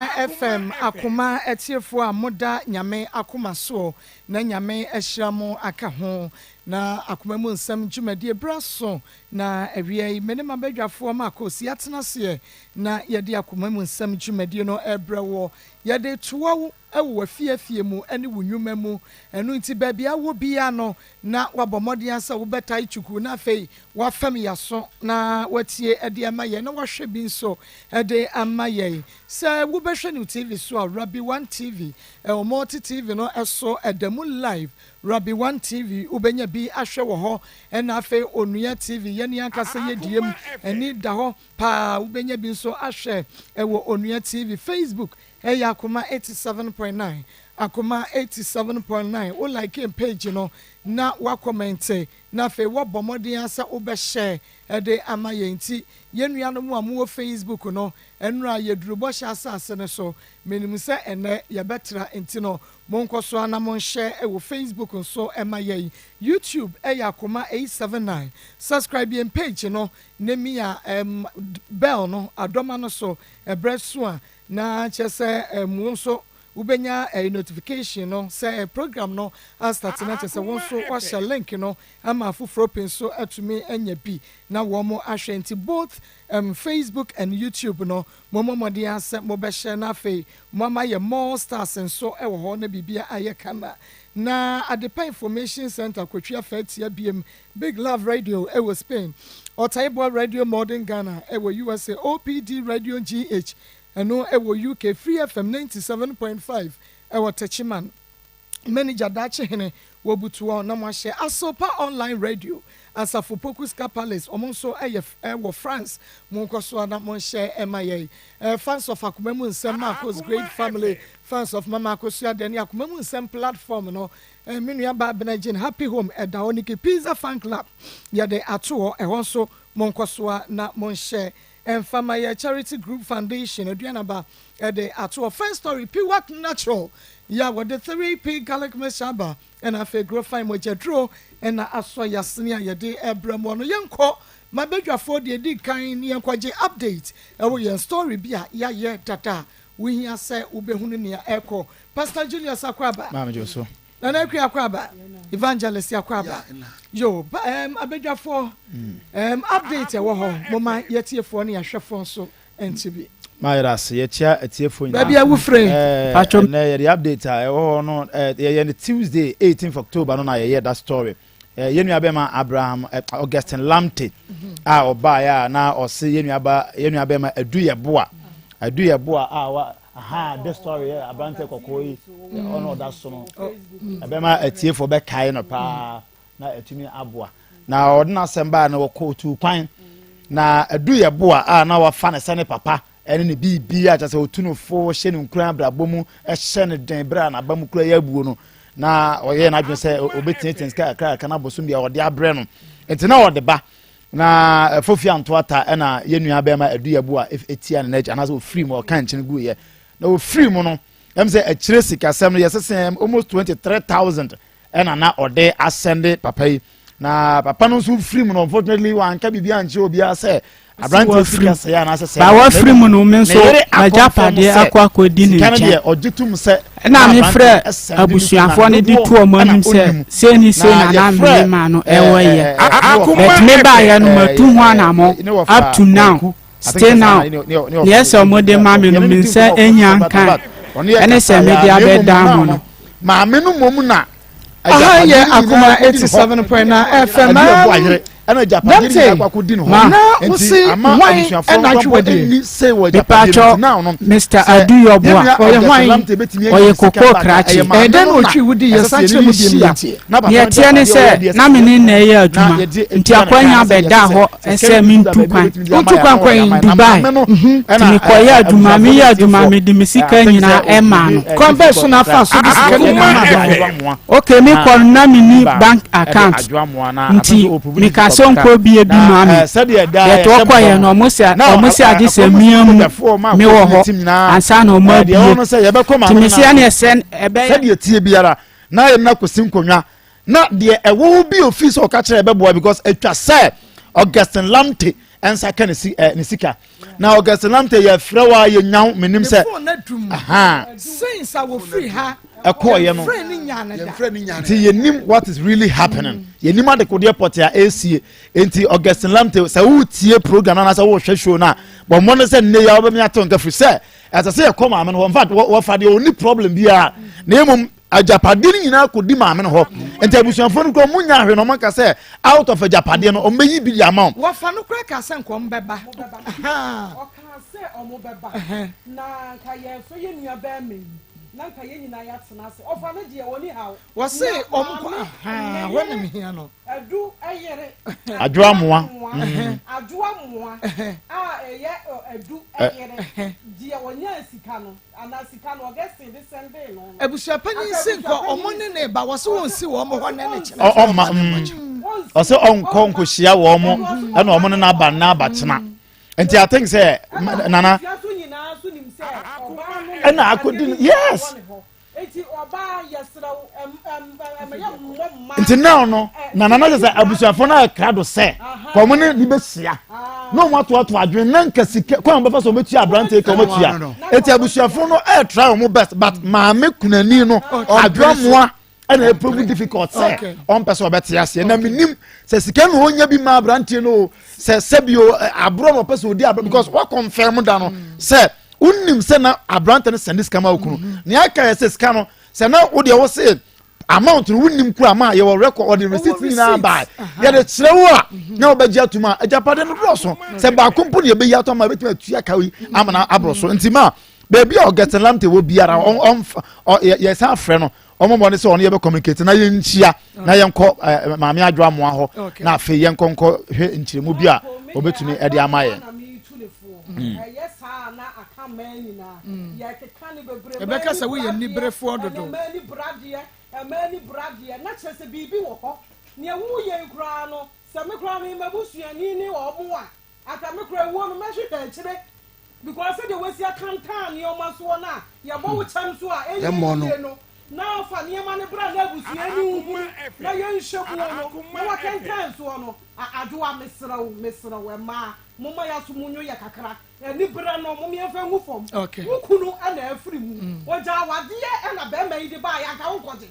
FM akoma atiefoɔ a moda Nyame akoma soɔ na Nyame ahyira mo aka ho na akoma mu nsɛm dwumadie berɛ aso na awia yi me ne m'abadwafoɔ Marcos yɛatena aseɛ na yɛde akoma mu nsɛm dwumadie no rebrɛ woɔ. Yɛde toa wo wɔ w'afie afie mu ne wo nnwuma mu. Ɛno nti baabi a wowɔ biara no na woabɔ mmɔden ara sɛ wobɛtae kyukuu na afei woafɛm yɛaso na woatie de ama yɛn na woahwɛ bi nso de ama yɛn. Sɛ wobɛhwɛ no TV so a, Rabbi One TV ɛwɔ Multi TV no so, ɛda mu live. Rabbi One TV wobɛnya bi ahwɛ wɔ hɔ. Ɛna afei Onua TV, yɛn ankasa yɛ deɛ mu, ani da hɔ paa, wobɛnya bi nso ahwɛ ɛwɔ Onua TV. Facebook ɛyɛ Akoma 87.9, Akoma 87.9, wo like yɛn page no na woakɔmɛnte na afei woabɔ mmɔden ara sɛ wobɛhyɛ de ama yɛn. Nti yɛn nuanom a mowɔ Facebook no, Nnora yɛduru bɔhyɛ asase no so. Menim sɛ ɛnnɛ yɛbɛtra nti no monkɔ so ara na monhyɛ wɔ Facebook nso ma yɛn. YouTube yɛ Akoma 879. Subscribe yɛn page no na mia bell no, adɔma no so ɛberɛ so a na kyerɛ sɛ wo nso Wobɛnya ɛyi notification no sɛ program no astarte na kyerɛ sɛ wo nso woahyɛ link no ama afoforɔ pii nso atumi anya bi na wɔn ahwɛ nti both um, Facebook and YouTube no mommɔ mmɔden ara sɛ mobɛhyɛ na afei moama yɛ more stars nso wɔ hɔ na biribia ayɛ kama. Na Adepa Information Centre Kotwi Afatia biem Big Love Radio wɔ Spain, Ɔtaeboa Radio Modern Ghana wɔ USA, OPD Radio GH Ɛno wɔ UK Free FM 97.5 wɔ Techiman. Manager Daakye Hene wɔ Butuɔ na moahyɛ Asopa Online Radio, Asafo Poku Ska Palace wɔn nso yɛ wɔ France. Monkɔ so ara na monhyɛ ma yɛn. Fans of Akoma Mu Nsɛm Marcos Great Family, Fans of Mama Akosua Dɛ ne Akoma Mu Nsɛm Platform no, me nua baa Bena Jane Happy Home ɛda hɔ, Nikki Pizza Fan Club yɛde ato hɔ, ɛhɔ nso monkɔ so ara na monhyɛ Ɛmfa ma yɛ Charity Group Foundation aduanaba de ato hɔ. First Story Piwak Natural yɛ a wɔde 3P Garlic Mixture aba ɛna afei Grofine mogyaduro ɛna asɔ yasene a yɛde ɛbrɛ moɔ no. Yɛnkɔ ma badwafoɔ deɛ ɛdi kan ne yɛnkɔgye update ɛwɔ yɛn story bi a yɛayɛ dada a wohia sɛ wobɛhunu nea ɛrekɔ. Pastor Julius Akwaaba. Maame Joso. Nana Akua Akwaaba, Evangelist Akwaaba, yo, ba, um, abadwafoɔ, um, update ɛwɔ hɔ, moma yɛtiefoɔ ne yɛahwɛfoɔ nso nte bi. Maa yɛda ase, yɛkyia atiefoɔ nyinaa. Baabi a wofire. Ɛɛ, ɛnɛ yɛde update a ɛwɔ hɔ no, ɛɛ, yɛyɛ no Tuesday 18th October no na yɛyɛ that story. Ɛɛ, yɛn nua bɛma Abraham, ɛɛ, Augustine Lamte a ɔbaeɛ a na ɔse yɛn nua ba, yɛn nua bɛma Adu Yɛboa, Adu Yɛboa a wa Aha this story yɛ aberanteɛ kɔkɔɔ yi ɔna ɔda so no ɛbɛma atiefoɔ bɛkae no paa na atumi aboa na ɔde n'asɛm baa na wɔkɔ otu kwan na adu yɛ boa a na wafa ne sɛ ne papa ɛne ne biribi a kyerɛ sɛ otu no fo hyɛ ne nkuran abrabɔ mu ɛhyɛ ne den berɛ a n'aba mu kura yɛ abuo no na ɔyɛ n'adwene sɛ ɔbɛtiatia sika kakra kakra na abosom bi a ɔde abrɛ no nti na ɔde ba Na Fofi anto ata ɛna yɛn nua bɛrima Aduyabu a etia ne n'akyi anaasɛ ofiri mu ɔka nkyɛn gu yɛ na ofiri mu no ɛm sɛ akyire sikasɛm no yɛsese almost 23,000 ɛna na ɔde asɛnde papa yi na papa no nso firi mu no unfortunately wanka biribi ankyerɛ obiara sɛ aberanteɛ sika sɛe anaasɛ sɛ ba wafiri mu no me nso m'agyapadeɛ akɔ akɔdi ne nkyɛn ɔgye tom sɛ Ɛnna mefrɛɛ abusuafoɔ no de too wɔn anim sɛ, Sei ne sei na na me ne maa no ɛwɔ yɛ. But me baeɛ no matu ho anammɔn up to now, still now, deɛ sɛ wɔde ma me no me nsa nnya nkae, ɛne sɛ mede abɛdan mo no. Maame no mmom na Aha yɛ Akoma 87.9 FM. Dante, Ma. na wose hwan ɛna atwe w'adie? Mepatwɔ, Mr. Aduyɔboa, Ɔyɛ hwan? ɔyɛ kokoo krakye. Ɛyɛ dɛn na ɔtwii wo dii yɛ? San kyerɛ mu bio yɛntie. Deɛ ɛteɛ ne sɛ, na me ne nna reyɛ adwuma, nti akwanya bɛdaa hɔ sɛ mentu kwan. Wotu kwan kɔ he? Dubai. Nti mekɔyɛ adwuma, meyɛ adwuma, mede me sika nyinaa ɛmaa no. Kwan bɛn so na afaa so de sika no nyinaa maa no? Ok, mekɔ no na menni bank account, nti meka sɛ ɔnkɔ bie bi maa me. But ɔkɔeɛ no, ɔmo se ɔmo se agye sɛ mea mu mewɔ hɔ ansa na ɔmo abie. Nti mese ɛneɛ sɛ ɛbɛyɛ. Sɛdeɛ ɛteɛ biara na yɛn na kɔsi nkonnwa na deɛ ɛwɔ hɔ bi ofii sɛ ɔka kyerɛ ɛbɛboa because atwa sɛ Augustine Lamte nsa ka ne si ɛ ne sika na Augustine Lamte yɛfrɛ wa yɛ nyaw menim sɛ since a wɔfiri ha ɛkɔɔyɛ no nti yɛnim what is really happening. Yɛnim adekodeɛ pɔte a ɛresie. Nti Augustine Lamte, sɛ wotie program no anaasɛ wohwɛ show no a, bɔ mmɔden sɛ nnɛ yi a wobɛmi ato nka, firi sɛ ɛsɛ sɛ yɛkɔ maame no hɔ. In fact, wɔfa deɛ ɔni problem biara, na mmom agyapadeɛ no nyinaa kɔdi maame no hɔ. Nti abusuafoɔ no kora ɔmo nya ahwɛ na ɔmo aka sɛ out of agyapadeɛ no, ɔmo bɛyi bi de ama wo. Wɔfa no kora ka sɛ nkɔm bɛba. Ɔka sɛ ɔmo bɛba na nka yɛfrɛ yɛ nua bɛrima yi na nka yɛn nyinaa yɛatena ase. Ɔfa no deɛ, ɔni haw. Wɔse ɔmo kɔ hɔ na mehia no. Ɛdu ɛyere. Adwoa Mmoa. Adwoa Mmoa a ɛyɛ ɛdu ɛyere deɛ, ɔnya sika no anaa sika no Augustine de sɛndee no. Abusuapanyin si nkɔ ɔmo ne ne ba, wɔse wɔn si wɔn hɔ ne ne kyerɛ. Ɔma ɔsɛ ɔnkɔ nkɔhyia wɔn mo ɛna ɔmo ne n'aba n'aba kyena. Nti I think sɛ nana ɛna akɔdi no, yes. Nti now no na nana kyɛ sɛ abusuafoɔ no ayɛ do sɛ kɔn ne ne bɛhyia na wɔn atoato adwene na nka sika kwan wɔn bɛfa so wɔn bɛtua aberante ka wɔn atua. Eti abusuafoɔ no ɛɛtra wɔn best, but maame kunani no Adwoamoa ɛna ɛprove difficult sɛ ɔmpɛ sɛ ɔbɛte aseɛ. Na menim sɛ sika na ɔnya bi ma aberanteɛ no o, sɛ sɛbi o, aborɔ na ɔpɛ sɛ ɔdi aborɔ, because wakɔnfɛm da no sɛ wonim sɛ na aberante no sɛnde sika ma wo kunu. Nea aka yɛ sɛ sika no sɛ na wodeɛ wo se amount no wonim kura ma yɛwɔ record, ɔde receipt nyinaa baa yɛde kyerɛ wo a na wobɛgye atom a agyapade no dɔɔso sɛ baako mpo ne yɛbɛyi ato ama yɛbɛtumi atua ka yi ama no aborɔ so. Nti ma baabi a Augustine Lamte wɔ biara, ɔmfa yɛsan frɛ no, ɔmo mmɔ ne sɛ ɔno yɛbɛ communicate na yɛnhyia na yɛnkɔ maame Adwo Amoa hɔ, na afei yɛnkɔ nkɔ hwɛ nkyerɛmu bi a ɔbɛtumi ɛde ama yɛn. Ɛyɛ saa na aka mmaa nyinaa yɛkeka ne bebree. Ɛbɛka sɛ woyɛ niberefoɔ dodo. Mmaa ni bradeɛ, mmaa ni bradeɛ, na kyerɛ sɛ biribi wɔ hɔ nea woyɛ yi koraa no, sɛ me koraa me mabusuani ne ɔmo a aka me koraa wuo no mɛhwehwɛ akyire, because sɛdeɛ wasi akantan nneɛma soɔ no a yɛbɔ wo kyɛm so a ɛnyɛ yie no, na fa nneɛma no bra na abusua ni nhunu na yɛnhyɛ mu no na wakantan soɔ no. Adwoa, mesrɛ wo, mesrɛ wo, mmaa momma yɛaso mu nwo yɛ kakra. Ani berɛ no, mom yɛmfa ngu fam. Wo kunu ɛna afiri mu, ɔgyaa wadeɛ ɛna bɛrima yi de baayɛ, anka wonkɔgye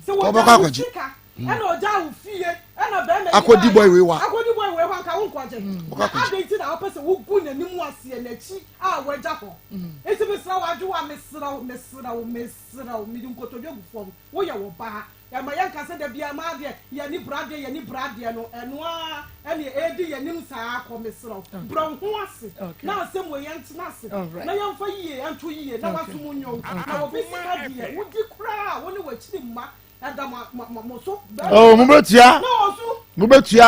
sɛ wɔgyaa wo sika ɛna ɔgyaa wo fie ɛna bɛrima yi akɔdi boy wei wa. Akɔdi boy wei hɔ, anka wonkɔgye? Na adɛn nti na wopɛ sɛ wogu n'anim aseɛ n'akyi a wagya hɔ? Nti mesrɛ wo, Adwoa, mesrɛ wo, mesrɛ wo, mesrɛ wo, mede nkotodwe gu fam, woyɛ wɔ baa. Ɛma yɛnka sɛ da biara maa deɛ yɛni bradeɛ, yɛni bradeɛ no, ɛno ara ɛne ɛredi yɛnim saa kɔ. Mesrɛ wo, brɛ wo ho ase na asɛm wei yɛntena ase na yɛmfa yie ɛnto yie na wasom nnwom na obi sika deɛ wodi koraa, wo ne w'akyiri mma ɛda mo so. Oh, mobɛtua, mobɛtua.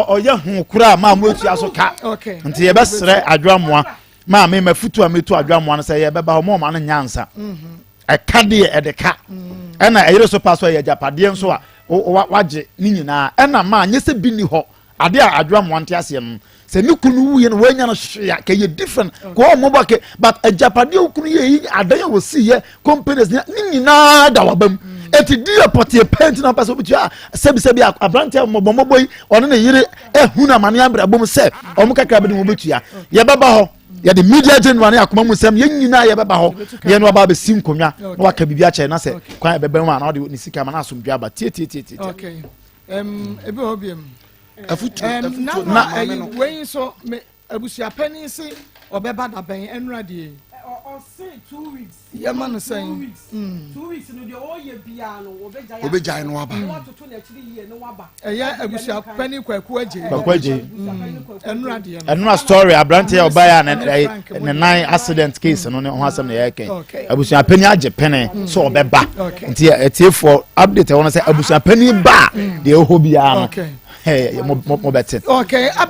Ɔyɛ ho koraa ma mobɛtua so ka. Nti yɛbɛsrɛ Adwoamoa maame, mafutu a metu Adwoamoa no sɛ yɛbɛba hɔ ma ɔma no nyansa. Ɛka deɛ ɛde ka ɛna ɛyere so pa so ɛyɛ agyapadeɛ nso a wagye ne nyinaa ɛna maa nyɛ sɛ bi ni hɔ. Ade a Adwoamoa nte aseɛ no sɛ ne kunu wuyɛ no wɔanya no hwee a kɛyɛ different kɔ ɔmo bɔ ke, but agyapadeɛ wo kunu yɛ yi, adan a wɔsi yɛ, companies ne nyinaa da waba mu. Eti di yɛ pɔteɛ pɛnti na ɔpɛ sɛ obitua sɛbisɛbi aberanteɛ mmɔbɔmmɔbɔ yi ɔne ne yere ehu na amane abrabɔ mu sɛ ɔmo kakra bi ne wɔn bɛtua. Yɛbɛba hɔ, yɛde media general ne akoma mu nsɛm, yɛn nyinaa yɛbɛba hɔ na yɛn waba abɛsi nkonnwa na waka biribi akyɛ na sɛ kwan ɛbɛbɛn mu a na ɔde ne sika ma na asomdwe aba tietietie. Okay, ebi wɔ hɔ bi mu. Afutu afutu. Na ɛyi wei nso me abusuapanin se ɔbɛba dabɛn ɛnura deɛ. Ɔse 2 weeks. Yɛma no sɛn? 2 weeks, 2 weeks no deɛ ɔyɛ biara no wɔbɛgyae. Wɔbɛgyae no aba. Na watoto n'akyiri yie na waba. Ɛyɛ abusuapanin Kwaku Agye. Kwaku Agye. Ɛnura deɛ no. Ɛnura story, aberanteɛ a ɔbaeɛ a ne nan accident case no ne ho asɛm na yɛreka. Abusuapanin agye pene sɛ ɔbɛba, nti atiefoɔ, update ɛwɔ no sɛ abusuapanin ba a deɛ ɛwɔ hɔ biara no mobɛte.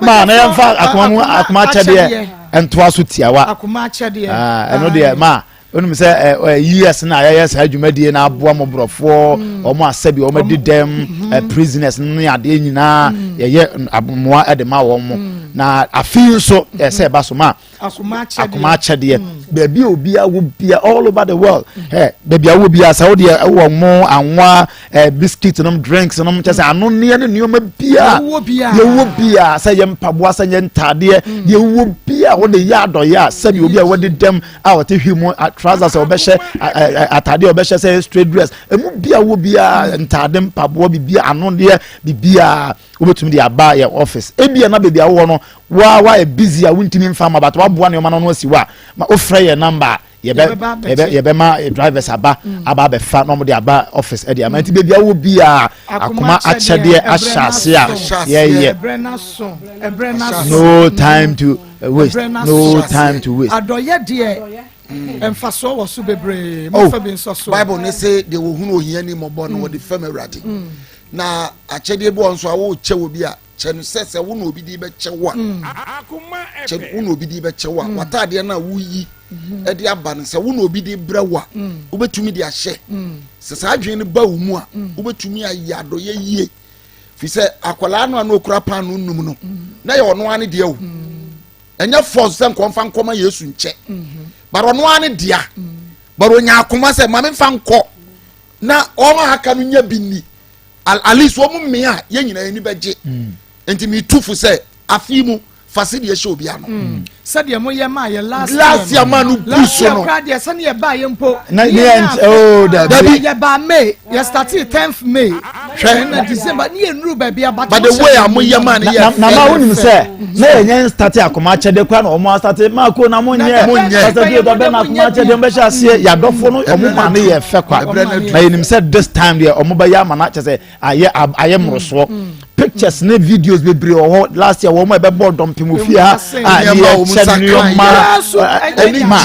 Ma na yɛmfa akoma mu akoma akyɛdeɛ ntoa so tiawa. Akoma akyɛdeɛ. Ɛno deɛ ma onim sɛ ɛ years na yɛyɛ saa dwumadie na aboa mmɔborɔfoɔ, wɔn asɛbi wɔn adi dɛm, prisoners no ne adeɛ nyinaa, yɛyɛ mmoa de ma wɔn mo. Na afei nso ɛsɛ ɛba so ma akoma akyɛdeɛ mm. baabi a obiara wɔ bia all over the world ɛ baabi a wɔ bia sɛ wodeɛ ɛwɔ mo anwa ɛ biscuit nom drinks nom kyɛ sɛ ano nneɛ ne nneɛma bia yɛwɔ bia sɛ yɛ mpaboa sɛ yɛ ntaadeɛ mm. yɛwɔ bia wɔde yɛ adɔyɛ a sɛbi obi a wɔde dɛm a wɔte hwi mu trousers a wɔbɛhyɛ ataadeɛ a wɔbɛhyɛ sɛ straight dress emu bia wɔ bia ntaade mpaboa bibia ano deɛ bibia wobɛtumi de aba yɛ office ebia na baabi a wowɔ no Wo a woayɛ busy a wontumi mfa mma but woaboa nneɛma no ano asi hɔ a, ma wofrɛ yɛn number a, yɛbɛ yɛbɛ yɛbɛma drivers aba mm. aba abɛfa na wɔde aba office ɛde ama. Nti baabi a wowɔ biara akoma akyɛdeɛ ahyɛ ase a yɛyɛ. No time to waste. No time to waste. Adɔyɛ deɛ mfasoɔ wɔ so bebree. Mo fɛ bi nsɔ so. Bible ne se deɛ wɔhunu ohiani mmɔbɔ no wɔde fam Awurade. Mm. Na akyɛdeɛ bi wɔ nso a wokyɛ wɔ bi a kyɛ no sɛ sɛ wo na obi de bɛkyɛ wo a mm. kyɛ no wo na obi de bɛkyɛ wo a mm. w'ataadeɛ no a woyi mm-hmm. de aba no sɛ wo na obi de brɛ wo a mm. wobɛtumi de ahyɛ sɛ saa adwene no ba wo mu a wobɛtumi ayɛ adɔyɛ yie fi sɛ akwadaa no a na okura paano num no na yɛ ɔno ara ne deɛ o ɛnyɛ force sɛ nkɔmfa nkɔma yesu nkyɛ mm-hmm. but ɔno ara ne dea but onya akoma sɛ maame nfa nkɔ na wɔn a aka no nya bi ni at least wɔn mmea a yɛn nyinaa ani bɛgye mm. nti mi tu fo sɛ afi mu fa se deɛ hyɛ obi ano. Mm. sɛdeɛ mo yɛ maa yɛ last year last year maa no bu so no last year kora deɛ sɛdeɛ yɛ baa yɛ mpo. na ne yɛ oh dabi yɛ baa may yɛ started tenth may hwɛ na december ne yɛ nuru baabi aba. but the way a mo yɛ maa ne yɛ fɛ. na maa wonim sɛ na yɛ nyɛ starte akoma akyɛde kora na wɔn asate maa ko na mo nyɛ mo nyɛ pastor bio dabɛ na akoma akyɛde mo bɛhyɛ aseɛ yadɔfo no wɔn maa ne yɛ fɛ kwa na yɛnim sɛ this time deɛ wɔn bɛyɛ ama na kyɛ sɛ ayɛ ayɛ mmorosoɔ mm. pictures ne videos bebree wɔ hɔ last year wɔn a ɛbɛbɔ dɔmpem wɔ fie ha a ne yɛ kyɛ nneɛma ɛma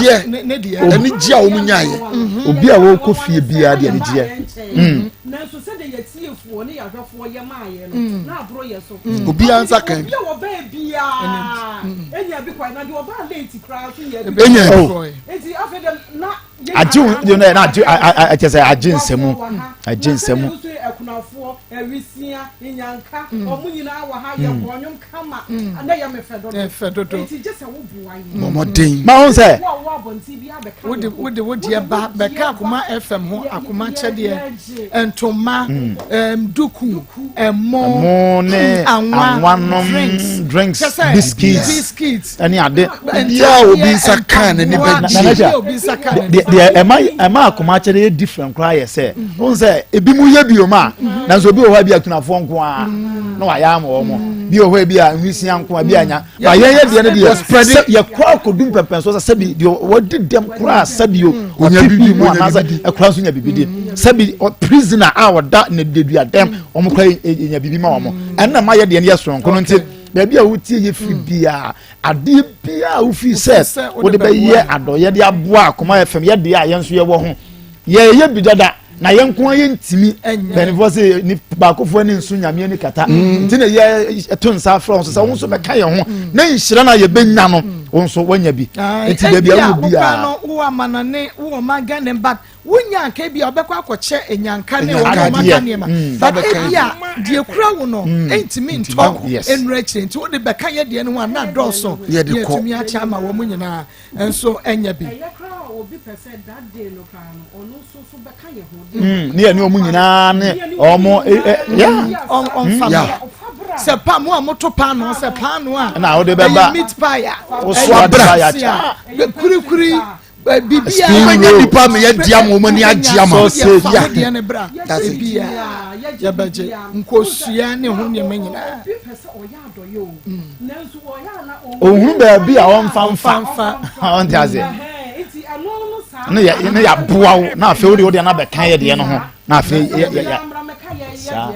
anigyeɛ a wɔn nyaayɛ obi a wɔkɔ fie biara deɛ anigyeɛ. Nanso sɛdeɛ yɛtiefoɔ ne yɛahwɛfoɔ yɛ maa yɛn no, na aboro yɛn so. Obiara nsa kan bi. Obi a wɔbɛɛ biara enya bi kɔe, na deɛ ɔbaa late koraa nso nya bi. Enya bi. Nti afei deɛ na agye wo deɛ na agye ɛkyɛ sɛ agye nsɛmu agye nsɛmu. Akunafoɔ, awisia, nyanka, wɔn nyinaa wɔ ha yɛ bɔ nnwom kama na yɛ me fɛ dodo. Fɛ dodo. Nti gye sɛ wo boa yɛn. Bɔ mmɔden. Ma ho sɛ. Wo a wowɔ abɔnten bi abɛka Wode wode wo deɛ ba bɛka Akoma FM ho akoma kyɛdeɛ ntoma mm. duku ɛmo ɛmo ne anwa nom drinks biscuits biscuits ɛne ade. Obiara obi nsa kan n'ani bɛgye. Obi nsa kan n'ani deɛ ɛma ɛma akoma akyɛdeɛ yɛ different koraa yɛ sɛ n sɛ ebi mu yɛ bio ma nanso obi wɔ hɔ bi akunafoɔ nko ara na wayɛ ama wɔn bi wɔ hɔ bi a nwisia nko ara bi anya ba yɛn yɛ deɛ no deɛ sɛ yɛkɔ akɔdu mpɛmpɛnsoɔ sɛ sɛbi deɛ wɔdi dɛm koraa sɛbi o ɔte bi mu anaasɛ ɛkora nso nya biribi di sɛbi prisoner a ɔda ne dedua dɛm wɔn kora nya biribi ma wɔn ɛnna ma yɛ deɛ no yɛ soronko no nti baabi a wotie yɛ firi biara adeɛ biara wofiri sɛ wode bɛyɛ adɔyɛ de aboa akoma fam yɛ deɛ a yɛn nso yɛwɔ ho yɛyɛ bi dada na yɛn nko ara yɛntumi mpanimfoɔ sɛ ni baakofoɔ ani nso nyame ani kata mm. nti na yɛ ɛto nsa afrɛ wɔn so sɛ wɔn nso bɛka yɛn ho mm. na nhyira no a yɛbɛnya no mm. wɔn nso wɔanya bi nti baabi a wɔ biara. wowɔ amanɔne wowɔ ɔman Ghana but wonya nka bi a ɔbɛkɔ akɔkyɛ enyanka ne wɔn ɔman ka nneɛma but ebi a deɛ kura wo no ntumi ntɔ nnura akyire nti wode bɛka yɛ deɛ no ho a na dɔɔso yɛ tumi akyɛ ama wɔn nyinaa. nso anya bi. Ɛyɛ koraa a obi pɛ sɛ that day no koraa no ɔno nso so bɛka yɛn ho. Mm, ne yɛ ne ɔmo nyinaa ne ɔmo ya. Ɔnfa ma sɛ pa mo a moto paano sɛ paano a. Ɛna ɔde bɛba ɛyɛ meat pie a. Woso abira yɛ kurikuri biribiara. Wobɛnya nipa ma yɛadi ama wɔn ani agye ama. Sausage. Yɛ fa deɛ ne bra. Ebia yɛbɛgye nkosua ne ho nneɛma nyinaa. Ohunu baabi a ɔmfa mfa ɔnte ase ne yɛ ne yɛaboa wo na afei wode wode ana bɛka yɛ deɛ no ho na afei yɛ yɛ yɛ saa.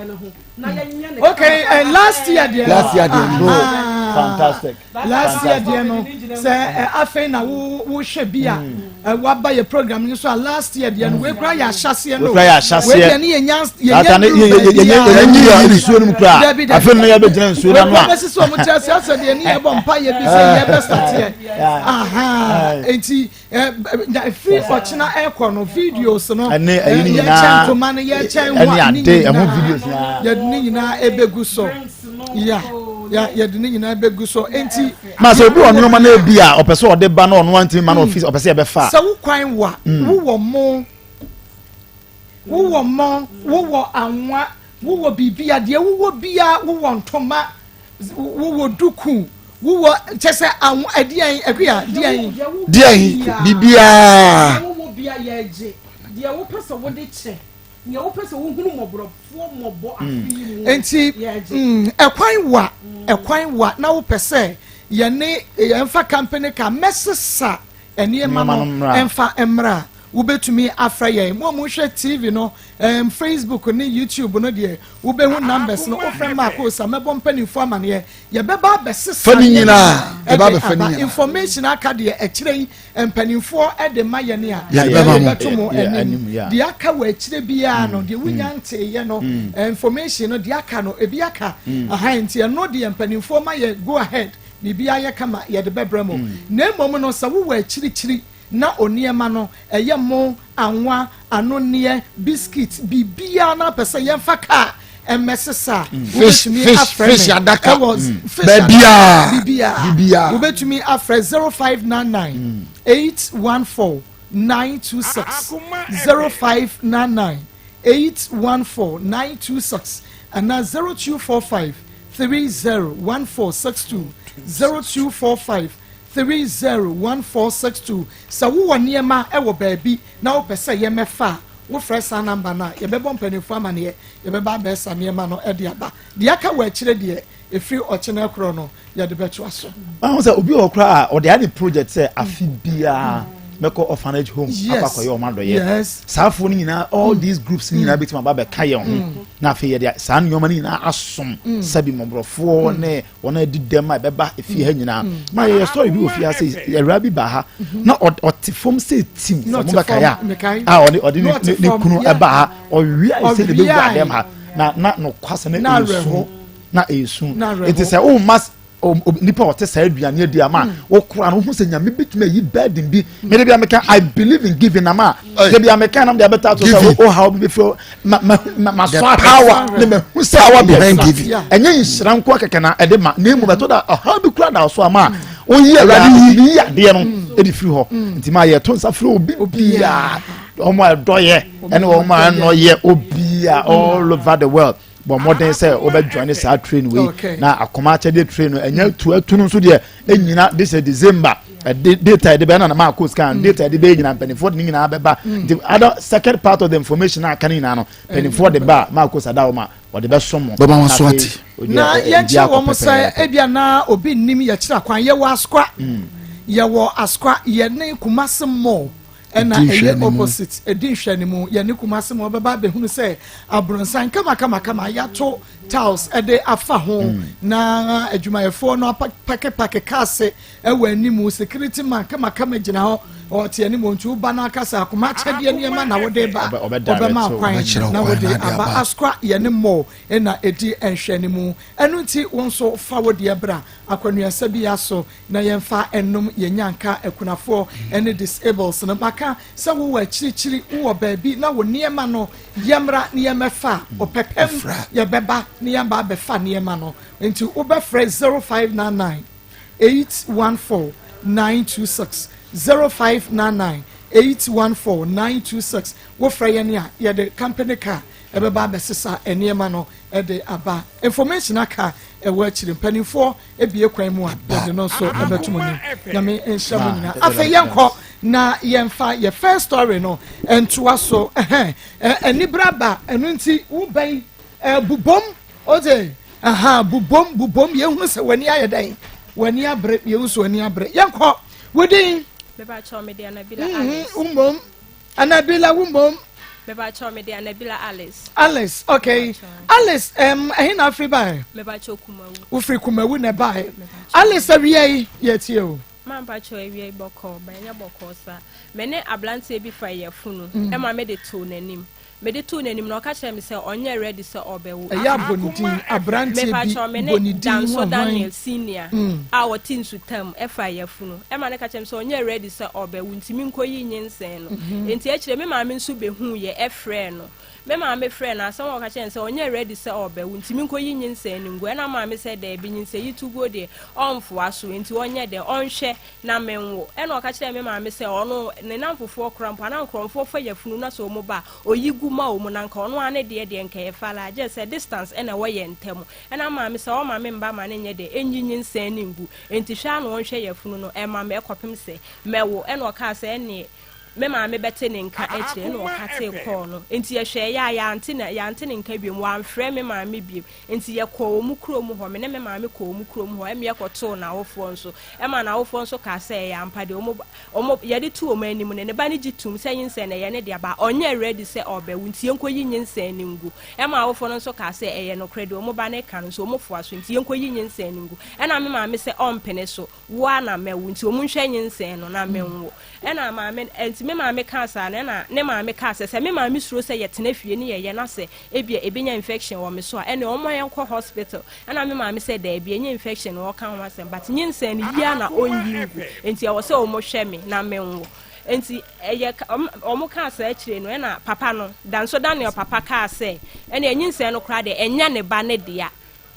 Okay, uh, last year deɛ. Last year deɛ no. Ah. Fantastic. Last year deɛ no sɛ eh, afei na wo wohwɛ bi a hmm. eh, waba yɛ program no so a last year deɛ no wei kura yɛ ahyɛseɛ no wei kura yɛ ahyɛseɛ wei deɛ no yɛ nya yɛ nya duru baabi a yɛ nya nsuo no mu kura afei no yɛ bɛ gyina nsuo no ano a wei kura bɛ sisi wɔn ti ase asɛ deɛ ne yɛ bɔ mpa yɛ bi sɛ yɛ bɛ sateɛ aha eti na efiri ɔkyena ɛkɔ no videos no ɛne ɛyi ne yɛkyɛ nyinaa ntoma no yɛkyɛ ɛne nwa ne ade ɛho nyinaa videos nyinaa yɛde ne nyinaa ebegu so ya. Yɛde ne nyinaa bɛgu so. Enti. Ma sɛ obi wɔ nneɛma no ebi a ɔpɛ sɛ ɔde ba na ɔno antumi ma na ɔfi ɔpɛ sɛ yɛbɛfa a. Sɛ wo kwan wa, wowɔ mo, wowɔ mo, wowɔ anwa, wowɔ biribi a deɛ wowɔ biara, wowɔ ntoma, wowɔ duku, wowɔ kyɛ sɛ anwa ɛdeɛn akuya deɛn. Deɛn biribiara. Deɛ wowɔ biara yɛgye, deɛ wopɛ sɛ wode kyɛ. Nea wopɛ sɛ wohunu mmɔborɔfoɔ mmɔbɔ afe yi mu Enti, yɛgye. mm, ɛkwan wa, ɛkwan wa na wopɛ sɛ yɛne yɛmfa company car mmɛsesa nneɛma Nneɛma no no mmra. mfa mmra a, wobɛtumi afrɛ yɛn. Mo a mohwɛ TV no, ɛɛm, Facebook ne YouTube no deɛ, wobɛhu numbers no. Wofrɛ Mark Osa, mɛbɔ mpanimfoɔ amaneɛ. Yɛbɛba abɛsesa Fa ne nneɛma nyinaa. no Yɛba de abɛfa ne aba. nyinaa. Information aka deɛ akyire yi Mpanimfoɔ de ma yɛn a, Yɛde bɛma mo. yɛbɛto mo Yeah, anim. anim, yeah. Deɛ aka wɔ akyire biara no, deɛ wonya nteeɛ no, information no, deɛ aka no, ebi aka. Aha, nti ɛno deɛ mpanimfoɔ ma yɛ go ahead, biribiara yɛ kama, yɛde bɛbrɛ mo. Na mmom no, sɛ wowɔ akyirikyiri na onneɛma no, ɛyɛ mo, anwa, anonneɛ, biscuit, biribiara na apɛ sɛ yɛmfa kaa mmɛsesa a, Fish, wobɛtumi fish, afrɛ fish me adaka. ɛwɔ fish Baabiaa. adaka, biribiara. Biribiara. Wobɛtumi afrɛ 0599 814 926, 0599 814 926 anaa 0245 301462, 0245 301462. Sɛ wowɔ nneɛma wɔ baabi na wopɛ sɛ yɛmmɛfa a, wofrɛ saa namba no a, yɛbɛbɔ mpanimfoɔ amaneɛ, yɛbɛba abɛsa nneɛma no de aba. Deɛ aka wɔ akyire deɛ, ɛfiri ɔkyena korɔ no, yɛde bɛtoa so. Wahu sɛ obi wɔ hɔ koraa a ɔde ayɛ ne project sɛ afe biara mɛkɔ orphanage home akɔ akɔyɛ wɔn adɔyɛ. Saa afoɔ no nyinaa, all these groups no nyinaa bɛtumi aba abɛka yɛn ho na afei yɛde saa nneɛma no nyinaa asom sɛbi mmɔborɔfoɔ ne wɔn a adi dɛm a ɛbɛba efie ha nyinaa. Ma yɛyɛ story bi wɔ fie ha sɛ awuraa bi ba ha na ɔte fam sɛ tim sɛ mo bɛkae a a ɔne ɔde ne ne kunu ɛba ha ɔwia ɛsɛ ne bɛwura dɛm ha na na nokwasɛm na ɛyɛ su na ɛyɛ su nti sɛ woma nipa ɔte saa aduane adi ama mm. wokora no wohu sɛ nyame bɛtumi ayi burden bi mede bia meka I believe in giving ama de bia meka nam de abɛta to sɛ wohaw bi bɛfiri masɔ power ne mahu sɛ power behind giving ɛnyɛ nhyira nko kɛkɛ na ɛde ma na mmom ɛtɔ da ɔhaw bi kura da so ama a woyi awurade yi adeɛ no ɛde firi hɔ nti ma yɛto nsa frɛ obi biaa wɔn a ɛdɔyɛ ɛne wɔn a ɛnɔyɛ obiaa all over the world bɔ mmɔden sɛ wobɛ join saa train wei na akoma akyɛdeɛ train no ɛnyɛ tu atu no nso deɛ ɛnyina de sɛ December ɛde data ɛde bɛyɛ na na maa coast kan data ɛde bɛyɛ nyina mpanimfoɔ de ne nyinaa bɛba mm. nti other second part of the information a aka ne nyinaa no mpanimfoɔ de ba maa coast ada wɔn a wɔde bɛso mo. Bɛma wɔn so ate. Na yɛnkyerɛ wɔn sɛ ebia na obi nnim yɛkyerɛ kwan yɛwɔ askwa mm. yɛwɔ askwa yɛne Kumasi mall ɛna ɛyɛ opposite ɛdi nhwɛanimu yɛne Kumasi mall bɛba abɛhunu sɛ abronsan kamakamakama yɛato tiles ɛde afa ho mm. na adwumayɛfoɔ no apakepake kaase ɛwɔ animu security man kamakama gyina hɔ ɔte anim nti woba no aka sɛ akoma akyɛdeɛ nneɛma na wode ba ɔbɛma kwan na wode aba askwa yɛne mall ɛna ɛdi nhwɛanimu ɛno nti wo nso fa wo deɛ bra akwanuasa bi aso na yɛmfa nnom yɛn nyanka akunafoɔ ne disables no. Maka sɛ wowɔ akyirikyiri, wowɔ baabi na wo nneɛma no, yɛmmra na yɛmmɛfa. Ɔpɛpɛm yɛbɛba na yɛaba abɛfa nneɛma no. Nti wobɛfrɛ 0599 814 926, 0599 814 926. Wofrɛ yɛn a, yɛde company car ɛbɛba abɛsesa nneɛma no de aba. Information aka ɛwɔ akyiri. Mpanimfoɔ ebie kwan mu a yɛde no nso ɛbɛto mo anim. Nyame nhyira mo nyinaa. Afei yɛnkɔ na yɛmfa yɛ first story no ntoa so. Ɛhɛn anibere aba ɛno nti wo bɛn bubom ɔdze aha bubom bubom yɛhunu sɛ w'ani ayɛ dɛn w'ani abere yɛhu sɛ w'ani abere yɛnkɔ wodin. Mebakyɛw mede Anabila Alice. Mmom Anabila wo mmom. Mebakyɛw mede Anabila Alice. Alice okay Alice ɛm ɛhe na afiri bae. Mebakyɛw Kumawu. Wofiri Kumawu na ɛbae. Alice awia yi yɛtie o. Mampakyɛw awia yi bɔkɔɔ ba ɛnyɛ bɔkɔɔ saa. Me ne abranteɛ bi fa yafunu ɛma me de too n'anim. Mede too n'anim no, ɔka kyerɛɛ me sɛ ɔnyɛ ready sɛ ɔbɛwo. Ɛyɛ a bɔ ne din, aberanteɛ bi, Mepakyɛw, me bɔ ne ne din, Danso hwan? Daniel Senior a ɔte nsutam faa yafunu ma no ka kyerɛɛ me sɛ ɔnyɛ ready sɛ ɔbɛwo nti menkɔyi nyinsɛn no. Enti akyire me maame nso bɛhuuiɛ frɛɛ no. Me maame frɛɛ no, asɛm a ɔka kyerɛɛ no sɛ ɔnyɛ ready sɛ ɔbɛwo nti menkɔyi nyinsɛn no ngu. Ɛna maame sɛ daabi, nyinsɛn yi to guo deɛ ɔmfoa so nti ɔnyɛ dɛn, ɔnhwɛ na menwo. Ɛna ɔka kyerɛɛ me maame sɛ ɔno ne namfofoɔ koraa mpo anaa nkorɔmfoɔ fa yafunu na sɛ wɔn ba a, ɔyi gu ma wɔn na nka ɔno ara ne deɛ deɛ nka ɛyɛ falaa gyɛ sɛ distance na ɛwɔ yɛn ntam. Ɛna maame sɛ ɔmma me mba ma no nyɛ dɛ ɛnyi nyinsɛn no ngu nti hwɛ ara na ɔnhwɛ yafunu no ɛma me ɛkɔpem sɛ mɛwo. Ɛna ɔkaa sɛ ɛneɛ me maame bɛte ne nka akyire ɛna ɔkatee kɔɔ no nti yɛhwɛɛ yɛ a yɛante ne yɛante ne nka biom wamfrɛ me maame biom nti yɛkɔɔ wɔn kurom hɔ me ne me maame kɔɔ wɔn kurom hɔ ɛma yɛkɔtoo n'awofoɔ nso ɛma n'awofoɔ nso kaa sɛ ɛyɛ ampa deɛ wɔn wɔn yɛde to wɔn anim no ne ba no gye tom sɛ nyinsɛn no ɛyɛ ne dea ba ɔnyɛ ready sɛ ɔbɛwo nti yɛnkɔyi nyinsɛn no ngu ɛma awofoɔ no nso kaa sɛ ɛyɛ nokorɛ deɛ wɔn ba no ka no nso wɔn foa so nti yɛnkɔyi nyinsɛn no ngu ɛna me maame sɛ ɔmpene so wo ara na mɛwo nti ɔmo nhwɛ nyinsɛn no na menwo ɛna maame nti me maame kaa saa no ɛna ne maame kaa sɛ sɛ me maame suro sɛ yɛtena fie ne yɛyɛ na sɛ ebia ebenya infection wɔ me so a ɛne ɔmo yɛnkɔ hospital ɛna me maame sɛ daabi ɛnyɛ infection na ɔka ho asɛm but nyinsɛn no yia na ɔnyi ngu nti ɛwɔ sɛ ɔmo hwɛ me na menwo nti ɛyɛ ɔmo kaa saa akyire no ɛna papa no Danso Daniel papa kaa sɛ ɛne nyinsɛn no koraa deɛ ɛnyɛ ne ba ne dea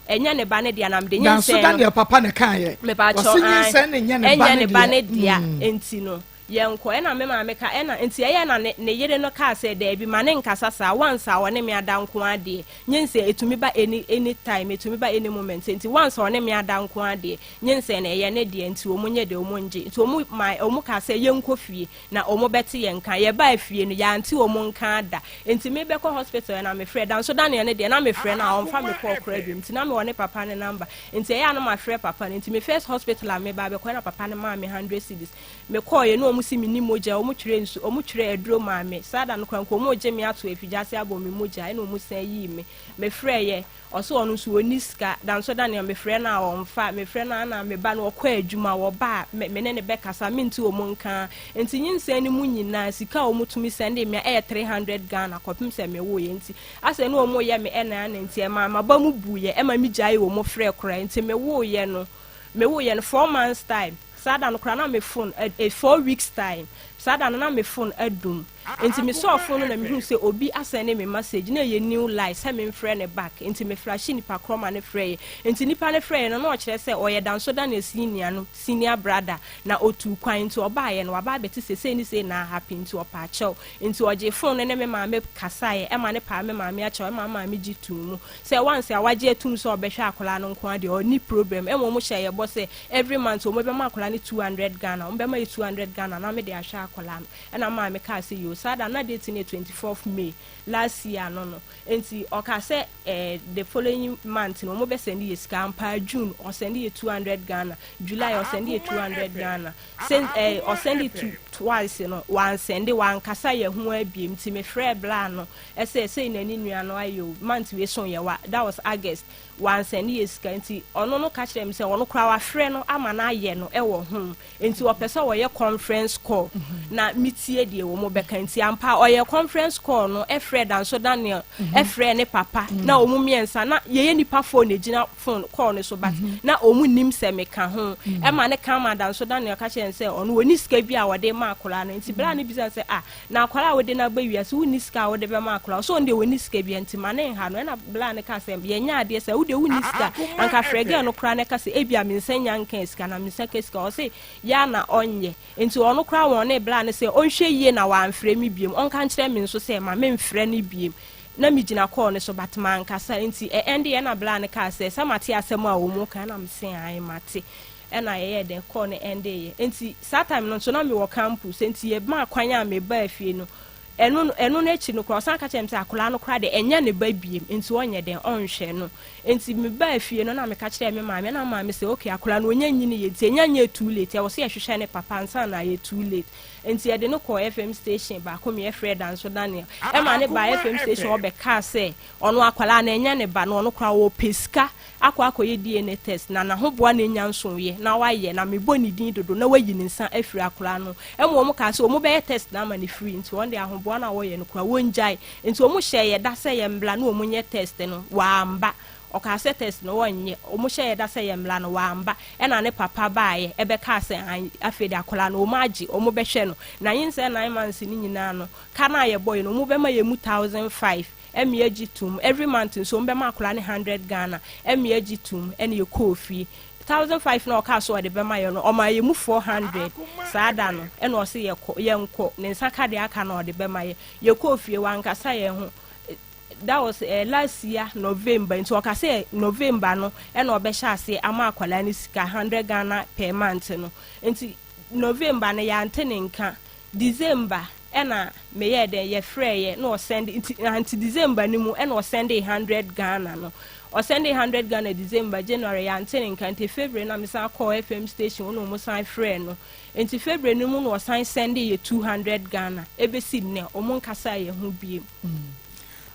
ɛnyɛ ne ba ne dea na mede nyinsɛn no. Nanso Daniel papa na ɛkaeɛ. Mepakyɛw, Ɔse nyinsɛn no nyɛ ne ba ɛnyɛ ne ba ne dea mm. nti no yɛnkɔ. Ɛna me maame ka ɛna nti ɛyɛ na ne ne yere no kaa sɛ daabi ma ne nkasa saa once a ɔne me ada nko ara deɛ nyinsɛn ɛtumi ba any any time ɛtumi ba any moment nti once a ɔne me ada nko ara deɛ nyinsɛn no ɛyɛ ne deɛ nti wɔn nyɛ deɛ wɔn ngye nti wɔn ma wɔn kaa sɛ yɛnkɔ fie Na ɔmo bɛte yɛn nka. Yɛbaa fie no, yɛante ɔmo nka da. Enti mebɛkɔ hospital na mefrɛ da. Nso Daniel no deɛ, na mefrɛ no a, ɔmfa me call koraa biom. Nti na mewɔ ne papa no number. Nti ɛyɛ a na mafrɛ papa no. Nti me first hospital a meba abɛkɔ, ɛna papa no maa me 100 cedis. Mekɔɔeɛ na ɔmo se menni mogya, ɔmo twerɛ nsu, ɔmo twerɛ aduro maa me. Saa da no koraa nka ɔmo regye me ato afigya ase abɔ me mogya, ɛna ɔmo san yii me. Mefrɛeɛ, ɔse ɔno nso ɔnni sika. Da nso Daniel mefrɛ no a ɔmfa, mefrɛ no a na me ba no ɔkɔ adwuma, wɔba a me me ne no bɛkasa, mente ɔmo nka. Nti nyinsɛn no mu nyinaa, sika a ɔmo tumi sɛndee me a ɛyɛ 300 Ghana kɔpem sɛ mewoeɛ. Nti asɛ na ɔmo yɛ me ɛna ɛna nti ɛmaa m'aba mu buiɛ ɛma me gyaee ɔmo frɛ koraa. Nti mewoeɛ no, mewoeɛ no 4 months time, saa da no koraa na me phone, ɛ 4 weeks time, saa da no na me phone adum. Nti mesɔɔ phone no na mehuu sɛ obi asɛnde me message na ɛyɛ new line sɛ memfrɛ ne back. Nti me flashe nipa korɔ ma no frɛeɛ. Nti nipa no frɛeɛ no na ɔkyerɛ sɛ ɔyɛ Danso Daniel senior no senior brother na otuu kwan nti ɔbaeɛ no waba abɛte sɛ sei ne sei na ahappen nti ɔpa akyɛw. Nti ɔgyee phone no ne me maame kasaeɛ ɛma ne paa me maame akyɛw ɛma me maame gye too mu sɛ once a wagye atum sɛ ɔbɛhwɛ akwadaa no nko ara deɛ ɔnni problem. Ɛma ɔmo hyɛ yɛ bɔ sɛ every month ɔmo bɛma akwadaa no 200 Ghana, ɔmo bɛma yɛ 200 Ghana na mede ahwɛ akwadaa no. Ɛna maame kaa sɛ yoo. Saa da no na date no yɛ 24th May last year no. Nti ɔkaa sɛ the following month no ɔmo bɛ send yɛ sika. Ampa June ɔsend yɛ 200 Ghana, July ɔsend yɛ 200 Ghana. Send ɔsend two twice no wansend, wankasa yɛ ho abiem. Nti mefrɛ bla no ɛsɛ sɛ n'ani nua no ayɛ o month wei so yɛ wa, that was August, wansend yɛ sika. Nti ɔno no ka kyerɛ me sɛ ɔno koraa wafrɛ no ama no ayɛ no ɛwɔ ho nti ɔpɛ sɛ wɔyɛ conference call na metie deɛ wɔn bɛka. Nti ampa ɔyɛ conference call no ɛfrɛ Danso Daniel, ɛfrɛ ne papa na wɔn mmiɛnsa na yɛyɛ nipa phone egyina phone call no so but na wɔn nim sɛ meka ho ɛma ne kan ma Danso Daniel ka kyerɛ no sɛ ɔno wɔni sika bi a wɔde ma akwaraa no. Nti bere a ne bisa sɛ, ah, na akwaraa a wɔde no aba wiase wonni sika a wɔde bɛma akwaraa, ɔsɛ ɔno deɛ wɔni sika bi nti ma ne nha no. Ɛna bere a ne ka sɛ yɛnyɛ adeɛ sɛ wodeɛ wonni sika anka frɛ girl no koraa na ɛka sɛ ebia me nsa nya nka sika na me nsa ka sika, ɔsɛ yɛ na ɔnyɛ. Nti ɔno koraa wɔn ne bere a ne sɛ ɔnhwɛ yie na wamfrɛ me biem, ɔnka nkyerɛ me nso sɛ ma memfrɛ no biem na megyina call no so but mankasa. Nti ɛnde ɛna bere a ne kaa sɛ mate asɛm a wɔn mu ka ɛna mese ae mate. Ɛna yɛyɛ dɛn call no ɛnde yɛ. Nti saa time no nso na mewɔ campus nti yɛma kwan a meba fie no ɛno no akyi no koraa ɔsan ka kyerɛ me sɛ akwadaa no koraa de ɛnyɛ ne ba biem nti ɔnyɛ dɛn ɔnhwɛ no. Nti mebaa fie no na meka kyerɛ me maame na maame sɛ okay, akwadaa no ɔnya nyini yɛ nti ɛnya nyɛ too late, ɛwɔ sɛ yɛhwehwɛ ne papa ansa na ayɛ too late. Nti yɛde no kɔɔ FM station baako me yɛfrɛɛ Danso Daniel ɛma no baa FM station hɔ bɛkaa sɛ ɔno akwadaa no ɛnyɛ ne ba na ɔno koraa ɔpɛ sika akɔ akɔyɛ DNA test na n'ahoboa na enya nsonoeɛ na wayɛ na mebɔ ne din dodo na wayi ne nsa afiri akwadaa no ho. Ɛma wɔn kaa sɛ wɔn bɛyɛ test no ama no free nti wɔn deɛ ahoboa no a wɔyɛ no koraa wɔngyae. Nti wɔn hyɛɛ yɛ da sɛ yɛmmra na wɔn nyɛ test no, wamba. Ɔkaa sɛ test no wɔnyɛ. Wɔn hyɛɛ yɛ da sɛ yɛmmra no, wamba. Ɛna ne papa baeɛ ɛbɛkaa sɛ aane afei deɛ akwadaa no wɔn agye, wɔn bɛhwɛ no. Na nyinsɛn nine months no nyinaa no, ka no a yɛbɔeɛ no wɔn bɛma yɛn mu 1005. Ɛme agye tom every month nso ɔmo bɛma akwadaa no hundred Ghana ɛme agye tom ɛna yɛkɔɔ fie 1005 na ɔkaa so ɔde bɛma yɛ no ɔmaa yɛ mu 400 saa da no ɛna ɔse yɛkɔ yɛnkɔ ne nsa ka deɛ aka na ɔde bɛma yɛ yɛkɔɔ fie wankasa yɛn ho that was eh, last year November nti ɔka sɛ November no ɛna ɔbɛhyɛ aseɛ ama akwadaa no sika 100 Ghana per month no nti November no yɛante ne nka December ɛna meyɛɛ dɛn yɛfrɛɛyɛ na ɔsɛnde nti nti December no mu ɛna ɔsɛndee hundred Ghana no ɔsɛndee hundred Ghana December January yɛante ne nka nti February na mesan kɔɔ FM station hɔ na ɔmo san frɛɛ no nti February no mu na ɔsan sɛndee yɛ 200 Ghana ɛbɛsi nnɛ ɔmo nkasaa yɛn ho biem.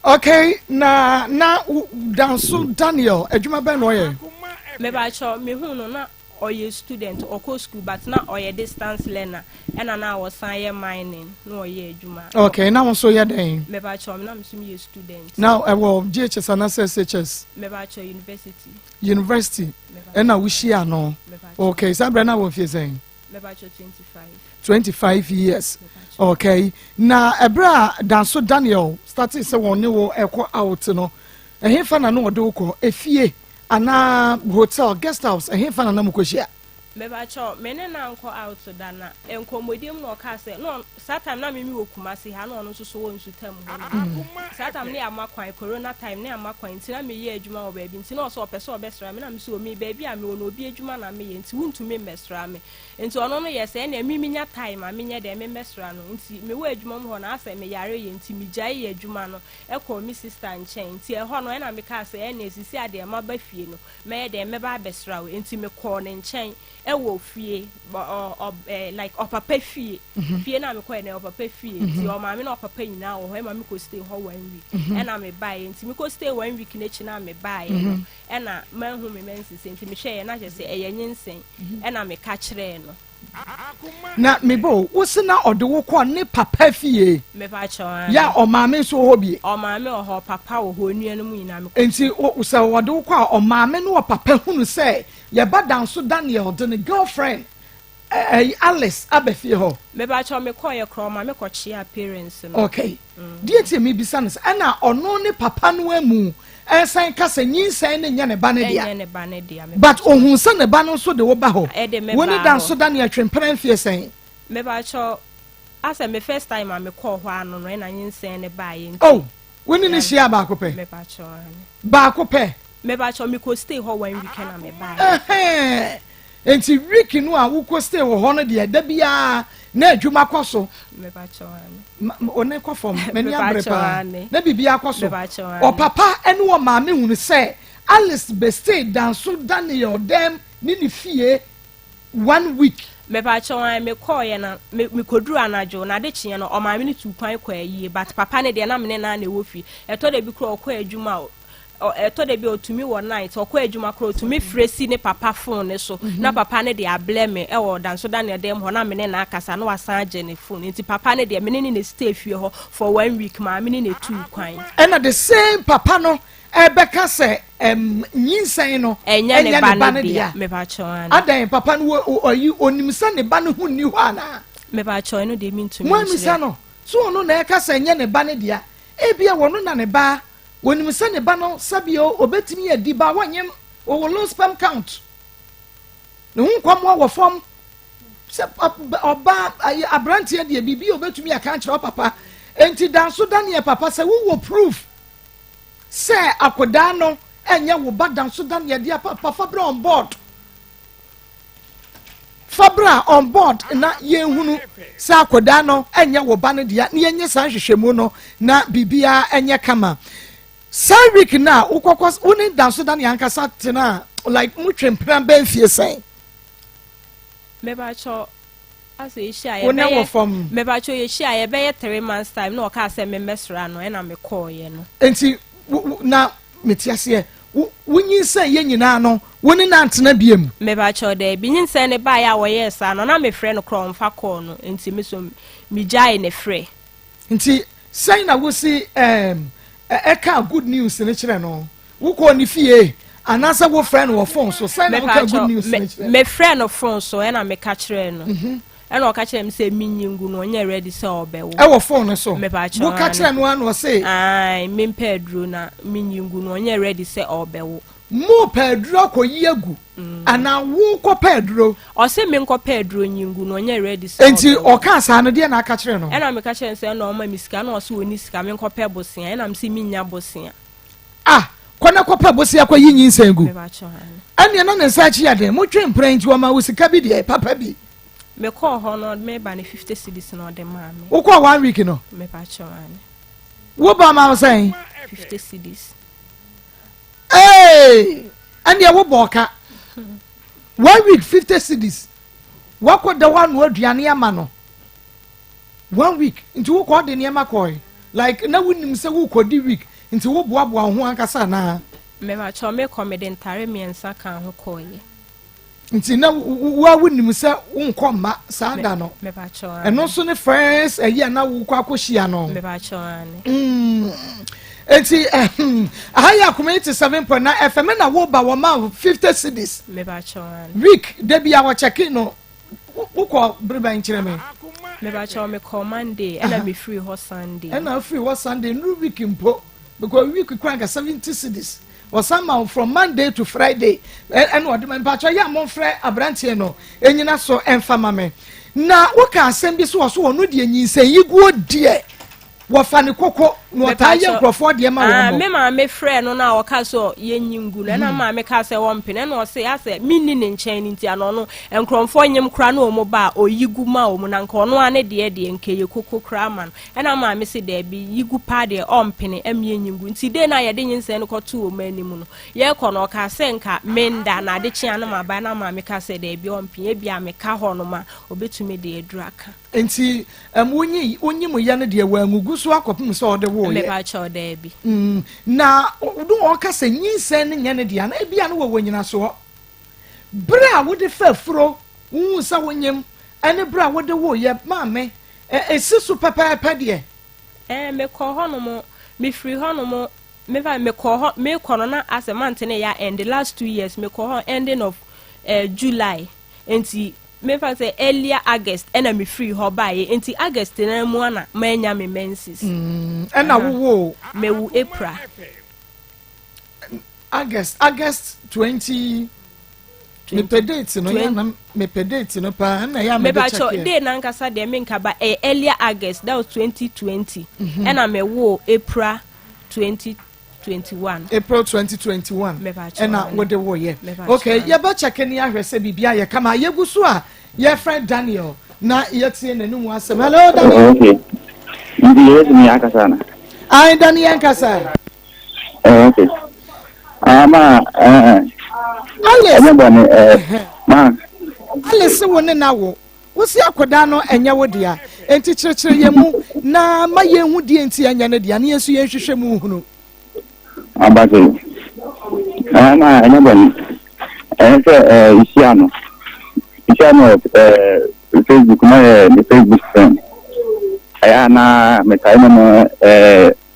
Okay, na na Danso Daniel adwuma bɛn na ɔyɛ? Mebakyɛw mehuu no na Ɔyɛ student, ɔkɔ school but na ɔyɛ distance learner ɛna na ɔsan yɛ mining na ɔyɛ adwuma. Okay, na wo nso yɛ dɛn? Mepakyɛw, na me nso meyɛ student. Na ɛwɔ JHS anaasɛ SHS? Mepakyɛw, university. University, ɛna wohyia no? Okay, saa berɛ na wɔ mfie sɛn? Mepakyɛw, 25. 25 years. Okay, na ɛberɛ a Danso Daniel startee sɛ wɔn ne wo ɛkɔ out no, ɛhefa na na ɔde wo kɔ? Efie? Anaa hotel, guest house, ɛhefa na na mokɔhyia? Mepakyɛw, me ne no ankɔ out da na nkɔmmɔdie mu na ɔkaa sɛ, na ɔn, saa time na me mewɔ Kumasi ha na ɔno nso so wɔ Nsutam hɔ nom. Saa time no yɛama kwan, corona time no yɛama kwan nti na meyɛ adwuma wɔ baabi nti na ɔsɛ ɔpɛ sɛ ɔbɛsra me na me sɛ o me baabi a mewɔ no obi adwuma na meyɛ nti wontumi mmɛsra me. Nti ɔno no yɛ sɛ ɛnneɛ me menya time a menyɛ dɛn memmɛsra no nti mewɔ adwuma mu hɔ no asɛ meyareeɛ nti megyaee adwuma no kɔɔ me sista nkyɛn. Nti ɛhɔ no, ɛna mekaa sɛ, Ɛnneɛ seesei a deɛ maba fie no, mɛyɛ dɛn? Mɛba abɛsra wo. Nti mekɔɔ ne nkyɛn wɔ fie, ɔ, ɔ, ɛ, like ɔpapa fie. Fie no a mekɔɛ no, ɛyɛ ɔpapa fie. Nti ɔmaame ne ɔpapa nyinaa wɔ hɔ. Ɛma mekɔ stay hɔ one week. Ɛna mebaeɛ. Nti mekɔ stay one week no akyi no a mebaeɛ no, ɛna manhu me menses. Nti mehwɛeɛ na kyerɛ sɛ ɛyɛ nyinsɛn. Ɛna meka kyerɛɛ no. Na me bo, wo se na ɔde wo kɔ ne papa fie? Mepakyɛw, aane. Ya ɔmaame nso wɔ hɔ bi? Ɔmaame wɔ hɔ, ɔpapa wɔ hɔ, onuanom nyinaa mekɔ. Nti sɛ ɔde wo kɔ a, ɔmaame ne ɔpapa hunu sɛ yɛba Danso Daniel de ne girlfriend ɛyi Alice aba fie hɔ? Mepakyɛw, mekɔɔyɛ koraa ɔmaame kɔ kyeaa parents no. Okay. Deɛ nti a mebisa no sɛ, ɛna ɔno ne papa no amu ɛsan ka sɛ nyinsɛn no nyɛ ne ba no dea. Ɛnyɛ ne ba no dea. But ohun sɛ ne ba no nso de wo ba hɔ. Ɛde me Wo ne baa da hɔ. nso da ne atwempena mfie sɛn? Mepakyɛw, asɛ me first time a mekɔɔ hɔ ano no ɛna nyinsɛn no baeɛ nti. Oh, wo ne no hyiaa baako pɛ? Mepakyɛw, aane. Baako pɛ? Mepakyɛw, mekɔ stay hɔ one week ɛna mebaeɛ. Ɛhɛn, Enti week no a wokɔ stay wɔ hɔ no deɛ da biara na adwuma kɔ so. Wo ne kɔ fam, m'ani abere paa. Na biribiara kɔ so. Ɔpapa ne ɔmaame hunu sɛ Alice bɛ stay Danso Daniel dɛm ne ne fie one week. Mepakyɛw ae me kɔɔyɛ na me kɔduru anadwo na ade kyeɛ no ɔmaame no tuu kwan kɔɔ ayie but papa no deɛ na me ne no ara na ɛwɔ fie ɛtɔ da bi koraa ɔkɔ adwuma a ɛtɔ da bi a ɔtumi wɔ night ɔkɔ adwuma koraa ɔtumi frɛ si ne papa phone ne so mhm. na papa ne de ablɛ me ɛwɔ danso Daniel dɛm hɔ na me ne na akasa na wasan agye ne phone nti papa ne deɛ me ne ne na stay fie hɔ for one week maame ne na etu kwan. Ɛna the same papa no ɛbɛka sɛ ɛm nyinsɛn no ɛnyɛ ne ba no dea adan papa no wɔ ɔyi onim sɛ ne ba no ho nni hɔ anaa. Mepakyɛw ɛno deɛ mi ntumi nkyerɛ. Mo amisa no so ɔno na ɛka sɛ ɛnyɛ ne ba no dea ebia wɔn na ne ba. Onim sɛ ne ba no sɛbio obetumi adi ba a wɔnyem, ɔwɔ low sperm count. Ne ho nkwamoa wɔ fam. Sɛ ɔba aberanteɛ deɛ biribi a obetumi aka akyerɛ papa. Enti danso Daniel papa sɛ wowɔ proof sɛ akodaa no ɛnyɛ wo ba danso Daniel deɛ papa fa bra on board. Fa bra on board na yɛnhunu sɛ akwadaa no nyɛ wo ba no dea na yɛnyɛ saa nhwehwɛmu no na biribiara nyɛ kama. Saa week no a wokɔkɔ wo ne Danso Daniel ankasa tena like motwe mpena bɛn fie sɛn? Mepakyɛw. Asɛ yɛhyia Wo ne wɔ fam. Mepakyɛw yɛhyia yɛbɛyɛ 3 months time na ɔkaa sɛ memmɛsra no, ɛna mekɔɔyɛ no. Nti na mete aseɛ, wonyinsɛn yɛ nyinaa no, wo ne no antena biom? Mepakyɛw, daabi. Nyinsɛn ne baeɛ a wɔyɛɛ saa no, na mefrɛ no korɔ, ɔmfa kɔɔ no, nti me so megyae ne frɛ. Nti sɛn na wosi ɛka good news no kyerɛ no? Wokɔɔ ne fie anaasɛ wofrɛ no wɔ phone so? Sɛn na woka good news no kyerɛ? Mefrɛ no phone so ɛna meka kyerɛ no, ɛna ɔka kyerɛ me sɛ menyi ngu no, ɔnyɛ ready sɛ ɔbɛwo. Ɛwɔ phone no so? Mepakyɛw. Woka kyerɛ no a na ɔse? Ae, mempɛ aduro na menyi ngu no, ɔnyɛ ready sɛ ɔbɛwo. Mo pɛ aduro akɔyi agu anaa wokɔ pɛ aduro? Ɔse menkɔpɛ aduro nyi ngu no, ɔnyɛ ready sɛ Nti ɔbɛwo. Ɔka saa no, deɛ na aka kyerɛ no? Ɛna meka kyerɛ no sɛ ɛna ɔma me sika, ɛna ɔse ɔni sika, menkɔpɛ bosea, ɛna mese mennya bosea. Ah, kɔ na kɔpɛ bosea kɔ yi nyinsɛn gu. Mepakyɛw, ane. Ɛneɛ na ne nsa akyi yɛ den, motwe mpena nti ɔma wo sika bi deɛ papa bi. Mekɔɔ hɔ no, meba no 50 cedis na ɔde maa me. Wokɔɔ one week no? Mepakyɛw, ane. Wo ba ma wo sɛn? 50 cedis. Ee, ɛneɛ wo bɔɔ ka. One week 50 cedis. Wakɔ da hɔ anoa aduane ama no. One week nti wokɔ de nneɛma kɔe, like na wonim sɛ wokɔdi week nti woboaboa wo ho ankasa anaa? Mepakyɛw, mekɔ, mede ntare mmiɛnsa kaa ho kɔeɛ. Nti na wo a wonim sɛ wonkɔ mma saa da no? Mepakyɛw. Ɛno nso ne first ɛyi a na wokɔ akɔhyia no? Mepakyɛw, ane. Nti aha yɛ Akoma 87.9 FM na woba wɔ ma 50 cedis. Mepakyɛw, ane. Week da bi a wɔkyɛke no, wokɔ bere bɛn, kyerɛ me? Mepakyɛw, mekɔ Monday ɛna mefiri hɔ Sunday. Ɛna afiri hɔ Sunday, nuru week mpo, because week kora nka 70 cedis wɔsan ma wo from Monday to Friday. Ɛna ɔde ma. Mpakyɛ yɛ a momfrɛ aberanteɛ no ɛnyina so ɛmfa ma me. Na woka asɛm bi so wɔ so, ɔno deɛ nyinsɛn yi guo deɛ, wɔfa ne koko na ɔtaa yɛ nkurɔfoɔ deɛ ma wɔn mo. Me maame frɛ no na ɔka sɛ yɛnyi ngu no, ɛna maame ka sɛ wɔmpene, ɛna ɔse asɛ menni ne nkyɛn no nti ana ɔno nkurɔfoɔ nyem koraa na wɔn ba a ɔyi gu ma wɔn, na nka ɔno ara ne deɛ nka ɛyɛ koko koraa ma no. Ɛna maame se daabi, yi gu paa deɛ ɔmpene ɛm yɛnyi ngu. Nti dei na yɛde nyinsɛn no kɔtoo wɔn anim no, yɛkɔ no ɔka sɛ nka menda na ade kyea no maba, ɛna maame ka sɛ daabi, ɔmpene, ebia meka hɔ nom a ɔbɛtumi de aduru aka. Nti wonyi wonyi mo yɛ no deɛ wangugu so akɔpem sɛ ɔde wo yɛ? Mepakyɛw, daabi. Na do ɔka sɛ nyinsɛn no nyɛ ne dea na ebia no wɔwɔ nyinasoɔ. Bere a wode fa afuro wohu sɛ wonyem ɛne bere a wode wo yɛ, maame, ɛsi so pɛpɛɛpɛ deɛ? Ɛɛ, mekɔ hɔnom, mefiri hɔnom, mefa mekɔ hɔ, mekɔ no na asɛ month ne yɛ end last 2 years, mekɔ hɔ ending of July, nti mefa sɛ earlier August ɛna mefiri hɔ baeɛ, nti August na mu ana manya me menses. Ɛna wowoo? Mewu April. August 20, mepɛ date no yɛ na mepɛ date no paa ɛna yɛ a mede mepakyɛw check yɛ. Day nankasa deɛ menka ba, ɛyɛ earlier August, that was 2020, ɛna mewoo April 2021. April 2021. Mepakyɛw, ɛna ane. Wode woyɛ? Mepakyɛw, Okay. ane. Yɛbɛ check ne ahwɛ sɛ biribi ayɛ kama. Yɛgu so a yɛfrɛ Daniel na yɛtie n'anim asɛm. Hello, Daniel. Okay. Nti yɛbɛtumi akasa na? Ae, Daniel nkasa. Okay. Ah, ma Alice. Ɛnyɛ bɔne ma. Alice, wo ne na wo wosi akwadaa no ɛnyɛ wo dea, enti kyerɛkyerɛ yɛn mu na ma yɛn hu deɛ nti ɛnyɛ ne dea ne yɛn nso yɛn hwehwɛ mu hunu. Abase. Ma ɛnyɛ bɔne. Ɛyɛ sɛ nhyia no. Nhyia no Facebook na yɛ ne Facebook friend. Ɛyɛ a na metae ne no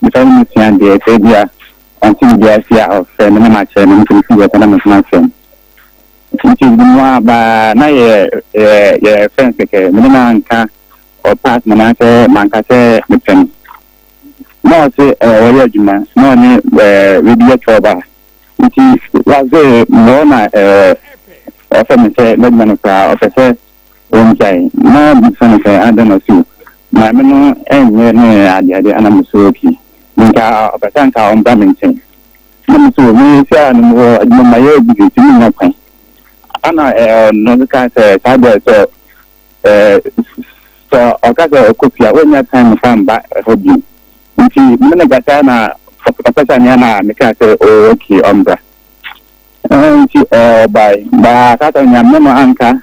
metae ne no sua adeɛ, sɛ bi a ɔnte biribi ase a, ɔfrɛ me na makyerɛ no, nti mfi yɛ na mesoma frɛ no. Nti mu a baa na yɛ friends kɛkɛ, mene no anka ɔpass na anaasɛ manka sɛ mepɛ no. Na ɔse ɔyɛ adwuma na ɔne webi yɛ twɔba. Nti wase mmɔ na ɔfɛ me sɛ n'adwuma no koraa ɔpɛ sɛ ɔngyae, na bisa no sɛ adɛn na ɔse o maame no ɛnyɛ ne adeade ana me so okay, nka ɔpɛ sɛ nka ɔmbra me nkyɛn, na me so me si a no mewɔ adwuma ma yɛ busy nti menya kwan, ana ɔno nso kaa sɛ saa deɛ sɛ ɔka sɛ ɔkɔ fie a ɔnnya time fa mba hɔ bio, nti me ne kasa na ɔpɛ sɛ nea na mekaa sɛ oh okay, ɔmbra. Nti ɔbae baa saa sɛ nea me no anka.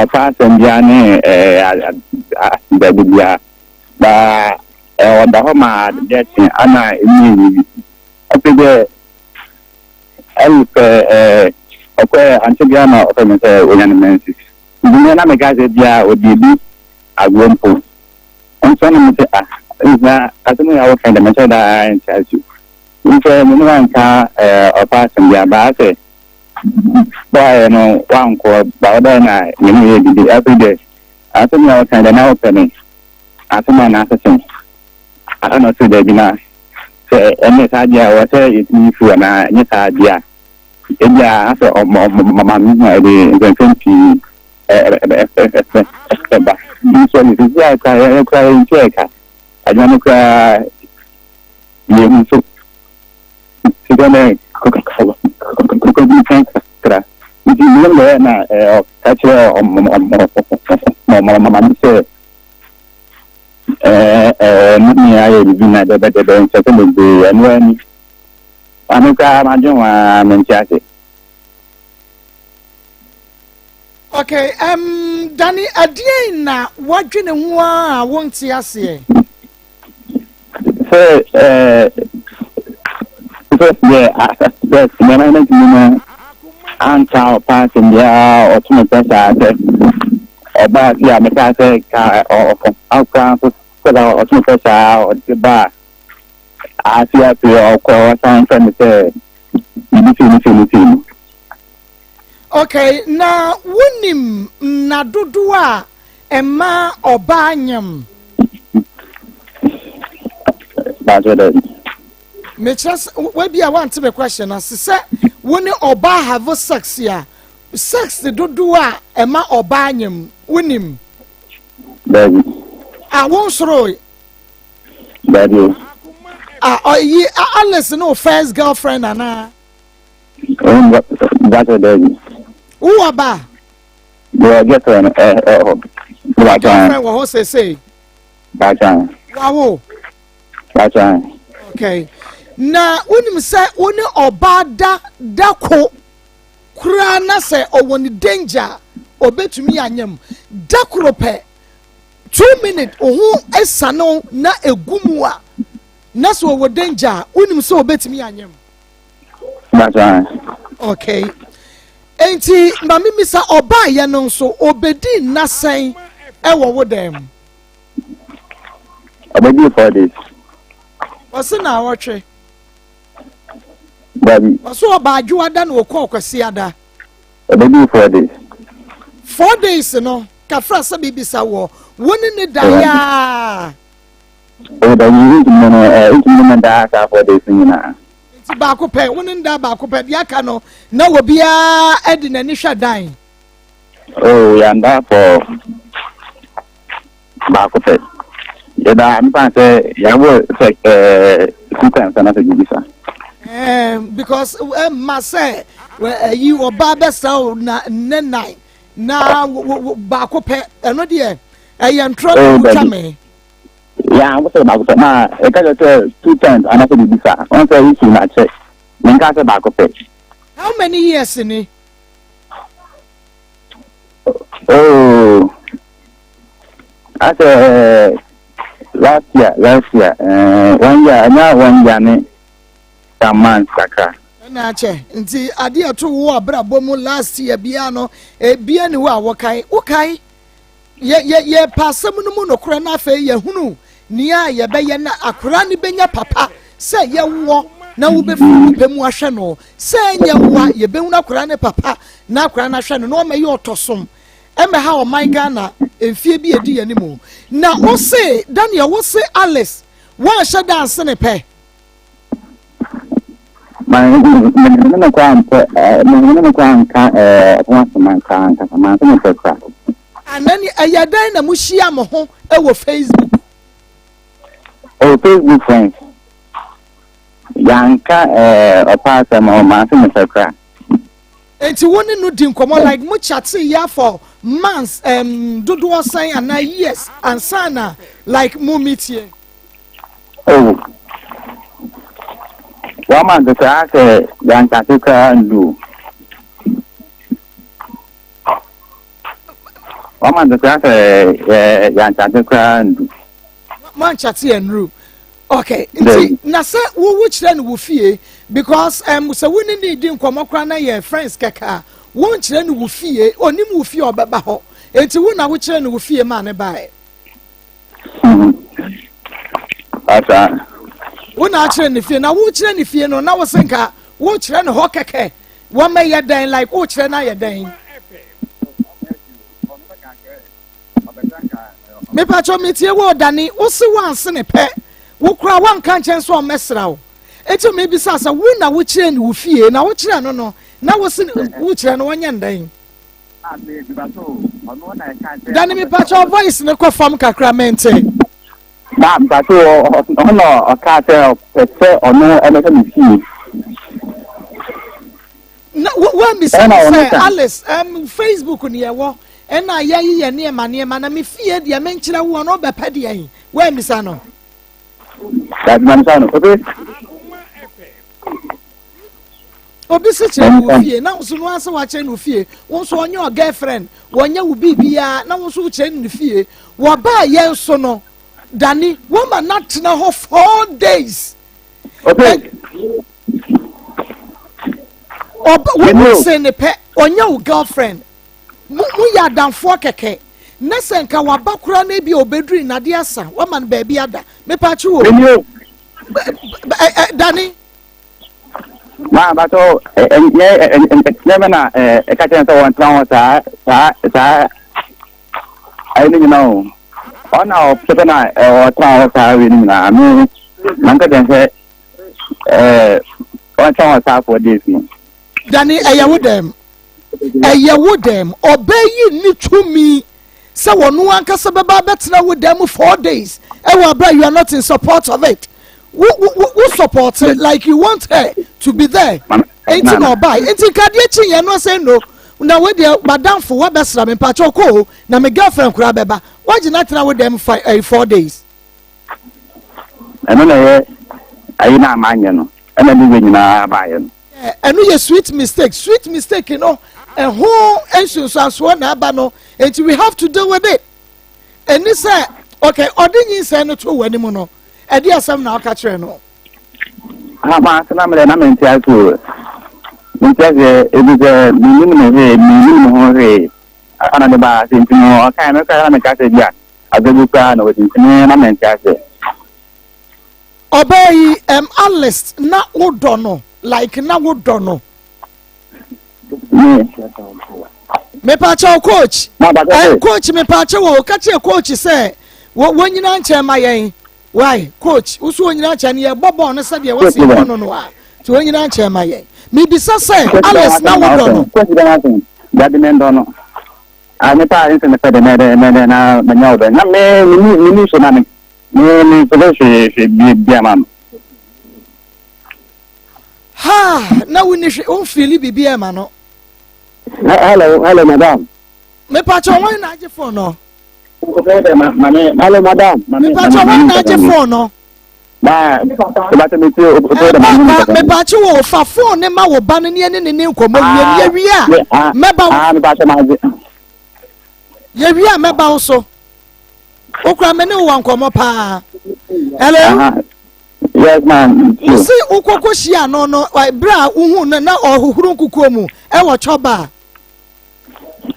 ɔfa asɛm biara ne ɛɛ baabi biara ba ɔda hɔ ma adeɛ kye ana emu yɛ biribi. Afei deɛ ɛyɛ pɛ ɛɛ ɔkɔɛ ankyɛ biara na ɔfrɛ me sɛ onya ne menses. Nti me na meka sɛ biara ɔde bi agorɔ mpo. Nso na mese ah na asɛm yi a woka deɛ menhyɛ da nte ase o. Nso me ne wanka ɛɛ ɔfa asɛm biara baa sɛ baeɛ no wankɔ ba ɔdaeɛ na me ne yɛ didi. Afei deɛ asɛm yi a woka deɛ na wopɛ me asɛm a na asese ɛna ɔse daabi na sɛ ɛnyɛ saa deɛ a ɛwɔ sɛ yɛtumi firi anaa ɛnyɛ saa deɛ a ebi a asɛ ɔma me hu a ɛde nsɛnsɛm pii ɛba nso ɛde sisi a kora yɛ kora yɛ nkyɛn ɛka adwuma no kora yɛ hu so sika dɛ kɔkɔ bi kan kakra nti mi yɛ na ɔka kyerɛ ɔmɔmɔmɔ sɛ Ɛɛ ɛɛ ne me ayɛ biribi na dɛbɛdɛbɛ nsɛsɛ bebree ɛno ara ni. Maame koraa madwen ho ara mente ase. Okay, um, Danny, ɛdeɛn na woadwene ho ara a wonte aseɛ? Sɛ ɛɛ sɛ deɛ sɛ nneɛma no ntumi no anka ɔpa asɛm biara ɔto me pɛ saa sɛ ɔbaa fi a mekaa sɛ ka ɔkɔ akora nso sɛ ɔto me pɛ saa ɔde baa ase afei ɔkɔ ɔsan fɛ me sɛ biribi sei ne sei ne sei no. Okay, na wonim nna dodoɔ a ɛma ɔbaa nyem? Bakyɛ dɛ. Mekyerɛ sɛ wabi a wante me question ase sɛ wo ne ɔbaa have sex a sex dodoɔ a ɛma ɔbaa nyem wonim? Dabi. A wo nsoroe? Dabi. A ɔyi Alice ne wo first girlfriend anaa? Bakyɛ dabi. Wowɔ ba? Mewɔ girlfriend ɛ ɛ hɔ. Girlfriend wɔ hɔ seesei? Bakyɛ. Wawo? Bakyɛ. Okay. Na wonim sɛ wo ne ɔbaa da da ko koraa na sɛ ɔwɔ ne danger a ɔbɛtumi anyam da koro pɛ 2 minute wo ho esane wo na egu mu a na sɛ ɔwɔ danger a wonim sɛ ɔbɛtumi anyam. Bakyɛ. Okay. Enti maame misa ɔbaa yɛ no nso ɔbɛdi nna sɛn ɛwɔ wo dan mu? Ɔbɛdi 4 days. Ɔsi na awɔtwe. Dabi. Ɔsi ɔba adwoada na ɔkɔ ɔkwasiada. Ɔbɛdi 4 days. 4 days no kafra sɛ bibisa wɔ wo ne ne da yaa. O dabi ntumi no ɛ ntumi no da saa 4 days nyinaa. Nti baako pɛ wo ne ne da baako pɛ deɛ aka no na obiara ɛde n'ani hwɛ dan. Oh yanda for baako pɛ. Yɛda mefa sɛ yɛabɔ sɛ ɛɛ two times anaasɛ biribi sa. Ɛɛ because ɛma sɛ ɛyi ɔbaa bɛsra o na ne nan na baako pɛ ɛno deɛ ɛyɛ ntorɔ na wotwa me. Ya wosɛ baako pɛ na ɛka kyerɛ sɛ two times anaasɛ biribi sa wɔn sɛ issue na akyɛ menka sɛ baako pɛ. How many years ni? Oh, asɛ last year one year ɛnyɛ one year ne some months kakra. Ɛna akyɛ nti adeɛ ɛto wo abrabɔ mu last year biara no ebia ne wo a wɔkae wokae yɛ yɛ yɛ pa asɛm no mu nokorɛ na afei yɛhunu nea yɛbɛyɛ na akwaraa no bɛnya papa sɛ yɛwoɔ na wobɛfiri wo pɛ mu ahwɛ no sɛ ɛnyɛ wo a yɛbɛhunu akwaraa no papa na akwaraa no ahwɛ no na ɔmɛyɛ ɔtɔsom ɛmɛha ɔman Ghana mfie bi edi yɛn mu na wose Daniel wose Alice wɔanhyɛ da anse ne pɛ. Ma me ne kora mpɛ me ne kora nka ɛho asɛm anka ankasa ma nse ne pɛ kora. Anani ɛyɛ dɛn na mo hyia mo ho wɔ Facebook? Oh, Facebook friends. Yanka ɔpa asɛm ɔ ma nse ne pɛ kora. Nti wo ne no di nkɔmɔ like mo chat yɛ for months dodoɔ sɛn anaa years ansa na like mo meet yɛ? Oh. One month koraa sɛ yankase koraa ndu. One month koraa sɛ yɛ yɛankyate koraa ndu. Moankyate annuru. Okay, nti na sɛ wowo kyerɛ no wo fie because um, sɛ wo ne ne di nkɔmmɔ koraa na yɛ friends kɛkɛ a wonkyerɛ no wo fie, onim wo fie ɔbɛba hɔ. Nti wo na wokyerɛ no wo fie maa ne baeɛ. Asa. Wo na akyerɛ ne fie na wokyerɛ ne fie no na wo se nka wokyerɛ no hɔ kɛkɛ wɔmɛyɛ dɛn like wokyerɛ no ayɛ dɛn. Mepatwɔ metie wo Dani wo se woansene pɛ wo koraa woanka nkyɛn sɛ ɔmmɛsra wo eti mebisa sɛ wo na wokyerɛ ne wo fie na wokyerɛ no no na wo se wokyerɛ no wɔnyɛ ndɛn. Dani mepatwɔ voice ne kɔ fam kakra mente. Na mpatwɔ ɔno ɔkaa sɛ ɔpɛ sɛ ɔno ɛbɛhwɛ me fie. Na woammisa no sɛ, Alice, um, Facebook ne yɛwɔ, ɛna yɛyi yɛ nneɛma nneɛma, na me fie deɛ menkyerɛ woɔ no, wobɛpɛ deɛ he? Woammisa no? Dabi, mammisa no. Obi. Obi se kyerɛ no wo fie, na wo nso no ara sɛ wakyerɛ no wo fie, wo nso ɔnyɛ ɔ girlfriend, wɔnyɛ wo biribiara, na wo nso wokyerɛ no ne fie. Wɔbaa yɛn so no, Dani, wɔma no atena hɔ 4 days. Okay. Ɔba wo wo se ne pɛ ɔnyɛ wo girlfriend mo mo yɛ adamfoɔ kɛkɛ na sɛ nka waba koraa na ebi a obeduri nade asa wama no baabi ada mepakye wo Dani. Maa batɔ ɛnyɛ ɛnyɛ mɛ na ɛka kyɛn sɛ wɔn tena hɔ saa saa saa ayi ne nyinaa o ɔna ɔpɛ na ɔtena hɔ saa wei ne nyinaa me na nka kyɛn sɛ. Ɛɛ wɔn wɔn saa 4 days no. Dani ɛyɛ wo dɛm ɛyɛ wo dɛm ɔbɛ yi ni tumi sɛ wɔn ankasa bɛba abɛtena wo dɛm 4 days ɛwɔ abira you are not in support of it wo wo wo support it like you want her to be there enti na ɔbaa enti nkadeɛ kyi yɛn no sɛ no na wo deɛ madamfo wabɛsra me mpakyɛ ɔkɔ o na me girlfriend koraa bɛba wagye na tena wo dɛm fi ɛyɛ 4 days. Ɛno na ɛyɛ ayi no a manyɛ no ɛna ne wei nyinaa baayɛ no. Ɛno yɛ sweet mistake sweet mistake no ɛho nsunsuansoɔ na aba no nti we have to deal with it ɛni sɛ okay ɔde nyinsɛn no to wɔ anim no ɛde asɛm na ɔka kyerɛ no. Ama ase na mmerɛ na mente ase o mente ase ebi sɛ menim ne hwee menim ne ho hwee ana de baa ase nti no ɔkae me koraa na meka sɛ bi a Adze koraa na wɔdze ntsi me na menntse ase. Ɔbaa yi um Alice na wo dɔ no like na wo dɔ no. Me. Mepaakyɛw coach. Eh, coach mepaakyɛw o ka kyerɛ coach sɛ wɔnyina nkyɛn ma yɛn. Why coach wo so wɔnyina nkyɛn no yɛbɔ bɔɔl no sɛdeɛ wɔsi bɔ no no a nti wɔnyina nkyɛn ma yɛn. Mebisa sɛ Alice na wo dɔ no. Coach bɛn asɛm? Dabi mendɔ no. Ah, me paa nse mepɛ de mɛdɛ mɛdɛ na manya wo dɔ. Na me me ni me ni so na me me me mpɛ hwee hwee bi bi ama no. Ha, na wo ni hwee, wo mfili biribi ama no. Hello, hello madam. Me pa cho wɔn na agye phone no. Hello madam. Me pa cho wɔn na agye phone no. Ba, ba me ti o o da ma. Me pa cho wo fa phone ne ma wo ba no ne ne ne ne nkɔmmɔ wie ne yɛwie a mɛba wo. Ah, me pa cho ma agye. Yɛwie a mɛba wo so. Wokura me ne wo wɔ nkɔmmɔ paa. Hello. Yes, ma'am. Wosi wokɔkɔ hyia no no bere a wohu no na ɔhohoro nkukuo mu ɛwɔ chɔba.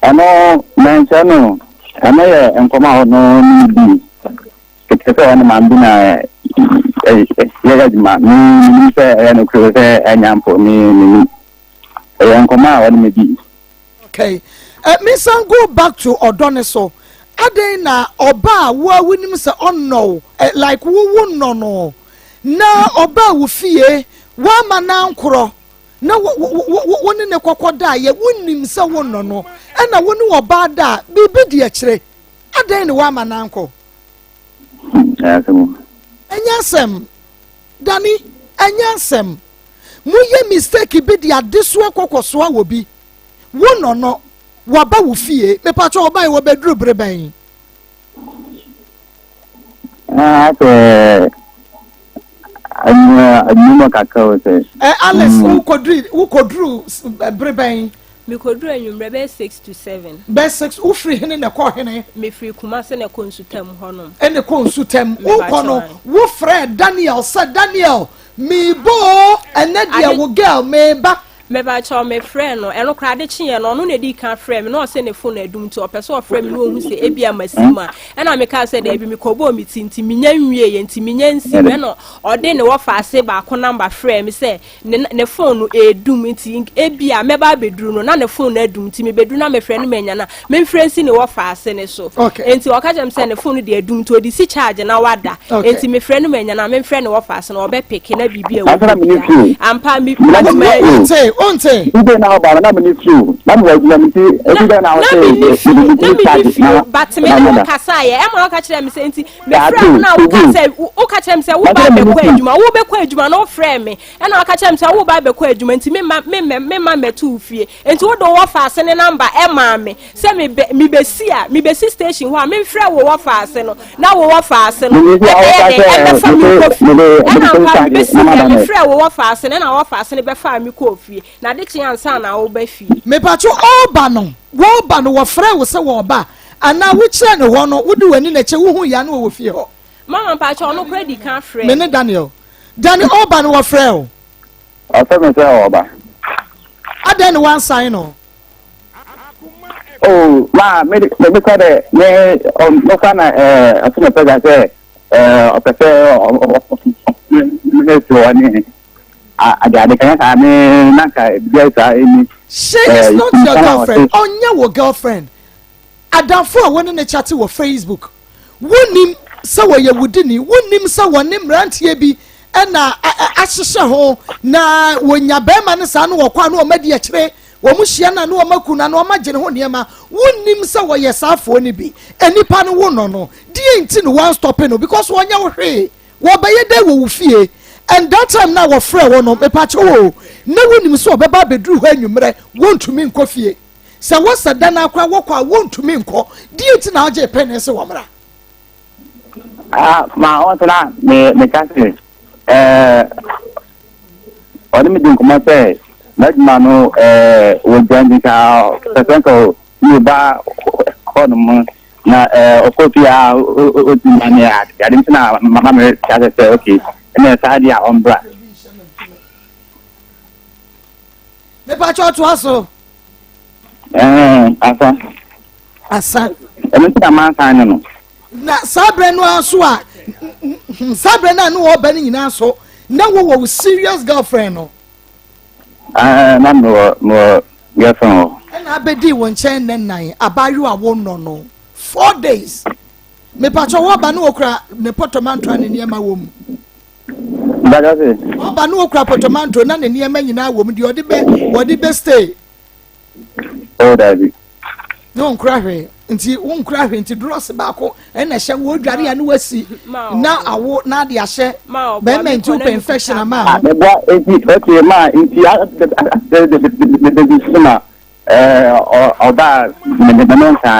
Ɛno mɛnkyɛ no ɛno yɛ nkɔmmɔ a ɔno ne di. Ɛkyerɛ sɛ ɔne maame bi na yɛyɛ adwuma. Me menim sɛ ɛyɛ nokorɛ sɛ ɛnyɛ mpo me menim. Ɛyɛ nkɔmmɔ a ɔne me di. Okay. Uh, me san go back to ɔdɔ ne so. Adɛn na ɔba a wo a wonim sɛ ɔnnɔ wo, eh, like wo wo nnɔ no, na ɔba wo fie, woama no ankorɔ, na wo wo wo wo ne ne kɔkɔ da a yɛ wonim sɛ wo nnɔ no, ɛna wo ne ɔbaa da a biribi di akyire. Adɛn na woama no ankɔ? Ɛnyɛ asɛm. Dani, ɛnyɛ asɛm. Moyɛ mistake bi de adesoa kɔkɔsoa wɔ bi. Wo nɔnɔ, waba wo fie. Mepatwɛ ɔbae wɔbɛduru bere bɛn? Asɛ anwumma kakra o sɛ. Ɛ Alice, wokɔduru wokɔduru bere bɛn? Mekoduruu anwummerɛ bɛyɛ 6 to 7. Bɛyɛ 6, wofiri hene na ɛkɔɔ hene? Mefiri Kumase na ɛkɔ Nsutam hɔnom. Ɛna ɛkɔ Nsutam. Mepakyɛw Wokɔ no, ae. wofrɛɛ Daniel sɛ, Daniel, merebɔ oo, ɛnnɛ deɛ Ade. wo girl, mereba. Mepakyɛw, mefrɛɛ no, ɛno koraa ade kyeeɛ no, ɔno na ɛdii kan frɛɛ me, na ɔse ne phone adum nti ɔpɛ sɛ ɔfrɛ me na ɔhu sɛ ebia masi mu a. Ɛna mekaa sɛ daabi, mekɔbɔɔ me ti nti menya nwieeɛ nti menya nsi mu. Ɛna ɔde ne wɔfaase baako number frɛɛ me sɛ ne ne phone no ɛredum nti ebia mɛba abɛduru no na ne phone no adum nti mebɛduru na mefrɛ no manya no a memfrɛ nsi ne wɔfaase no so. Okay. Nti ɔka kyerɛ me sɛ ne phone no deɛ adum nti ɔde si charge na wada. Okay. Nti mefrɛ no manya no a memfrɛ ne wɔfaase no ɔbɛpeke na biribi a ɛwɔ Ansa na hɔ mene biara. fie o. Ampa me Na but mene ma fie o. Wonte, wonte. Ebi na ɔba no na mene fie o. Na mewɔ adwuma mu nti na ebi bɛ na na ɔsɛ menni fie mede na me tiri menni charge fie na but me na ne wo mada. kasaeɛ ɛma woka kyerɛ me sɛ nti mefrɛ Dabi wo o, na woka ebi o. sɛ woka kyerɛ me sɛ Na woba sɛ mene abɛkɔ fie. adwuma wobɛkɔ adwuma na wofrɛ me ɛna woka kyerɛ me sɛ woba abɛkɔ adwuma nti memma memma memma mmɛto wo fie nti wode wo wɔfaase ne namba ɛmaa me sɛ mebɛ mebɛsi a mebɛsi station hɔ a memfrɛ wo wɔfaase no na wo wɔfaase no Mene fie a ɛbɛyɛ wɔka dɛn sɛ ɛbɛfa me mede nkɔ fie mede mede ɛna tiri ampa charge mebɛsi na yɛ mada no. mefrɛ wo wɔfaase no ɛna wɔfaase no bɛfaa me kɔɔ fie Na ade kyee ansa na woreba fie. Mepatwo ɔɔba no wɔɔba no wɔfrɛɛ wo sɛ wɔɔba anaa wo kyerɛɛ no hɔ no wode w'ani na kyɛ wohuu yɛ a na ɔwɔ fie hɔ. Mama mpakyɛw ɔno koraa di kan frɛɛ Me ne Daniel. Danny ɔɔba no wɔfrɛɛ wo? Ɔfrɛ me sɛ ɔɔba. Adɛn na woansan no? Oh, ma me me me kɔ dɛ me ɔ mo kɔ na ɛɛ ɔsɛ me pɛ sɛ ɛɛ ɔpɛ sɛ ɔ ɔ me me si hɔ ne. Ade ade kan saa me na nka bia saa ɛni. She is not your girlfriend. Ɔnyɛ wo girlfriend. Adamfo a wo ne ne chate wɔ Facebook. Wonim sɛ wɔyɛ wudini. Wonim sɛ wɔne mmeranteɛ bi na ahyehyɛ ho na wɔnya bɛrima no saa no wɔkɔ a na wɔn adi akyire. Wɔn hyia no a na wɔn aku no na wɔn agye ne ho nneɛma. Wonim sɛ wɔyɛ saa afoɔ no bi. Nnipa no wo nɔ no. Deɛ nti no wɔn stop no because wɔnyɛ wo hwee. Wɔbɛyɛ dɛn wɔ wo fie? And that time no a wɔfrɛɛ wo no, mepakyɛw o, na wonim sɛ ɔbɛba abɛduru hɔ anwummerɛ, wontumi nkɔ fie. Sɛ wɔsɛ da no ara koraa wɔkɔ a, wontumi nkɔ. Deɛ nti na wogyee pene sɛ wɔmmra? Ah, ma ɔnso na me meka sɛ ɛɛ ɔne me di nkɔmmɔ sɛ n'adwuma no ɛɛ wɔ gya nti nka pɛ sɛ nka ne ba hɔ nom Na ɔkɔ fie a ɔdi ma ne ade nti na mama me te ase sɛ okay ɛna saa deɛ a ɔmbra. Mepakyɛ ɔtoa so. Ɛɛ asa. Asa. Ɛno nti na mansan ne no. Na saa berɛ no ara so a saa berɛ no a ne wɔba no nyinaa so na wowɔ wo serious girlfriend no. Ɛɛ na mewɔ mewɔ girlfriend wɔ. Ɛna abɛdii wo nkyɛn nnɛ nnan abaayewa a wonnɔ no 4 days mepatwɛ wɔba ne wɔkura ne pɔtɔmanto a ne nneɛma wɔ mu. Bàjẹ́ sè. Ɔba ne wɔkura pɔtɔmanto na ne nneɛma nyinaa wɔ mu deɛ ɔde bɛ wɔde bɛ stay. Oh dabi. Ne wɔnkura hwee nti wonkura hwee nti drɔs baako ɛna ɛhyɛ wɔdware a ne wasi na awo na ade ahyɛ bɛrima nti wopɛ infection ama ho. Meboa eti eti ma nti a ma ɔbaa me ne nka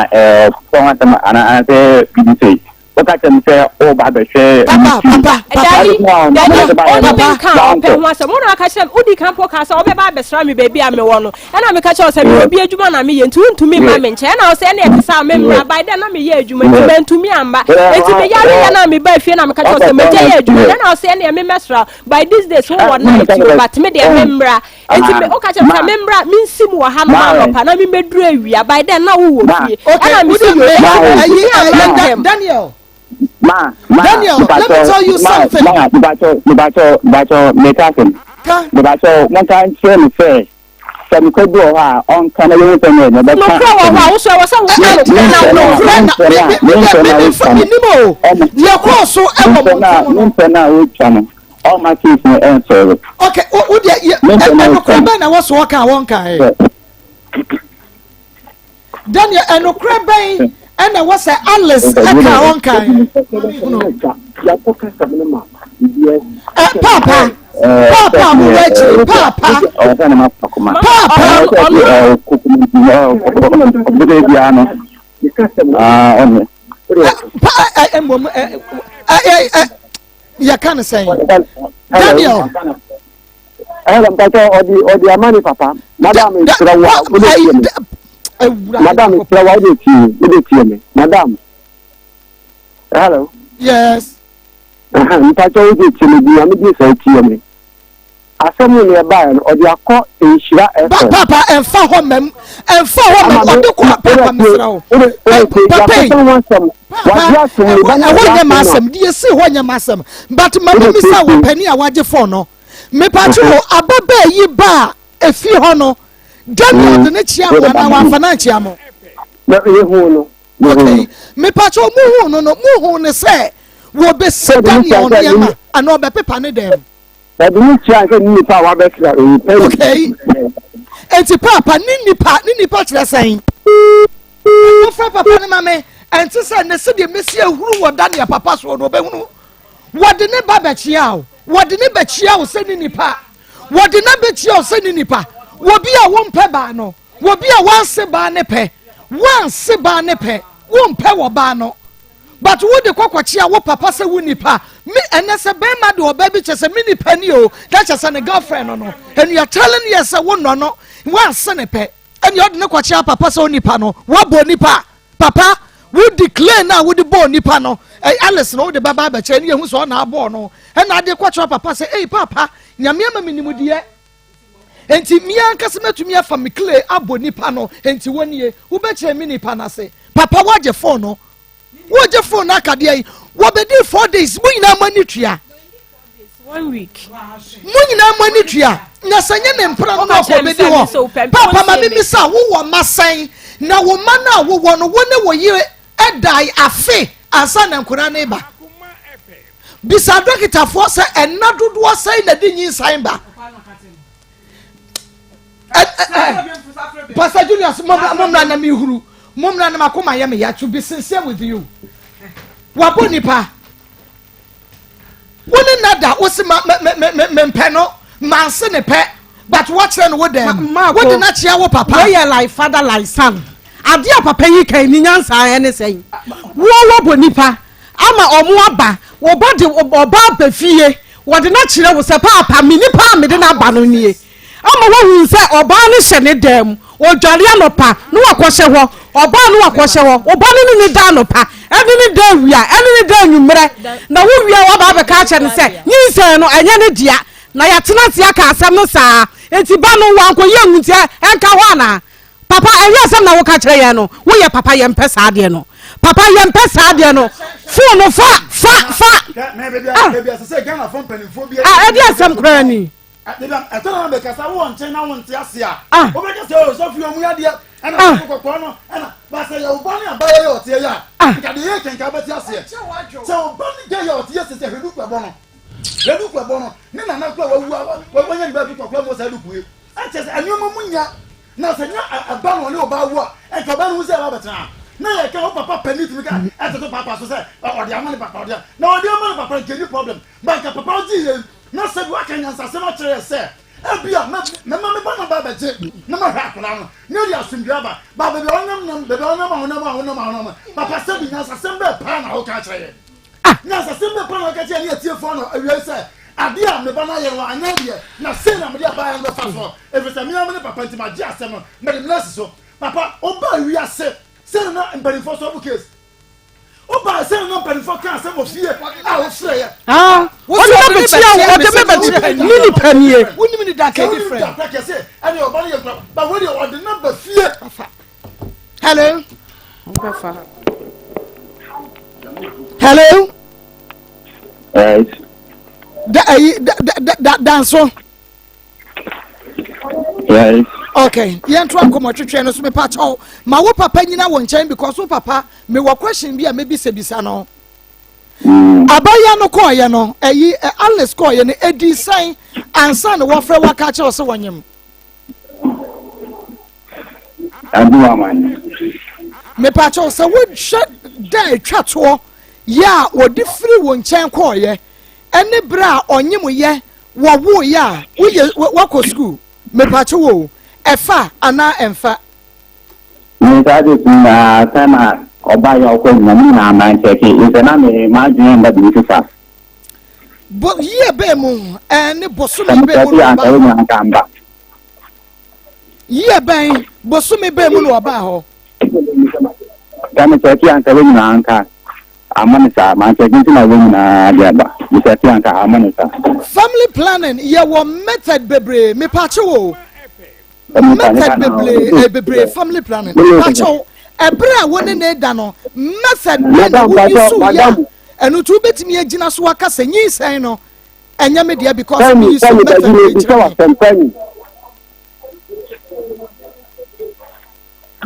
pɔn asɛm anaasɛ biribi sei woka kyerɛ me sɛ woba bɛhwɛ papa papa papa Dabi, dabi, ɔne me nka ɔpɛ ho asɛm. Wo na aka kyerɛ me, wodi kan po kaa sɛ ɔbɛba abɛsra me baabi a mewɔ no. Ɛna meka kyerɛ wo sɛ mewɔ bi adwuma na meyɛ nti wontumi mma me nkyɛn. Ɛna wo sɛ ɛne ɛte saa memmra. By then na meyɛ adwuma nti mantumi amma. Nti meyareeɛ na mebaa fie na meka kyerɛ wo sɛ magya yɛ adwuma. Ɛna wo sɛ ɛneɛ memmɛsra wo. By these days wowɔ night o but me deɛ memmra. Nti me woka kyerɛ me sɛ memmra mensi mu wɔ hanom anɔpa na memmɛduru awia. By then na wowɔ fie. Okay, Ɛna wode mesi yɛ mantumi amma ntɛm. Daniel Ma, ma, Daniel, let me tell you something. Ma, mepakyɛw, mepakyɛw, mepakyɛw, meka asɛm. Ka. Mepakyɛw, monka nkyerɛ no sɛ, sɛ mekɔdu wɔ hɔ a, ɔnka na yɛhu sɛ me, mebɛka Nokorɛ wɔ hɔ a, wo so ɛwɔ sɛ woka nokorɛ na wo. Nokorɛ na, me, me, me, me, me, me, menim o. Deɛ ɛkɔɔ so ɛwɔ mo ntam no. Mentɛ no a wotwa no, ɔmma case no ɛnsɔre. Okay, wo deɛ, yɛ, ɛnokorɛ bɛn na ɛwɔ so ɔka a wɔnka ɛ? Daniel, ɛnokorɛ bɛn ɛna ɛwɔ sɛ Alice ɛka a ɔnka ɛ? Paapa, paapa a mowɔ akyiri, paapa, paapa. Mmom, yɛka no sɛn? Daniel. Ɛna mpakyɛ ɔde ɔde ama ne papa. Madam mesrɛ wo a wode tie me. Madam mesrɛ wo a wode tie me. Wode tie me. Madam. Hello. Yes. Mpakyɛ wode tie me di nyame di sɛ tie me. Asɛm no nea ɛbaeɛ no ɔde akɔ Nhyira FM. Papa ɛnfa hɔ mɛm ɛnfa hɔ mɛm ɔde kɔ papa mesrɛ wo. Papa yi papa ɛhɔ nyɛ m'asɛm deɛ esi hɔ nyɛ m'asɛm but ma mi misa wɔ panin a wagye fɔn no mepatwo wɔ ababaa yi ba a efi hɔ no Daniel de ne kyia mo anaa wamfa no ankyia mo. Okay mepatwo mu hu no no mu hu ne sɛ wɔbɛsi Daniel nneɛma anaa ɔbɛpepa ne dɛm. Ɔde ne kyia sɛ ne nipa a wabɛsra oyi pɛ. Okay. Enti paapa ne nipa ne nipa kyerɛ sɛn? Wofrɛ papa no ma me ɛnte sɛ ne se deɛ mesi ahuru wɔ Daniel papa soɔ no ɔbɛhunu. Wɔde ne ba bɛkyia o. Wɔde ne bɛkyia o sɛ ne nipa. Wɔde ne bɛkyia o sɛ ne nipa. Wɔbi a wompɛ baa no. Wɔbi a wanse baa ne pɛ. Wanse baa ne pɛ. Wompɛ wɔ baa no. But wo de kɔ kɔkyea wo papa sɛ wo nipa me ɛnɛ sɛ bɛrima de ɔbaa bi kyɛ sɛ me nipa ni o na kyɛ sɛ ne girlfriend no no and you are telling yɛ sɛ wo nɔ no wanse ne pɛ ɛne ɔde ne kɔkyea papa sɛ wo nipa no wabɔ nipa papa wo declare na wode bɔɔ nipa no eh, Alice na wode bɛba abɛkyerɛ ne yɛhu sɛ ɔna abɔɔ no ɛna ade kɔkyerɛ papa sɛ ei papa nyame ama me nimdeɛ Enti me ankasa mɛtumi afa me clay abɔ nipa no. Enti wo nie, wobɛkyerɛ me nipa no ase. Papa woagye phone no. Wogye phone no aka deɛ yi. Wɔbɛdi 4 days, mo nyinaa mo ani tua. One week. Mo nyinaa mo ani tua. Na sɛ nye ne mpena no na ɔkɔ bɛdi hɔ. Papa ma mimisa wowɔ mma sɛn? Na wo mma no a wowɔ no, wo ne wo yere ɛdae afe ansa na nkwadaa no reba. Bisa dɔkitafoɔ sɛ ɛna dodoɔ sɛn na di nyinsan ba. Pastor Julius, mommra na mehuru. Mommra na makoma yɛ me ya to be sincere with you. Wabɔ nipa. Wo ne nada wo se ma me me me mempɛ no manse ne pɛ but woakyerɛ no wo dɛm wode no akyea wo papa. Wei yɛ like father like son adeɛ a papa yi kan ni nyansa ɛne sɛn wo wabɔ nipa ama ɔmo aba wo ba de ɔba aba fie wɔde no akyerɛ wo sɛ paapa me nipa a mede no aba no nie ama woahunu sɛ ɔbaa no hyɛ ne dan mu, ɔdware anɔpa na wakɔhyɛ hɔ, ɔbaa no wakɔhyɛ hɔ, wo ba no ne no da anɔpa, ɛne no da awia, ɛne no da anwummerɛ, na wowie a woaba abɛka akyerɛ no sɛ nyinsɛn no ɛnyɛ ne dea, na yɛatena ase aka asɛm no saa, enti ba no wankɔyi anwu nti ɛnka hɔ anaa? Papa ɛnyɛ asɛm na woka kyerɛ yɛn no woyɛ papa yɛmpɛ saa adeɛ no papa yɛmpɛ saa adeɛ no phone no fa fa fa ah ah ɛde asɛm koraa ni. Ɛtɔ na bɛkasa wowɔ nkyɛn na wonte ase a wobɛka sɛ o sɔfo ɔmu adeɛ ɛna sɔfo kɔkɔɔ no ɛna basɛ yɛ wo ba ne abayɛ yɛ ɔteɛ yɛ a nka deɛ yɛ kɛnka wobɛte aseɛ sɛ wo ba ne gya yɛ ɔteɛ sɛ sɛ hwɛ duku ɛbɔ no hwɛ duku ɛbɔ no ne nana kora wawu a wanya ne baabi kɔkɔɔ mu saa duku yi ɛkyɛ sɛ nneɛma mu nya na sɛ nya ɛba no ɔne ɔbaa wu a ɛnka ɔbaa no hu sɛ ɛba bɛtena ha na yɛka wo papa panyin tumi ka ɛtoto papa so sɛ ɔde ama ne papa ɔde na ɔde ama ne papa nka ni problem ba nka papa ɔgye yɛ na sɛ bi waka nyansasɛm akyerɛ yɛ sɛ ebia mɛma me ba no ba bɛgye na mahwɛ akwadaa no na ɛde asomdwe aba ba baabi a ɔnam nam baabi a ɔnam a ɔnam a ɔnam a ɔnam papa sɛ bi nyansasɛm bɛɛ paa na ɔka akyerɛ yɛ ah nyansasɛm bɛɛ paa na ɔka kyerɛ ne atiefoɔ no awiei sɛ adeɛ a me ba no ayɛ no anyɛ deɛ na sei na mede abaeɛ no bɛfa soɔ ɛfiri sɛ mea me ne papa nti magye asɛm no mede mena asi so papa wobaa wiase sɛ na mpanimfoɔ sɔbo case Wobaa sɛ na mpanimfoɔ ka asɛm wɔ fie a wofrɛeɛ. Ah, ɔde me bɛkyia wo, ɔde me bɛkyia ne nipa nie. Wonim ne da kɛdi frɛ. Da kora kɛse ɛne ɔba no yɛ nkura ba wei deɛ ɔde na ba fie. Hello. Hello. Yes. Da ayi da da da danso. Yes. Okay, yɛn to nkɔmɔ twetwe no so mepa kyɛw ma wo papa nyina wɔ nkyɛn because wo papa mewɔ question bi a mebisabisa no. Abaya no kɔɔyɛ no ɛyi Alice kɔɔyɛ no edi sɛn ansa na wɔfrɛ waka kyerɛw sɛ wɔnyem. Mepa kyɛw sɛ wohwɛ da atwa toɔ yɛ a wɔde firi wo nkyɛn kɔɔyɛ ɛne berɛ a ɔnyem yɛ wɔwo yɛ a woyɛ wakɔ sukuu mepakye wo ɛfa anaa ɛmfa. Me saa de nyinaa time a ɔba yɛ ɔkɔ nyina me nyinaa man kyɛke nsɛ na me m'adwene mba biribi so fa. Bo year bɛn mu ɛne bosome Sɛ bɛn mu mekyɛke na a anka ɔbaa wɔn hɔ? nyinaa anka amba. Year bɛn bosome bɛn mu na ɔbaa hɔ? Sɛ mekyɛke a anka wɔn nyinaa anka amma no saa. Mankyɛke nti na wɔn nyinaa de aba. Mekyɛke a anka amma no saa. Family planning yɛwɔ method bebree mepaakyɛw o. Method bebree eh, bebree family planning mepaakyɛw ɛberɛ a wo ne ne da no method bɛn na woyi so yɛ a ɛno nti wobɛtumi agyina so aka sɛ nyinsɛn no ɛnyɛ me deɛ because meyi so method wei kyerɛ me.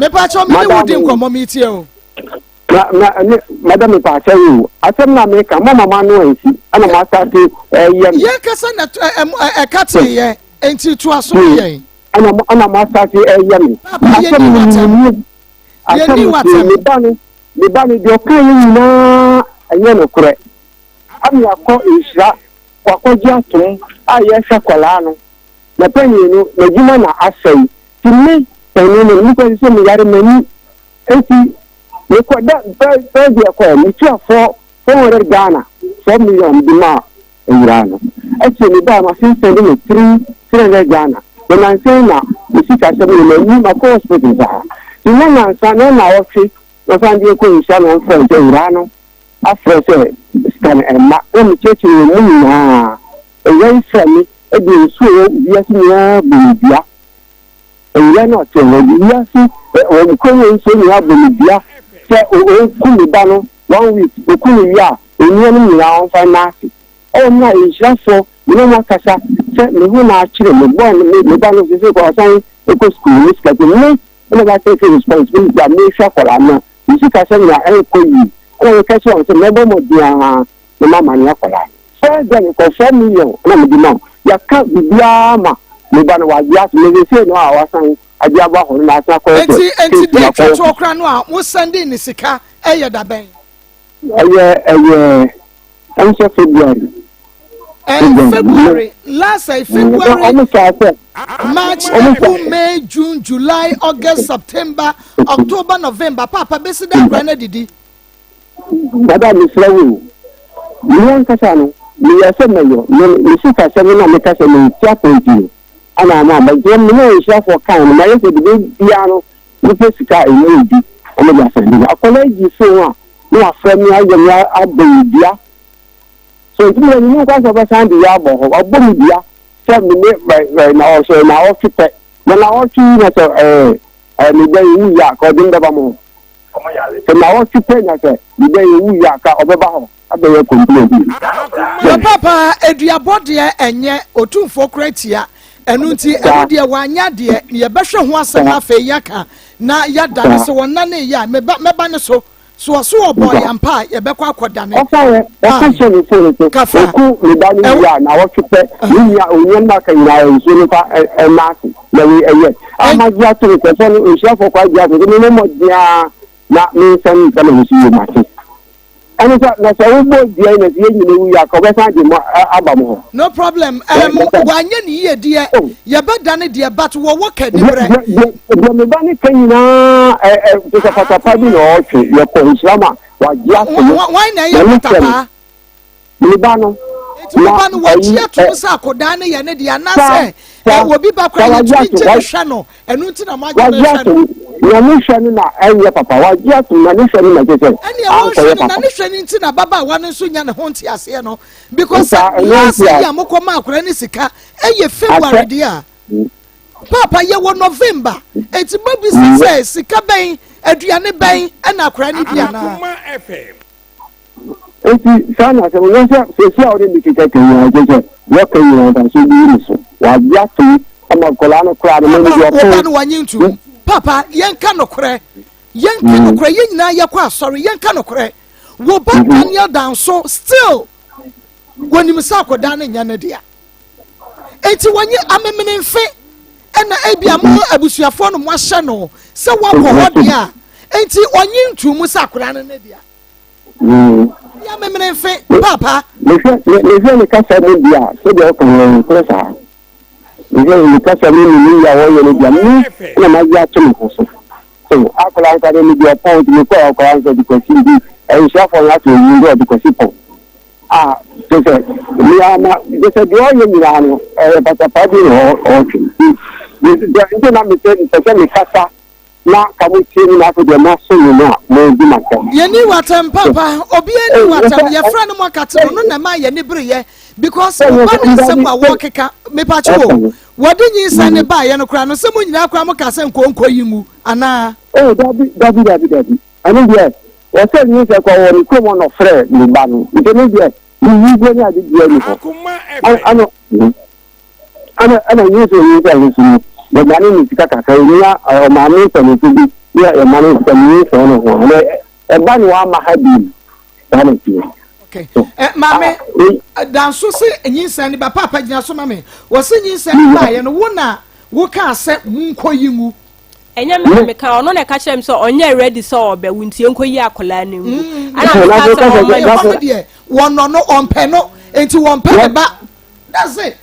Mepaakyɛw me ne wo di nkɔmmɔ metie o. Na na ne madam mepaakyɛw yi o asɛm na meka mo mama no ansi ɛna mo asase ɛyɛ me. Yɛn kasa na ɛka teeyɛ nti to aso ne yɛn. Ɛna mo ɛna mo asase ɛyɛ me. Papa yɛ ni watam. Yɛ ni watam. Me ba no me ba no deɛ ɔka yɛ nyinaa ɛnyɛ nokorɛ. Ami akɔ nhyira wakɔgye atom a yɛhwɛ akwadaa no na panyin no n'adwuma na asɛe ti me panyin no nipa sɛ meyare m'ani Enti mekɔ da first day ɛkɔɛ metua 400 Ghana 4 million de maa awuraa no. Akyire me baa masen sɛnde no 300 Ghana. Na nansa yi na me sika sɛm no manni makɔ hospital saa. Nti na nansa na naawɔtwe na ɔsan de kɔ nhyira na ɔmfrɛ sɛ awuraa no afrɛ sɛ sika no ɛmma na mekyerɛkyerɛ wɔn mu nyinaa. Awuraa yi frɛ me de nsuo wɔ wiase nyinaa bɔ me dua. Owura no ɔte hɔ, wiase wɔn kurom hɔ nsuo nyinaa bɔ no dua sɛ ɔnku me ba no one week, ɔku no wie a onua nom nyinaa ɔmfa nna ase. Ɔwɔ mu a nhyirafoɔ me ne wɔn akasa sɛ me ho na akyere me bɔ me me ba no sese kɔ ɔsan kɔ sukuu me sika ti me ɛna ma take responsibility a mehwɛ akwadaa no me sika sɛ nea ɛnkɔ yie ɛna meka kyerɛ wɔn sɛ mɛbɔ mmɔden ara na mama ne akwadaa no. First day mekɔ 4 million na mede ma wo. Yɛaka biribiara ma me ba no wagye ato me sesei no a wasan agye aba hɔ no na asan akɔyɛ sɛ Enti enti case da na etwa akɔyɛ. toɔ koraa no a wo sɛndee ne sika ɛyɛ da bɛn? Ɛyɛ ɛnhyɛ February. Ɛɛ February last ɛyɛ February. Ɔmo saa sɛ. March, April, May, June, July, August, September, October, November. Paapa besi dɛ akora no adidi. Dada mesrɛ wo o, me ankasa no meyɛ sɛ mɛyɔ, me me sikasɛm no a meka sɛ mentia pɔn nti no ana ama aba nti me ne nhyirafoɔ kae no mayɛ sɛ de biara no mepɛ sika a ɛmu ɔdu na mede asɛnde no. Akwadaa yi gye phone a na wafrɛ me ayɛ me abɔ me dua so nti meyɛ menim kwan sɛ ɔbɛsan de yɛ abɔ hɔ wabɔ me dua sɛ me ne na ɔhyɛ na ɔtwe pɛ na na ɔtwe yi na sɛ ɛɛ ɛɛ me bɛ ewu yɛ a ka ɔde me bɛba mo hɔ. Sɛ naawɔtwe pɛ na sɛ ne ba yi wu yɛ a, ka ɔbɛba hɔ abɛyɛ complain bi. Na papa aduabɔ deɛ ɛnyɛ otumfoɔ koraa tia ɛno nti ɛno deɛ wanyɛ adeɛ na yɛbɛhwɛ ho asɛm na afei yɛaka na yɛadane sɛ wɔnane yɛ a meba mɛba ne so so ɔso ɔbɔ yɛ ampa a yɛbɛkɔ akɔdane. Ɔka yɛ ɔka kyerɛ ne phone so Kafa oku ne ba no ɛwɔ wie a naawɔtwe pɛ ne nua onua no aka nyinaa nsuo no fa ɛma ase na wei ɛyɛ a magye ato nkurɔfoɔ no nhyirafoɔ kɔ agye ato sɛ memmɔ mmɔden ara na mensɛn nsa na mesi yie mate ɛne sɛ na sɛ wobɔ dua yi na sɛ yɛn nyina wu yɛ aka wobɛsan de mo aba mo hɔ. No problem um, wanyɛ ne yie deɛ Oh. yɛbɛdane deɛ but wɔwɔ ka ni berɛ. Deɛ me ba ne ka nyinaa ɛ ɛ te sɛ patapa bi na ɔretwe yɛkɔ nhyira ma wagye ato mu Wan na na ɛyɛ ne sɛm patapaa? me ba no Eti wo na ba no wagye ɛyi atom ɛ sɛ akɔdaa no yɛ ne deɛ saa anaasɛ ɛ saa obi ba saa koraa wagye yɛtumi ato gye wa no hwɛ no ɛno nti na moagye no wagye hwɛ ato no. na ne hwɛ no na ɛnyɛ papa wagye ato na ne hwɛ no na kyerɛ sɛ Ɛnneɛ wɔnhwɛ ankɔyɛ no na papa ne hwɛ no nti na ababaawa no nso nya ne ho nteaseɛ no because saa sɛ ɛno last nti year a mokɔ ma akwadaa no sika ɛyɛ February akyɛ deɛ a Paapa yɛwɔ November enti mabisa sɛ sika bɛn aduane bɛn ɛna akwadaa no di anaa? Enti saa na asɛm no sɛ seesei a wode me keka ka nyinaa kyerɛ sɛ wɔka nyinaa mfasoɔ bi nni so. Wagye atom ama nkwadaa no koraa no mani Papa deɛ wo ba ɔpɔn. no wanye ntom. Papa yɛnka nokorɛ yɛnka nokorɛ yɛn nyinaa yɛkɔ asɔre yɛnka nokorɛ wo ba Daniel Danso still wɔnim sɛ akwadaa no nyɛ ne dea enti wɔnye amemene mfe ɛna ebi a mo abusuafoɔ no mo ahyɛ no sɛ wakɔ hɔ deɛ a enti ɔnye ntom sɛ akwadaa no ne dea. Yɛ amemene mfe paapa. Mehwɛ mehwɛ ne kasa mu di a sɛdeɛ ɔka no ɛnkorɛ saa. Mehwɛ ne kasa mu ne ne yie a ɔyɛ no di a me na magye ato me ho so. So akwadaa nsa de me deɛ ɔpɔn nti mekɔɔ akwadaa nsa de kwasi nti nhyirafoɔ no ato oyi nti ɔde kwasi pɔn. A sɛ Kyerɛ sɛ, me ara ma, kyerɛ sɛ deɛ ɔyɛ nyinaa no, ɛyɛ patapaa bi na ɔretwe. Nti na mepɛ mepɛ sɛ mekasa na ka mo tie mu na afei deɛ moaso me mu a moadi m'asɛm. Yɛnni w'atɛm papa, obiara nni w'atɛm, yɛfrɛ no moakate no, ɔno na ɛma yɛn ani bereeɛ because wo ba ne nsɛm a wɔkeka, mepakye o, wɔde nyinsɛn no baeɛ no koraa no sɛ mo nyinaa koraa mokaa sɛ nkɔ nkɔ yi ngu anaa? Oh dabi dabi dabi dabi, ɛno deɛ wɔsɛ nyinsɛn kɔ wɔ ne kurom hɔ na ɔfrɛ ne ba no, nti ɛno deɛ ne wuguo ne ade biara ni hɔ. Ɛna ɛna ɛna nyinsɛn nyinsɛn no so no yɛdane ne sika kakra yɛnya ɔmaame mpanyinfo bi yɛ yɛma no sika ne nyinsɛn no ho ɛna ɛba ne wama ha bi saa na ɛteɛ. Okay. Eh, maame ah, danso se nyinsɛn ne ba paapa gyina so ma me wɔse nyinsɛn ne baayɛ no wo na wokaa sɛ monkɔ yi ngu. Ɛnyɛ me na meka, ɔno na ɛka kyerɛ me sɛ ɔnyɛ ready sɛ ɔbɛwo nti yɛnkɔyi akwadaa no ngu. Mm. Ɛna meka sɛ ɔma ne hɔ no deɛ wɔnɔ no ɔmpɛ no nti wɔmpɛ ne ba. That's it.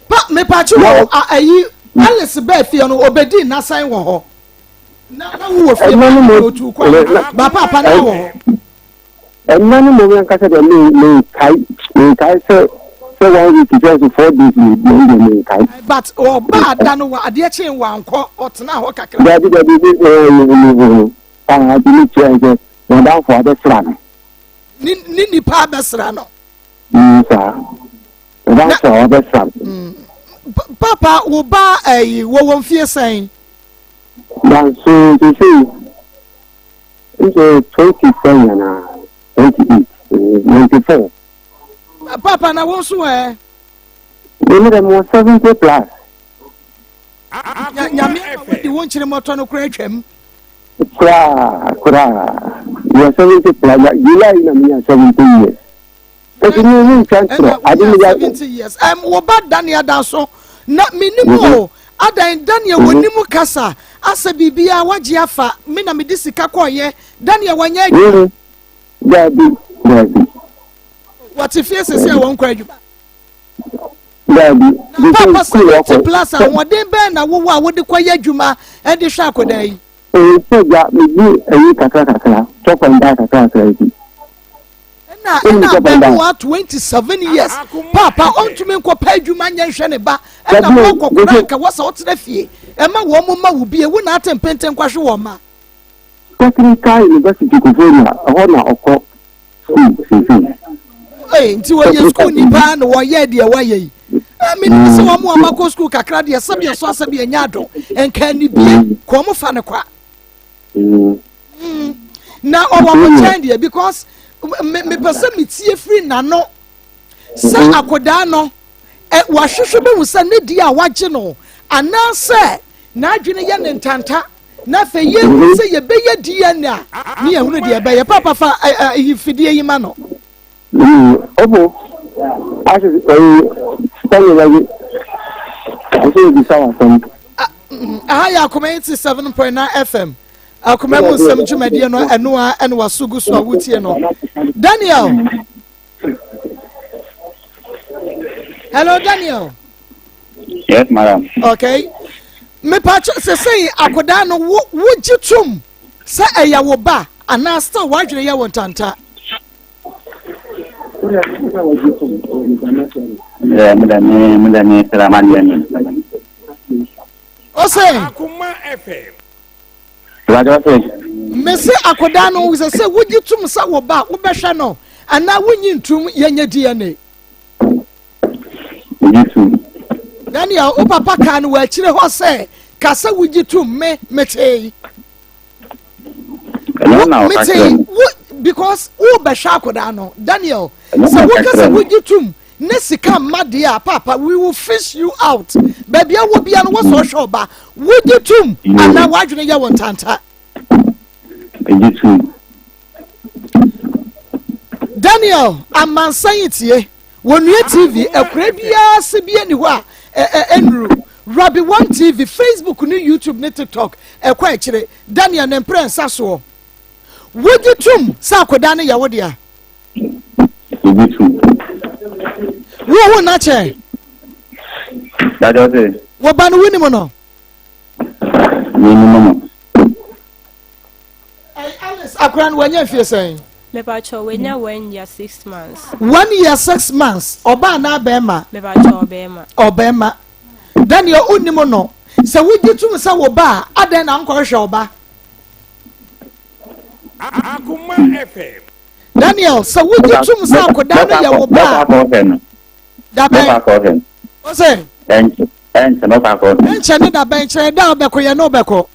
Pa mepakye wɔ ayi Alice bɛɛ fie no obedi n'asan wɔ hɔ. Na na wowɔ fie pa na otu kwan ba paapa na wɔ hɔ. Ɛnna no mmom ankasa deɛ me menkae menkae sɛ sɛ one week sɛ nso 4 days na ebi ɛno deɛ menkae. But ɔbaa da no wɔ adeɛ kyee wankɔ ɔtena hɔ kakra. Dabi dabi bi ɛɛ me me hu no paa nti me kyerɛ sɛ madamfo abɛsra no. Ne ne nipa abɛsra no. Mm saa madamfo a wabɛsra no. Mm. Papa wo ba ɛyi wɔwɔ mfie sɛn? Danso sesei. Nso 27 anaa 28, 94. Papa na wo nso ɛ? Me dɛ mewɔ 70 plus. Nyame ama wadi wo nkyere mmɔtɔ no koraa atwam. Koraa koraa mewɔ 70 plus July na menya 70 years. Nti mi mi ntwa ntorɔ ade mi ya. 70 years. Ɛm wo ba Daniel da so na menim o adan Daniel wɔ nim kasa asɛ biribiara wagye afa me na mede sika kɔɔyɛ Daniel wanyɛ adwuma. Daabi daabi. Wɔte fie sese a wɔn kɔ adwuma. Daabi. Na papa 70 plus ahoɔden bɛn na wowɔ a wode kɔyɛ adwuma de hwɛ akɔdaa yi. Ee sɛ gya medi ayi kakra kakra chop and die kakra kakra bi. Ɛna ɛna abɛɛmoa 27 years paapa ɔntumi nkɔpɛ adwuma nyɛ nhwɛ ne ba ɛna wɔkɔkora nka wɔ sɛ ɔtena fie ɛma wɔn mo ma wo bie wo na ate mpenten kwahwe wɔn ma. Technical University Koforidua ɛhɔ na ɔkɔ school seesei. Ee nti wɔyɛ school ni paa na wɔyɛ deɛ wɔayɛ yi. Menim sɛ wɔn a wɔakɔ school kakra deɛ sɛbi ɛso asɛbi ɛnyɛ ado nka anibie kɔn mo fa ne kwa. Mm. Na ɔwɔ mo nkyɛn deɛ because mepɛ sɛ metie firi n'ano sɛ mm-hmm. akwadaa no wahwehwɛ bɛhu sɛ ne deɛ a wagye no anaasɛ n'adwene yɛ ne ntanta na afei yɛhu mm-hmm. sɛ yɛbɛyɛ DNA a ne yɛhunu deɛ ɛbɛyɛ papa fa fidie yi ma no. Obo, ase ɛyi sani ɛyi ɛsɛ ebisa wa sɛm. Aha yɛ Akoma 87.9 FM. Akoma mu nsɛm dwumadie no ɛno a ɛna waso gu so a wotie no. Daniel. Hello Daniel. Yes, madam. Okay. Mepa sɛ sɛ akodaa no wo wogye tom sɛ ɛyɛ wo ba anaa still w'adwene yɛ wo ntanta. Ose. Mese akwadaa no sɛ sɛ wogye tom sɛ wo ba wobɛhwɛ no anaa wonyi ntom yɛnyɛ DNA. Daniel wo papa kaa no wɔ akyire hɔ sɛ ka sɛ wogye tom me metee. Ɛno na ɔka kyerɛ me. Wo because wo bɛhwɛ akwadaa no Daniel sɛ woka sɛ wogye tum ne sika mma deɛ a papa we will fish you out baabi a wɔ bia no wɔsɔ ɔhwɛ ɔba wogye tum anaa w'adwene yɛ wo ntanta. Megye tum. Daniel amansan yi tie. Wɔnnue TV, akuraa biara ase bi nni hɔ a ɛnnuru. Rabi One TV, Facebook ne YouTube ne TikTok ɛkɔ akyire. Daniel ne mprɛ nsa soɔ. Wogye tom sɛ akwadaa no yɛ wo dea? Megye tom. Wohu no akyɛ? Dájọ́ sè. Wo ba no wonim no? Menim no. Alice akwadaa no wanya mfie sɛn? Mepakyɛw wanya one year 6 months. One year 6 months, ɔbaa anaa bɛɛma? Mepakyɛw ɔbɛɛma. Ɔbɛɛma. Daniel wonnim no, sɛ wogye tom sɛ wo ba a, adɛn na wonkɔhwehwɛ wo ba? Akoma FM. Daniel, sɛ wogye tom sɛ akodaa no yɛ wo ba a, dabɛn? Ose? Ɛnkyɛ ne dabɛn kyerɛ da a wobɛkɔ yɛ ne wobɛkɔ.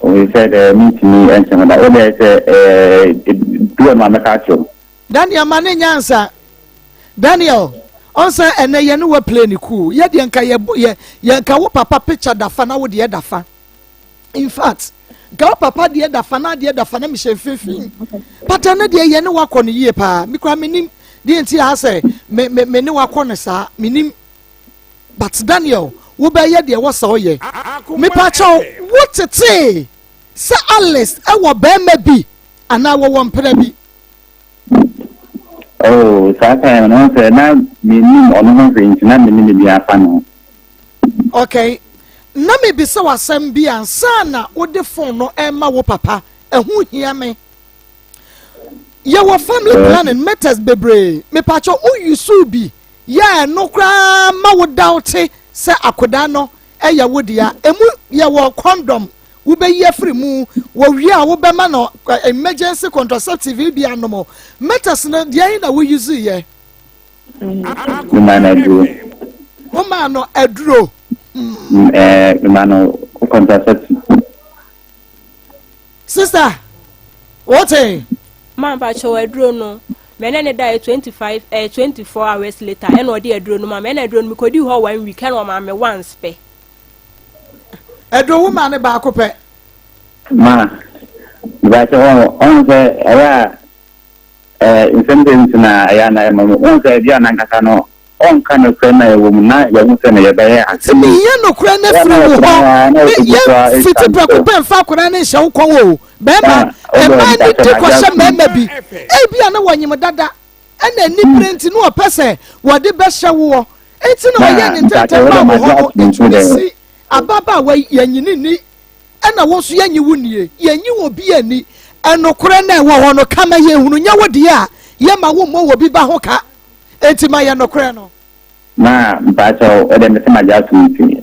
Oye sɛ dɛ mentumi nkyɛ ho da. Wo dɛ sɛ ɛɛ du ɛno a mɛka akyerɛ wo. Daniel ma ne nyansa. Daniel, ɔn sɛ ɛnɛ yɛ ne wa play ne cool. Yɛ deɛ nka yɛ yɛ yɛ nka wo papa picture da fa na wo deɛ da fa. In fact, nka wo papa deɛ da fa na deɛ da fa na mehyɛ mfimfini. But ɛnɛ deɛ yɛ ne wakɔ no yie paa. Me kura menim deɛ nti a sɛ me me me ne wakɔ no saa menim. But Daniel, wobɛyɛ deɛ ɛwɔ sɛ ɔyɛ. Mepakyɛw, wo tetee sɛ Alice wɔ barima bi anaa wɔwɔ mpena bi? Oh, saa time no, sɛ na mennim ɔno ho hwee nti na menni biribiara fa ne ho. Okay. Na mebisa wo asɛm bi ansa na wode phone no rema wo papa. Ɛho hia me. Yɛwɔ family planning methods bebree. Mepakyɛw, wo use bi Yɛ a ɛno koraa ma wo doubte sɛ akodaa no yɛ wo dea. Emu yɛ wɔ condom wobɛyi afiri mu, wɔwie a wobɛma no emergency contraceptive bi anom. Methods no deɛ he na wo use yɛ? Memaa no aduro. Womaa no aduro? Ɛɛ, memaa no contraceptive. Sister, wote? Ma mpakyɛw aduro no me ne ne daeɛ 25 eh, 24 hours later ɛna ɔde aduro no ma me ɛna aduro no mekɔdii hɔ one week ɛna ɔma me once pɛ. Aduro wo ma ne baako pɛ. Ma mpakyɛw ɔn sɛ ɛyɛ a ɛɛ nsɛm sɛ nti na ɛyɛ a na ɛma mu ɔn sɛ ebi a nankasa no ɔnka nokorɛ na ɛwɔ mu na yɛhu sɛ no yɛbɛyɛ Nti mehia nokorɛ no afiri wo hɔ. Me, yɛn fiti prɛko pɛ mfa akwadaa no nhyɛ wo kɔn o. Bɛrima, mmaa ani di kɔhyɛ mmarima bi. Ebia na wɔnyem dada, ɛna anibere nti na wɔpɛ sɛ wɔde bɛhyɛ woɔ. Nti na wɔyɛ ne ntɛntɛm baa wo hɔ no, ɛtumi si ababaawa yi, yɛnye no nni, ɛna wo nso yɛnye wo nnie. Yɛnye obi ani. Ɛnokorɛ no a ɛwɔ hɔ no, ka ma yɛnhunu. Nyɛ wo deɛ a, yɛmma wo mmɔ obi ba ho ka. Enti ma yɛn nokorɛ no. Ma mpakyɛw ɛdɛ mese magye atom nti.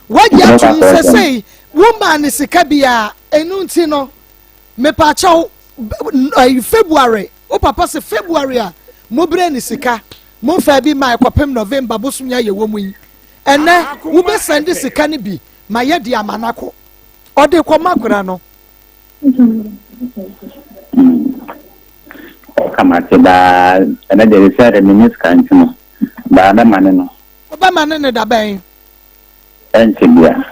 Wagye atom sɛsɛi wo maa ne sika biaa ɛnu nti no mepakyɛw February wo papa se February a mo brɛ ne sika mo nfa bi ma ɛkɔpem November bosom yi a yɛwɔ mu yi ɛnɛ wo bɛ sɛnde sika no bi ma yɛ de ama no akɔ ɔde kɔ ma akora no. Ɔka mate daa ɛnɛ deɛ sɛ de menni sika nti no daa mɛma ne no. Wobɛma ne ne da bɛn? Ɛnkyɛ bia.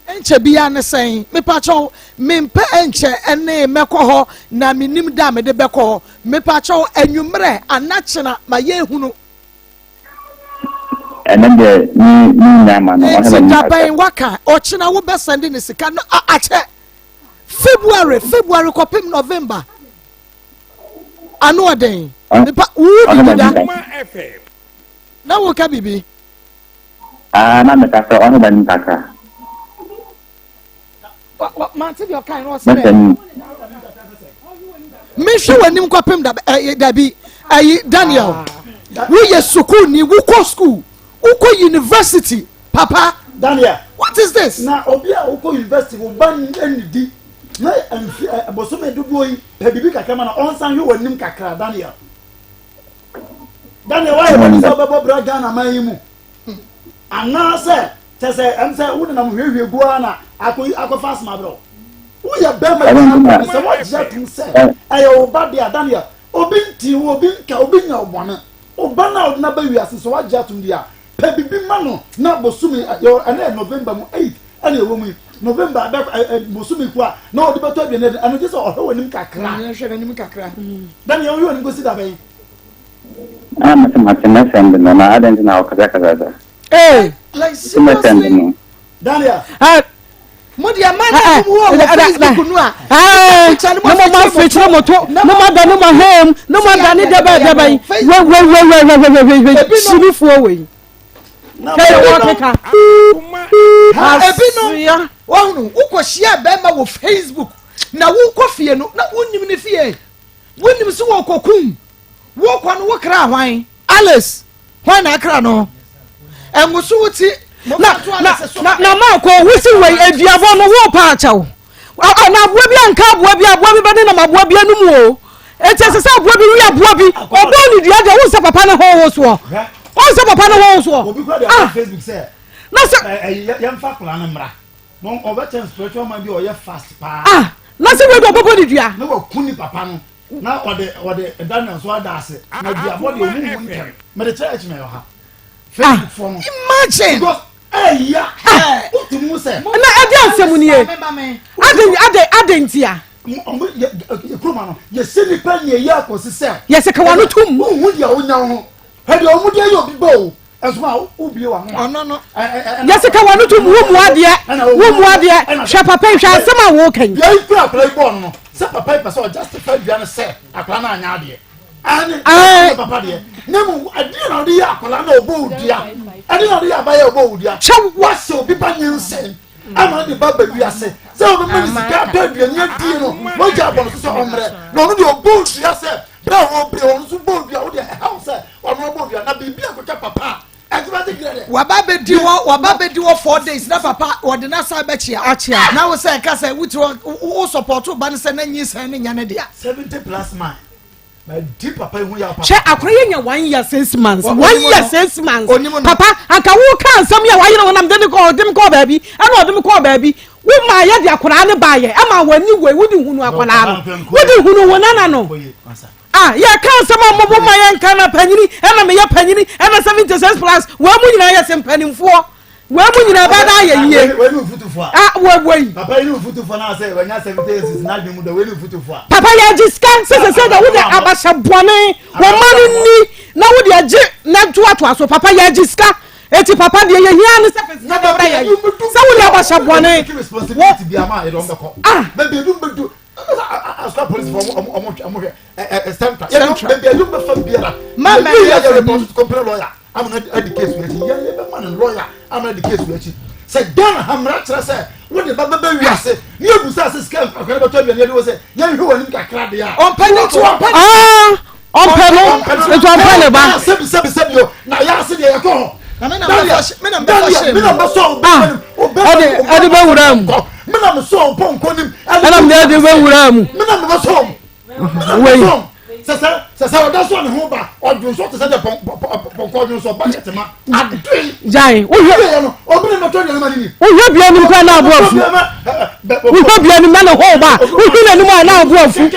Ɛnkyɛ bia ne sɛn? Mepakyɛw mempɛ ɛnkyɛ ɛne mɛkɔ hɔ na menim da a mede bɛkɔ hɔ. Mepakyɛw anwummerɛ ana kyena ma yɛnhunu. Ɛnɛ deɛ me me nya ma no. Nti da bɛn waka ɔkyena wobɛsɛnde ne sika no akyɛ. February February kɔpem November ano ɔden nipa wo didi da na wo ka bibi. Ah na meka sɛ ɔne bɛn kakra. Mante deɛ ɔkae no ɔsɛ dɛ. Mehwɛ w'anim kɔpem dabi ɛyi Daniel woyɛ sukuuni wokɔ school wokɔ university papa. Daniel. What is this? Na obi a wokɔ university wo ba nnidi na mfi ɛ bosome dodoɔ yi pɛ biribi kakra ma na ɔnsan hwɛ w'anim kakra Daniel. Daniel wayɛ w'ani sɛ wobɛbɔ bra Ghana man yi mu anaasɛ kyɛ sɛ ɛm sɛ wo nenam hwiehwie gu ara na akɔ akɔfa asoma abrɛ wo. Woyɛ bɛrima gyina kɔ sɛ woagye atom sɛ ɛyɛ wo ba deɛ Daniel obi nti wo obi nka obi nya wo bɔne. Wo ba no a wode no aba wiase sɛ woagye atom deɛ a Pɛ bibi ma no na bosome yɛ ɛnɛ yɛ November mu 8 ɛna ɛwɔ mu yi November bɛ ɛ ɛ bosome ku a na ɔde bɛtɔ aduane adi ɛno gye sɛ ɔhwɛ w'anim kakra. Yɛn hwɛ n'anim kakra. Dani yɛn hwɛ w'anim kɔsi da bɛn. Ah mese mate mɛsɛn de no na adɛn nti na ɔkasakasa sa. Ee like seriously. Mɛsɛn de no. Daniel. Ah mo deɛ ma na mo wɔ wɔ Facebook no a. Na mo ma fikyiri mo to na mo da ne mo ahɛn na mo da ne dɛbɛ dɛbɛ yi wɛwɛwɛwɛwɛwɛwɛ simifoɔ wɔ yi. Kɛyɛ wɔ keka. Ebinom wɔhunu wokɔ hyia bɛrima wɔ Facebook. Na wokɔ fie no na wonnim ne fie. Wonim sɛ wɔkɔkum. Wokɔ no wokra hwan? Alice, hwan na akra no? Ɛnwoso wo ti. Na na na na maakɔ wosi wei aduabɔ no wo pa akyɛw. Na aboa bi anka aboa bi aboa bi bɛde nam aboa bi anum o. Eti ɛsɛ sɛ aboa bi wi aboa bi. Ɔbɔ ne dua deɛ wo sɛ papa ne ho wo soɔ. Wo sɛ papa ne ho wo soɔ. Obi kura deɛ Ah. Facebook sɛ. Na sɛ. Yɛmfa akwadaa no mmra. Na ɔbɛkyɛn spiritual man bi a ɔyɛ fast paa. Ah. Na sɛ wei deɛ ɔbɛbɔ ne dua. Na waku ne papa no. Na ɔde ɔde Daniel nso ada ase. Na duabɔ deɛ ɔmu hu ntɛm. Mede kyerɛ ɛkyinɛ ɔha. Facebook fɔ no. Imagine. Because ɛyà ah wotu mu sɛ. Na ɛdi asɛm nie. Adi adi adi ntia. Ɔmo yɛ yɛ kuroma no yɛsi nipa ni eyi akɔsi sɛ. Yɛsi kawa no tum. Wohu deɛ wonya ho. Hwɛ deɛ ɔmo de ayɛ obi ba o. Ɛnso a wobie w'ano a. Ɔno no. Yɛsi kawa no tum wo mu adeɛ wo mu adeɛ hwɛ papa yi hwɛ asɛm a wɔka yi. Deɛ yi kura akwadaa yi bɔɔl no no sɛ papa yi pɛ sɛ ɔjustify dua no sɛ akwadaa no anyɛ adeɛ. Ɛne ɛne papa deɛ na mu ɛdeɛ na ɔde yɛ akwadaa na ɔbɔ odua ɛdeɛ na ɔde yɛ abayɛ ɔbɔ odua. Hwɛ wahyɛ obi ba nyinsɛn ama ne ba ba wiase sɛ ɔbɛma ne sika atɔ aduane adie no wagya abɔ no so sɛ ɔmmerɛ na ɔno deɛ ɔbɔ odua sɛ Bere a wɔbrɛ wɔn nso bɔ dua, wo deɛ ɛha wo sɛ ɔno ɔbɔ dua na biribi akɔtwa papa a ɛtumi ade gyina dɛ. Waba bɛdi hɔ waba bɛdi hɔ 4 days na papa wɔde n'asa bɛkyia Akyia. Na wo sɛ ɛka sɛ wotiri hɔ wo support ba no sɛ na nyinsɛn ne nya ne dea. 70 plus man ma di papa yi ho yaw papa. Hwɛ akora yɛ nya one year 6 months, one onim year no. 6 months. Onim no. Papa anka wo ka nsɛm yɛ wayere wo nam de ne kɔ ɔde me kɔɔ baabi ɛna ɔde me kɔɔ baabi wo maa yɛ de akwaraa ne baayɛ ɛma w'ani wei wode hunu akwaraa no wode hunu wo nana no. Oye, masa. Ah, yɛka nsɛm a mobo ma yɛnka na panyini ɛna meyɛ panyini ɛna 76 plus wei mu nyinaa yɛ sɛ mpanimfoɔ wei mu nyinaa bɛda ayɛ yie. Wei ni nfutufo a. Ah, wei Papa yi ni nfutufo na sɛ wanya 76 na adwene mu dɔ wei ni nfutufo a. Papa yɛgye sika sɛ sɛ sɛ da wode abahyɛ bɔne wɔma no nni na wode agye na toatoa so. Papa yɛgye sika eti papa deɛ yɛhia ne sɛ fɛ sika bɛbrɛ yɛn sɛ wode abahyɛ bɔne Take responsibility bi ama yɛde wɔn bɛkɔ. Ah. Baabi edu bɛdu asukwa polisi fo ɔmo ɔmo ɔmo hwɛ ɛ ɛ central. Yɛde baabi edu bɛfa biara. Ma Yɛ mɛ yɛ yɛ report to company lawyer ama na adi case wɔ akyi yɛ yɛ bɛ ma ne lawyer ama adi case wɔ akyi. Sɛ Ghana ha mmara kyerɛ sɛ wode ba bɛbɛ wiase ne ebu sɛ ase sika akɔrɔ bɛtɔ aduane yɛde wɔ sɛ yɛnhwɛ wɔ anim kakra deɛ a. Ɔmpɛ ne ti ɔmpɛ ne. Ah, ɔmpɛ no nti ɔmpɛ ne ba. Sɛbi sɛbi sɛbi o na yɛ ase deɛ yɛkɔ hɔ. Na me na mbɛfa me na mbɛfa hyɛ mi na mu. mbɛsɔ o Ah, bɛ ɛde bɛwura mu. mi na mesɔ o pɔnkɔ nim. Ɛna mede ɛde bɛwura mu. Mi na mbɛsɔ o. Mi na Wei. mbɛsɔ o. Sɛsɛ sɛsɛ ɔda so a ne ho ba ɔdwonsɔ te sɛ deɛ pɔnkɔ ɔdwonsɔ bucket ma adoe. Gyae wohwɛ. Wohwɛ no obi na mbɛtɔ aduane ma ne ni. Wohwɛ bia nim koraa na abo afu. Wohwɛ bia nim na ne ho ba wohwɛ n'anim a na abo afu.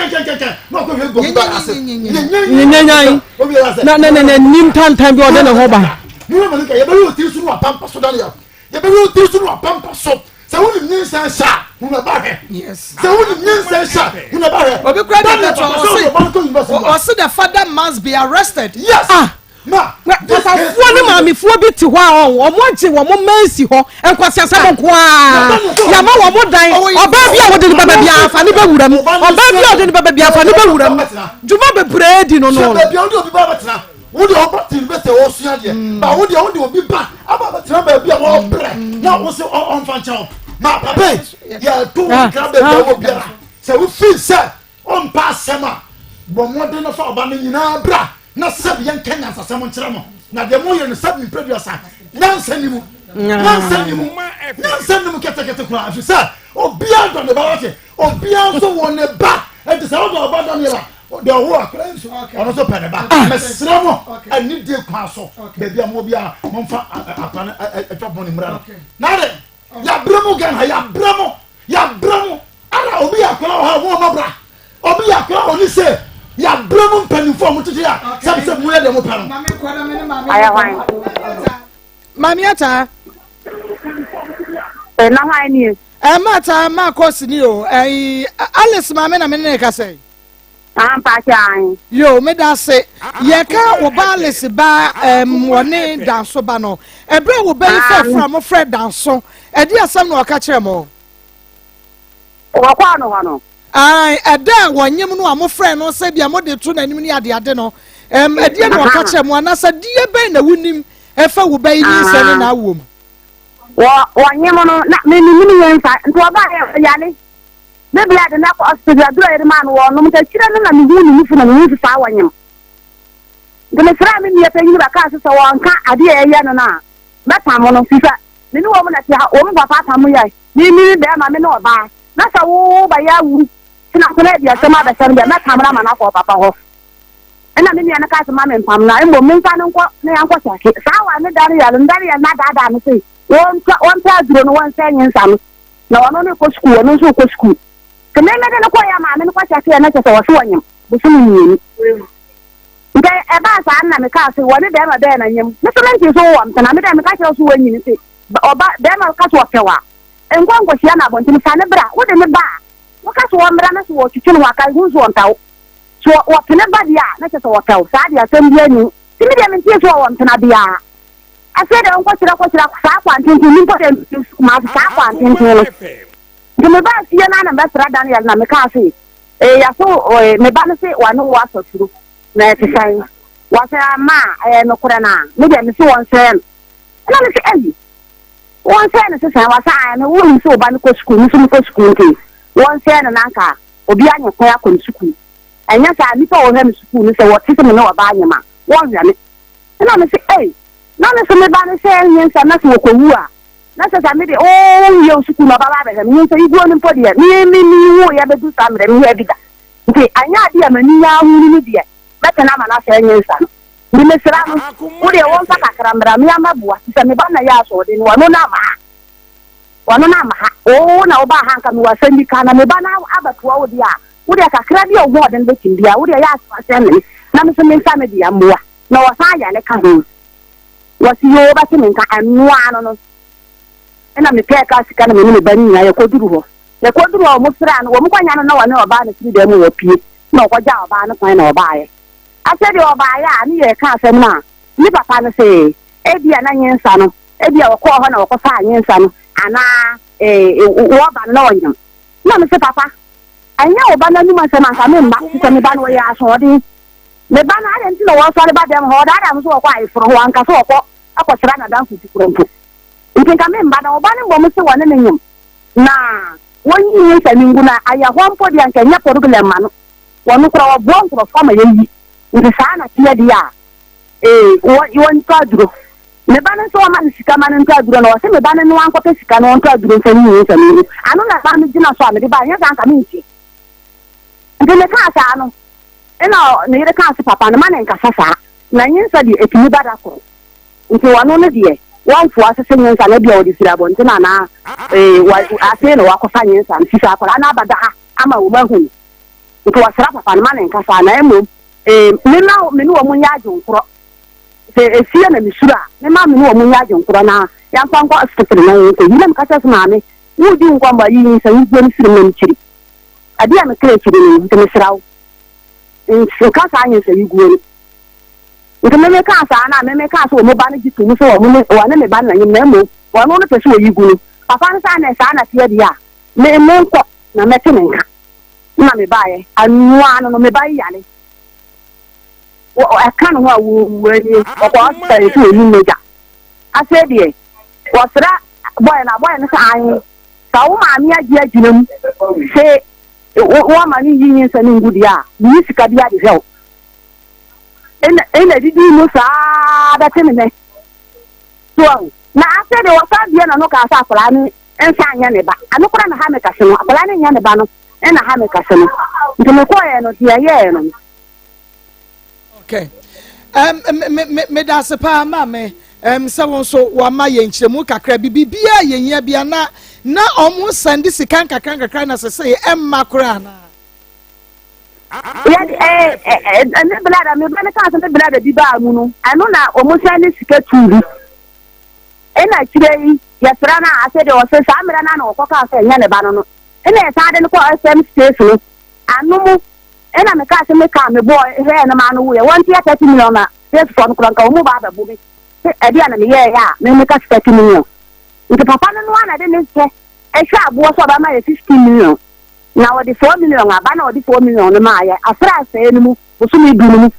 Nyenyanyan na na na n'anim tantan bi ɔde ne ho ba. Yɛbɛyɛ otiri so no wapampa so Daniel yɛbɛyɛ otiri so no wapampa so sɛ wonim nyinsɛn hyɛ a hunu ɛba hwɛ. Sɛ wonim nyinsɛn hyɛ a hunu ɛba hwɛ. Obi kura de Daniel bɛtɔ papa sɛ wode ɔba no kɔ university ɔse a. ɔse the father must be arrested. Yes. Ah. Ma this case Papafoɔ ne maamefoɔ bi te hɔ a ɔn wɔn agye wɔn mma asi hɔ nkwasiasɛm nko ara yɛama wɔn dan ɔbaa bi a wɔde ne bɛba biara fa ne bɛwura mu ɔbaa bi a wɔde ne bɛba biara fa ne bɛwura mu dwuma bebree di no no. Hwɛ baabi a wode obi ba bɛtena wode ɔba te university a ɔresua adeɛ ba wode wode obi ba aba bɛtena baabi a wɔrebrɛ na wo se ɔmfa nkyɛn wo ma papa yi yɛto wo nkra baabi a wɔ biara sɛ wofii sɛ ɔmpa asɛm a bɔ mmɔden no fa ɔba no nyinaa bra na sɛbi yɛnka nyansasɛm nkyerɛ mo na deɛ moyɛ no sɛbi mprɛduasa nyansa ni mu nyansa ni mu nyansa ni mu kɛtɛkɛtɛ koraa ɛfiri sɛ obiara dɔ ne ba wate obiara nso wɔ ne ba ɛnti sɛ wodɔ ɔba Daniel a deɛ ɔwɔ akora nso ɔno nso pɛ ne ba. Mesrɛ mo anidie kwan so baabi a mowɔ biara momfa akora no atwa bɔne mmra no na de yɛabrɛ mu Ghana yɛabrɛ mo yɛabrɛ mo ara obi yɛ akora wɔ ha ɔmo ɔmɔ bra obi yɛ akora ɔni sɛ yɛabrɛ mu mpanimfoɔ a motete a sɛbi sɛ moyɛ deɛ mopɛ no. Ayɛ hwan? Maame Ataa. Eh, na hwan nie? Ɛ ma Ataa ma kɔsi ni o. Ɛyi Alice maame na me ne ne kasa yi. Ah, mpakyɛ ahe. Yo, meda ase. Yɛka wo ba Alice ba ɛm wɔne Danso ba no. Ɛberɛ a wo ba yi fɛ fra mo frɛ Danso. Ɛde asɛm na ɔka kyerɛ mo. Wɔkɔɔ no hɔ no. Ae, ɛda a wɔnyem no a mofrɛ no sɛ bia mode to n'anim ne adeade no, ɛm, ɛdeɛ na ɔka kyerɛ mo anaasɛ deɛ bɛn na wonim ɛfa wo ba yi nyinsɛn ne n'awoɔ mu? Wɔ wɔnyem no na me menim yɛn mfa nti ɔbaa yɛ ɔyale. Me blood no akɔ hospital aduro a yɛde maa no wɔnom nti akyire no na mehuu ne nufu na mehuu sɛ saa wɔnyem. Nti mesrɛɛ me nua panyin bɛkaa sɛ sɛ wɔnka adeɛ a ɛyɛ no no a mɛpamo no firi sɛ me ne wɔn na te ha wɔn papa apamo yɛn me me bɛrima me ne ɔbaa na sɛ wo bɛyɛ awu tena so na adi asɛm abɛsɛ no deɛ mɛpam no ama no akɔ papa hɔ. Ɛna me nua no kaa sɛ ma mempam no a mmom memfa no nkɔ na yɛnkɔ kyɛke saa wa ne da no yɛ no da no yɛ no adaadaa no sɛ wɔntɔ aduro no wɔnsɛ nye nsa no na ɔno no kɔ sukuu ɔno nso kɔ sukuu nti me mede no kɔeɛ maame no kɔkyɛkeeɛ na kyɛ sɛ wɔse wɔnyem bosome mmienu nti ɛbaa saa na mekaa se wɔne bɛrima bɛɛ na nyem me so mente so wowɔ mpena me dɛ meka kyerɛ so wɔnyini se ɔba bɛrima ka so ɔpɛ wa nkɔ nkɔhyia no abɔntene fa ne bra wode ne ba a woka so wɔmmra na so wɔtwitwi no ho aka hu so wɔmpɛ wo so wɔpene ba deɛ a na kyɛ sɛ wɔpɛ wo saa deɛ asɛm bi ani nti me deɛ mente so wɔwɔ mpena biara Afei deɛ nkɔkyerɛ kɔkyerɛ saa kwan tenten no mpo deɛ Kumasi saa kwan tenten no. Nti mebaa fie no na mebɛsra Daniel na mekaa se ee yaso ee me ba no se wane wo asɔ suro na ɛte sɛn wɔsɛ ama a ɛyɛ nokorɛ no a me deɛ mese wɔnsɛɛ no ɛna me se ɛyi wɔnsɛɛ no sesɛn wɔsɛ ayɛ no wonim sɛ ɔba no kɔ sukuu me nso mekɔ sukuu nti wɔnsɛɛ no na anka obi anyɛ kwan akɔ ne sukuu ɛnyɛ saa nnipa a wɔhwɛ me sukuu no sɛ wɔte sɛ me ne ɔbaa nyem a wɔnhwɛ me Ɛna me se, Ei, na me so me ba no sɛ nyinsɛn na sɛ wɔkɔwu a, na sɛ sɛ me de, oo, wowie wo sukuu na ɔba ba abɛhwɛ me, nyinsɛn yi guo no mpo deɛ, me, me, me wuiɛ bɛdu saa mmerɛ, menyɛɛ bi da. Nti, anyɛ adeɛ a m'ani nya ahunu no deɛ, mɛtena ama no asɛe nyinsa no. Nti mesra no, wo deɛ wɔmfa kakra mmra, me ara mɛboa, te sɛ me ba na ɛyɛ asoɔden no, ɔno na ama ha. Ɔno na ama ha. Oo, na wobaa ha nka mewɔ asɛm bi ka, na me ba no abɛtoa wo deɛ a, wo deɛ kakra bi a wo ho ɔden bɛtim biara, wo deɛ yɛ asɛm me, na me nso memfa me deɛ mmoa. Na wɔsan yare ka ho. Wɔse yoo wobɛte me nka ɛno ara no no ɛna mepɛɛ kaa sika na me ne me ba no nyinaa yɛkɔduru hɔ. Yɛkɔduru hɔ wɔn sraa no wɔn kɔnya no na wɔne ɔbaa no firi dan mu wɔpie na ɔkɔgyaa ɔbaa no kwan na ɔbaeɛ. Afei deɛ ɔbaeɛ a ne yɛreka asɛm no a ne papa no se ebia na nyensa no ebia wɔkɔɔ hɔ na wɔkɔfaa nyensa no anaa ee wɔba no na ɔnyem. Na me se papa ɛnyɛ wo ba no anum asɛm anka memma te sɛ me ba no ɔyɛ asoɔden. Me ba no, adɛn nti na wɔsɔre ba dɛm hɔ? Ɔdaadaa me sɛ ɔkɔ ayeforo hɔ, wanka sɛ ɔkɔ akɔsra n'adamfo bi koro mpo. Nti nka memma da. Ɔba no mmom se wɔne no nyem na wɔnyi nyinsɛn no ngu na ayɛ hɔ mpo deɛ anka ɛnyɛ poroblɛm ma no. Wɔno koraa wɔboa nkurɔfoɔ ma yɛyi. Nti saa na teɛ deɛ a, ee, wɔntɔ aduro. Me ba no nso wɔma no sika ma no ntɔ aduro na wɔse me ba no noa nkɔpɛ sika na ɔntɔ aduro mfa nyi nyinsɛn no ngu. Ano na ɛma megyina so a mede baeɛ, nyɛ saa anka mentie. Nti mekaa saa no, Ɛnna ne yere kaa se, Papa no, ma no nkasa saa. Na nyinsɛn deɛ, ɛtumi ba da koro. Nti ɔno no deɛ, wɔmfoa so se nyinsɛn no, ebia ɔde firi abɔnten anaa ee, wa, afei na wakɔfa nyinsɛn no. Firi sɛ akwadaa no aba da ha ama wɔn ahu no. Nti wɔsra papa no, ma no nkasa, na mmom ee, memma me ne wɔn nyɛ adwenkorɔ. Sɛ efie na mesuro a, memma me ne wɔn nyɛ adwenkorɔ na yɛmfa nkɔ hospital na yɛnkɔyi. Na meka kyerɛ se, Maame, woredi wo nkɔmmɔ a, yi nyinsɛn yi guo no firi mu na mekyiri. Adeɛ a me kra kyiri no, nti mesrɛ wo, nka saa nyinsɛn yi guo no. Nti me mekaa saa na me mekaa sɛ wɔn ba no gye to mu sɛ wɔn ne wɔne me ba no na nyem na mmom wɔn no pɛ sɛ wɔyi gu no. Papa no sɛ anɛ saa na teɛ deɛ a, me menkɔ na mɛte ne nka. Na me baeɛ, anoa no no me ba yi yare. Wɔ ɛka ne ho a wɔwu anie, ɔkɔ hospital yɛ sɛ wɔnim mogya. Afei deɛ, wɔsra bɔɛ no a, bɔɛ no sɛ ahe. Sɛ wo maame agye agyina mu se woama no nyi nyinsɛn no ngu deɛ a, menni sika biara de hwɛ wo. Ɛna ɛna didi mu saa bɛte me nɛ. So ahu. Na afei deɛ wɔsan bie n'ano kaa sɛ akwadaa no nsa nyɛ ne ba. Ano koraa na ha me kase no. Akwadaa no nyɛ ne ba no ɛna ha me kase no. Nti mekɔɔɛ no deɛ ɛyɛɛ no. Okay. Um, me me me da ase paa maame um, sɛ wo nso wama yɛn nkyerɛmu kakra bi biribiara yɛn hia bia na na ɔmo sɛnde sika nkakra nkakra na sɛ sɛ ɛmma koraa na. Yɛ ɛɛ ɛɛ ne blada me ba ne kaa sɛ ne blada bi baa mu no ɛno na ɔmo sɛnde sika tuu bi ɛna akyire yi yɛsrɛ no a asɛ deɛ ɔsɛ saa mmerɛ no a na ɔkɔ kaa sɛ ɛnyɛ ne ba no no ɛna yɛsan de no kɔ SM station no ano mu Ɛna me kaa se me kaa me boɔ hwɛɛ no maa no wuiɛ wɔntua 30 million na sales foɔ no koraa nka wɔn ba abɛbo me se ɛdeɛ na me yɛɛyɛ a me me ka se 30 million nti papa no noa na de ne kyɛ ɛhwɛ aboɔ sɛ ɔbɛma yɛ 15 million na ɔde 4 million aba na ɔde 4 million no maa yɛ asra asɛe no mu bosome du no mu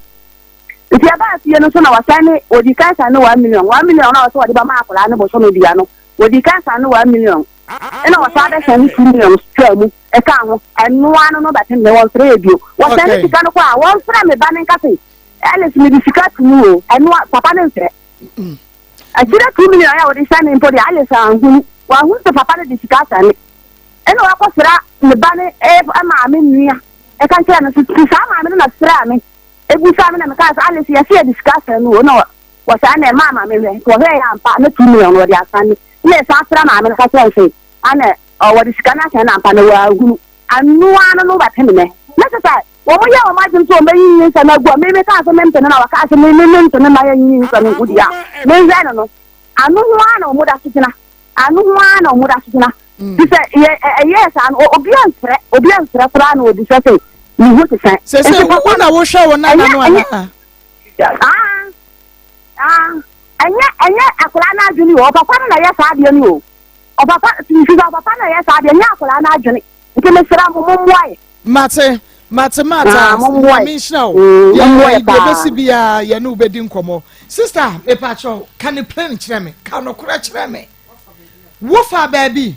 nti ɛbaa fie no so na wɔsan ne wɔdi kan san ne 1 million 1 million na ɔsɛ ɔde bɛma akwadaa no bosome bia no wɔdi kan san ne 1 million. Ɛna wɔsan bɛsɛn 2 million twaa mu ɛka ho. Ɛnoa no bɛte me wɔmfrɛ yɛ bio. Wɔsɛn ne sika no kɔ a, wɔmfrɛ me ba ne nka se Alice, mede sika to mu o. Ɛnoa papa no mfrɛ. Akyire 2 million a wɔde sɛne mpo deɛ, Alice anhunu. Wahunu sɛ papa no de sika asɛne. Ɛna wakɔsra ne ba ne maame nua ɛka kyerɛ no so saa maame no na sraa me ebusa me na mekaa sɛ Alice, yɛsɛ yɛde sika asɛn no o. Na wɔsaa na ɛmaa maame hwɛ nti wɔhwɛ yɛ ampa na 2 million wɔde asane. Na ɛsan sra maame no ka kyerɛ no sɛ ana wɔde sika no asɛn no ampa na wɔahunu. Anoa no bɛpem nɛ na kyɛ sɛ wɔn yɛ wɔn adwene sɛ wɔn bɛyi nyinsɛn no agu a me mekaa sɛ mempene na wɔkaa sɛ me me mentene ma yɛ nyinsɛn no ngu deɛ a menhwɛ no ano ho ara na wɔn da so gyina, ano ho ara na wɔn da so gyina. Ti sɛ yɛ ɛyɛ saa no, obi anfrɛ, obi anfrɛ koraa na obi sɛ ne ho te sɛn. Sɛ wo na wohwɛ wo nana no anaa? Ah ah, ɛnyɛ akwadaa n'adwene o. Ɔpapa no na ɛyɛ saa adeɛ no o. Ɔpapa nti sɛ ɔpapa no na ɛyɛ saa adeɛ, ɛnyɛ akwadaa n'adwene. Nti mesrɛ mo, mo mmoa yɛ. Mate, mate, mata. Nyame nhyira wo. Yɛ deɛ bɛsi biara yɛne wo bɛdi nkɔmmɔ. Sister, mepakyɛw, ka ne plain kyerɛ me, ka nokorɛ kyerɛ me. Wofa baabi?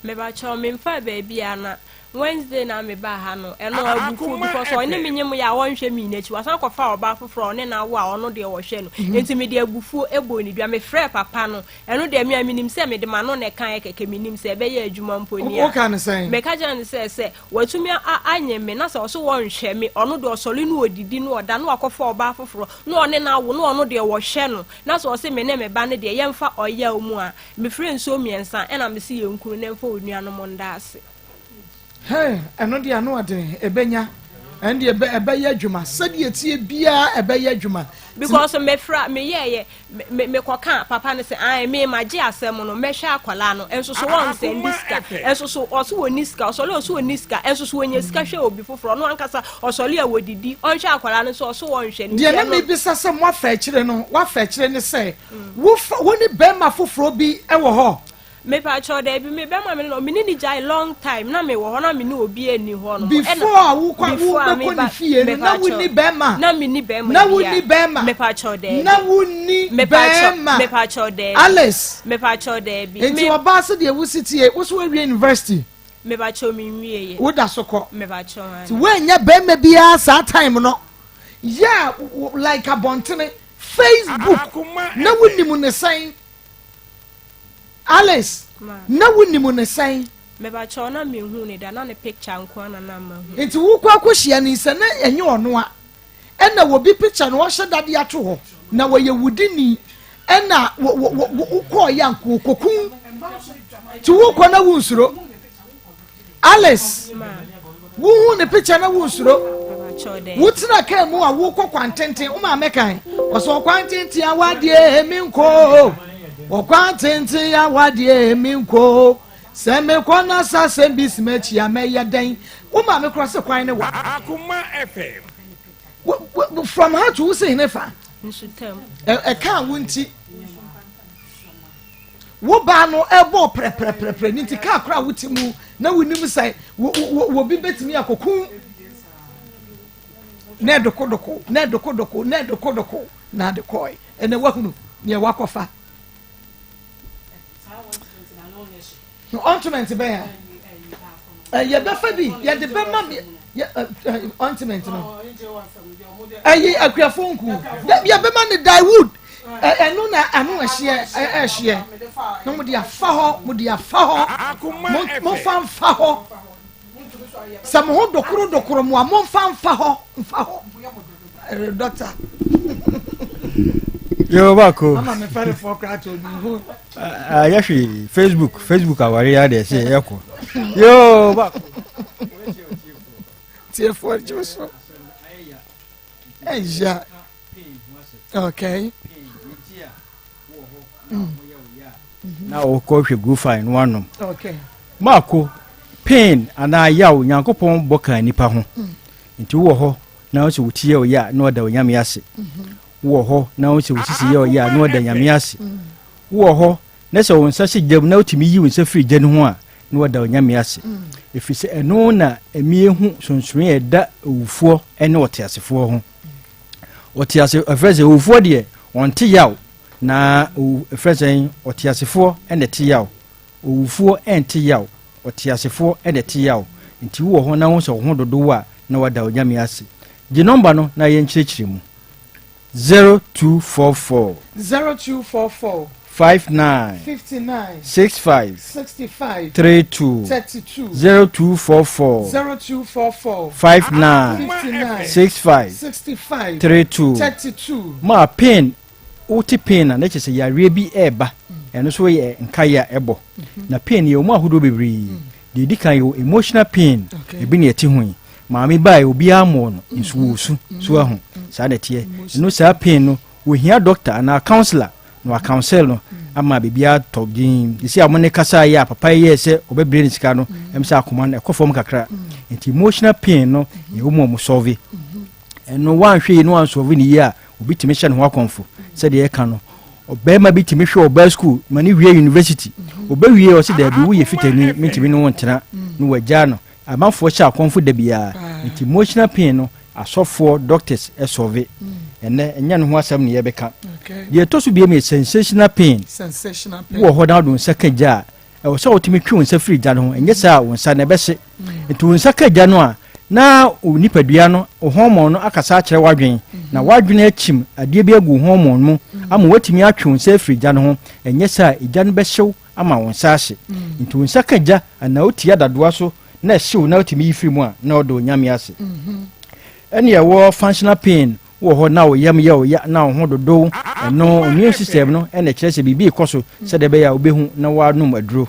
Mepakyɛw, memfaa baabi a na Wednesday na mebaa ha no, ɛno abufuo because ɔne me nye mo yɛ a ɔnhwɛ me n'akyi, wasan kɔfa ɔbaa foforɔ a ɔne no awo a ɔno deɛ ɔhwɛ no. Nti mede abufuo bɔɔ ne dua. Mefrɛɛ papa no, ɛno deɛ me a menim sɛ mede m'ano na ɛkaeɛ kɛkɛ, menim sɛ ɛbɛyɛ adwuma mpo ni a. Woka no sɛn? Meka kyerɛɛ no sɛ, sɛ watumi anye me na sɛ ɔso wɔnhwɛ me, ɔno deɛ ɔsɔre na ɔdidi na ɔda na wakɔfa ɔbaa foforɔ na ɔne no awo na ɔno deɛ wɔhwɛ no, na sɛ ɔse me ne me ba no deɛ yɛmfa ɔyaw mu a, Mefrɛɛ nsuo mmiɛnsa ɛna mese yɛn kunu na ɛmfa onuanom nda ase. Hey, ɛno deɛ ano ɔden, ɛbɛnya, ɛno deɛ ɛbɛ ɛbɛyɛ adwuma, sɛdeɛ ɛteɛ biara ɛbɛyɛ adwuma. Because mefra meyɛɛyɛ me me mekɔka papa no sɛ ae me magye asɛm no mɛhwɛ akwadaa no nso so wɔn nsɛn sika nso so ɔso wɔ ni sika, ɔsɔle ɔso wɔ ni sika nso so wɔnya sika hwɛ obi foforɔ, ɔno ankasa ɔsɔle a wɔdidi ɔnhwɛ akwadaa no nso ɔso wɔnhwɛ no. Deɛ na mebisa sɛ moafa akyire no, woafa akyire ne sɛ Wo ne bɛrima foforɔ bi wɔ hɔ? Mepakyɛw, dabi, me bɛrima me ne no, me ne no gyae long time, na me wɔ hɔ na me ne obi nni hɔ nom. Before a wokɔ wobɛkɔ ne fie no, na wonni bɛrima? Na me ni bɛrima Na wonni bɛrima? Mepakyɛw, dabi. Na wonni bɛrima? Mepakyɛw, dabi. Alice. Mepakyɛw, dabi. Nti ɔbaa sɛ deɛ wosi tie, wo so wawie university? Mepakyɛw, me nwie yɛ. Woda so kɔ? Mepakyɛw, Nti woannya bɛrima biara saa time no? Yeah, like abɔntene. Facebook na wonim ne sɛn? Alice, na wonim ne sɛn? Mebakyɛw, na menhu ne da, na ne picture nko ara na mahu. Nti wokɔ akɔhyia no yi, sɛ na ɛnyɛ ɔno a ɛna wɔbi picture no ɔhyɛ dade ato hɔ na wɔyɛ wudini ɛna wokɔɔ yɛ anko kɔku nti wokɔ na wonsuro. Alice, wohu ne picture na wonsuro? Wotena kaa mu a wokɔ kwantenten, wo maame kan ɔsɛ ɔkwantenten awadeɛ mi nko, ɔkwantenten awadeɛ mi nko, sɛ mekɔ na sɛ asɛm bi si m'akyi a mɛyɛ dɛn? Wo maame korɔ se kwan ne wa from ha to wo se hene fa ɛka wo nti Wo baa no ɛbɔɔ prɛprɛprɛprɛ ne nti kaa koraa wote mu na wonim sɛ wɔbi bɛtumi akɔku na ɛdokodoko na ɛdokodoko na ɛdokodoko na ade kɔe. Ɛnɛ wahunu nea wakɔfa ointment bɛn a yɛbɛfa bi yɛde bɛma ointment no ɛyi akuafo nku yɛbɛma no dyewood ɛno na ano ɛhyeɛ ɛhyeɛ na mo de afa hɔ, mo de afa hɔ, mo fa nfa hɔ sɛ mo ho dokoro dokoro mo a mo nfa nfa hɔ nfa hɔ. Ɛrɛ dɔkta. Yo, baako. Ama me fɛre fɔ koraa to obi ho. Ayɛ hwee, Facebook aware ya deɛ sɛ yɛkɔ. Yo, baako. Tiefoɔ gye so. Ɛya. Okay. Na wɔkɔ hwɛ gu fine no anom. Okay. Maako, pain anaa yaw Nyankopɔn bɔ kaa nipa ho. Nti wowɔ hɔ na wo sɛ wo ti yɛ ɔyɛ a na ɔda Onyame ase. Wowɔ hɔ na wo sɛ wo sisi yɛ ɔyɛ a na ɔda Nyame ase. Wowɔ hɔ na sɛ wo nsa hyɛ gya mu na wotumi yi wo nsa firi gya no ho a na wɔda Onyame ase. Ɛfiri sɛ ɛno na ɛmi ehu sonsonoe a ɛda owufoɔ ne ɔteasefoɔ ho. Ɔtease ɛfrɛ sɛ owufoɔ deɛ ɔnte yaw na ɛfrɛ sɛ ɔteasefoɔ na ɛte yaw. Owufoɔ nte yaw, ɔteasefoɔ na ɛte yaw. Nti wowɔ hɔ na wohu sɛ wo ho dodo wo a, na woada Onyame ase. Gye nɔmba no na yɛnkyerɛkyerɛ mu. 0244. 0244. 59. 59. 65. 65. 32. 32. 0244. 0244. 59. 59. 65. 65. 32. 32. Maa pain wote pain a na kyerɛ sɛ yareɛ bi ɛreba ɛno nso yɛ nkaeɛ a ɛbɔ na pain yɛ ɔmu ahodoɔ bebree deɛ ɛdi kan yɛwɔ emotional pain ebi ne ɛte ho yi maame baeɛ obiara mmɔɔ no nso wɔsu so ahu saa na ɛteɛ ɛno saa pain no wɔhia doctor anaa counselor na wɔacounsel no ama biribiara tɔ din sisi a wɔne kasa yɛ a papa yi yɛɛ sɛ ɔbɛbrɛ ne sika no ɛm sɛ akoma no ɛkɔ fam kakra nti emotional pain no yɛwɔ mu a wɔn solve ɛno wanhwɛ yi no wansɔve ne yie a obi tumi hyɛ ne ho akɔmfo sɛdeɛ ɛka no ɔbarima bi tumi hwɛ ɔbaa sukuu ma ne wie university ɔbɛwie ɔse daabi woyɛ fitani mentumi ne wo ntena na wagyaa no amanfoɔ hyɛ akɔmfo da biara nti emotional pain no asɔfoɔ doctors ɛsɔve ɛnɛ ɛnyɛ ne ho asɛm ne yɛbɛka deɛ ɛtɔ so biam yɛ sensational pain wowɔ hɔ na wode wo nsa ka gya a Ɛwɔ sɛ wotumi twe wo nsa firi gya no ho, ɛnyɛ saa a wo nsa no ɛbɛhye. Nti wo nsa ka gya no a, na wo nipadua no, wo hormone no akasa akyerɛ w'adwene, na w'adwene akyim adeɛ bi agu wo hormone mu ama woatumi atwe wo nsa afiri gya no ho, ɛnyɛ saa a gya no bɛhyew ama wo nsa ahye. Nti wo nsa ka gya anaa wotia dadoa so na ɛhyew na wotumi yi firi mu a, na ɔda Onyame ase. Ɛne ɛwɔ functional pain Wowɔ hɔ na wo yam yɛ wo ya na wo ho dodow, ɛno immune system no na ɛkyerɛ sɛ biribi rekɔ so sɛdeɛ ɛbɛyɛ a wobɛhu na woanom aduro.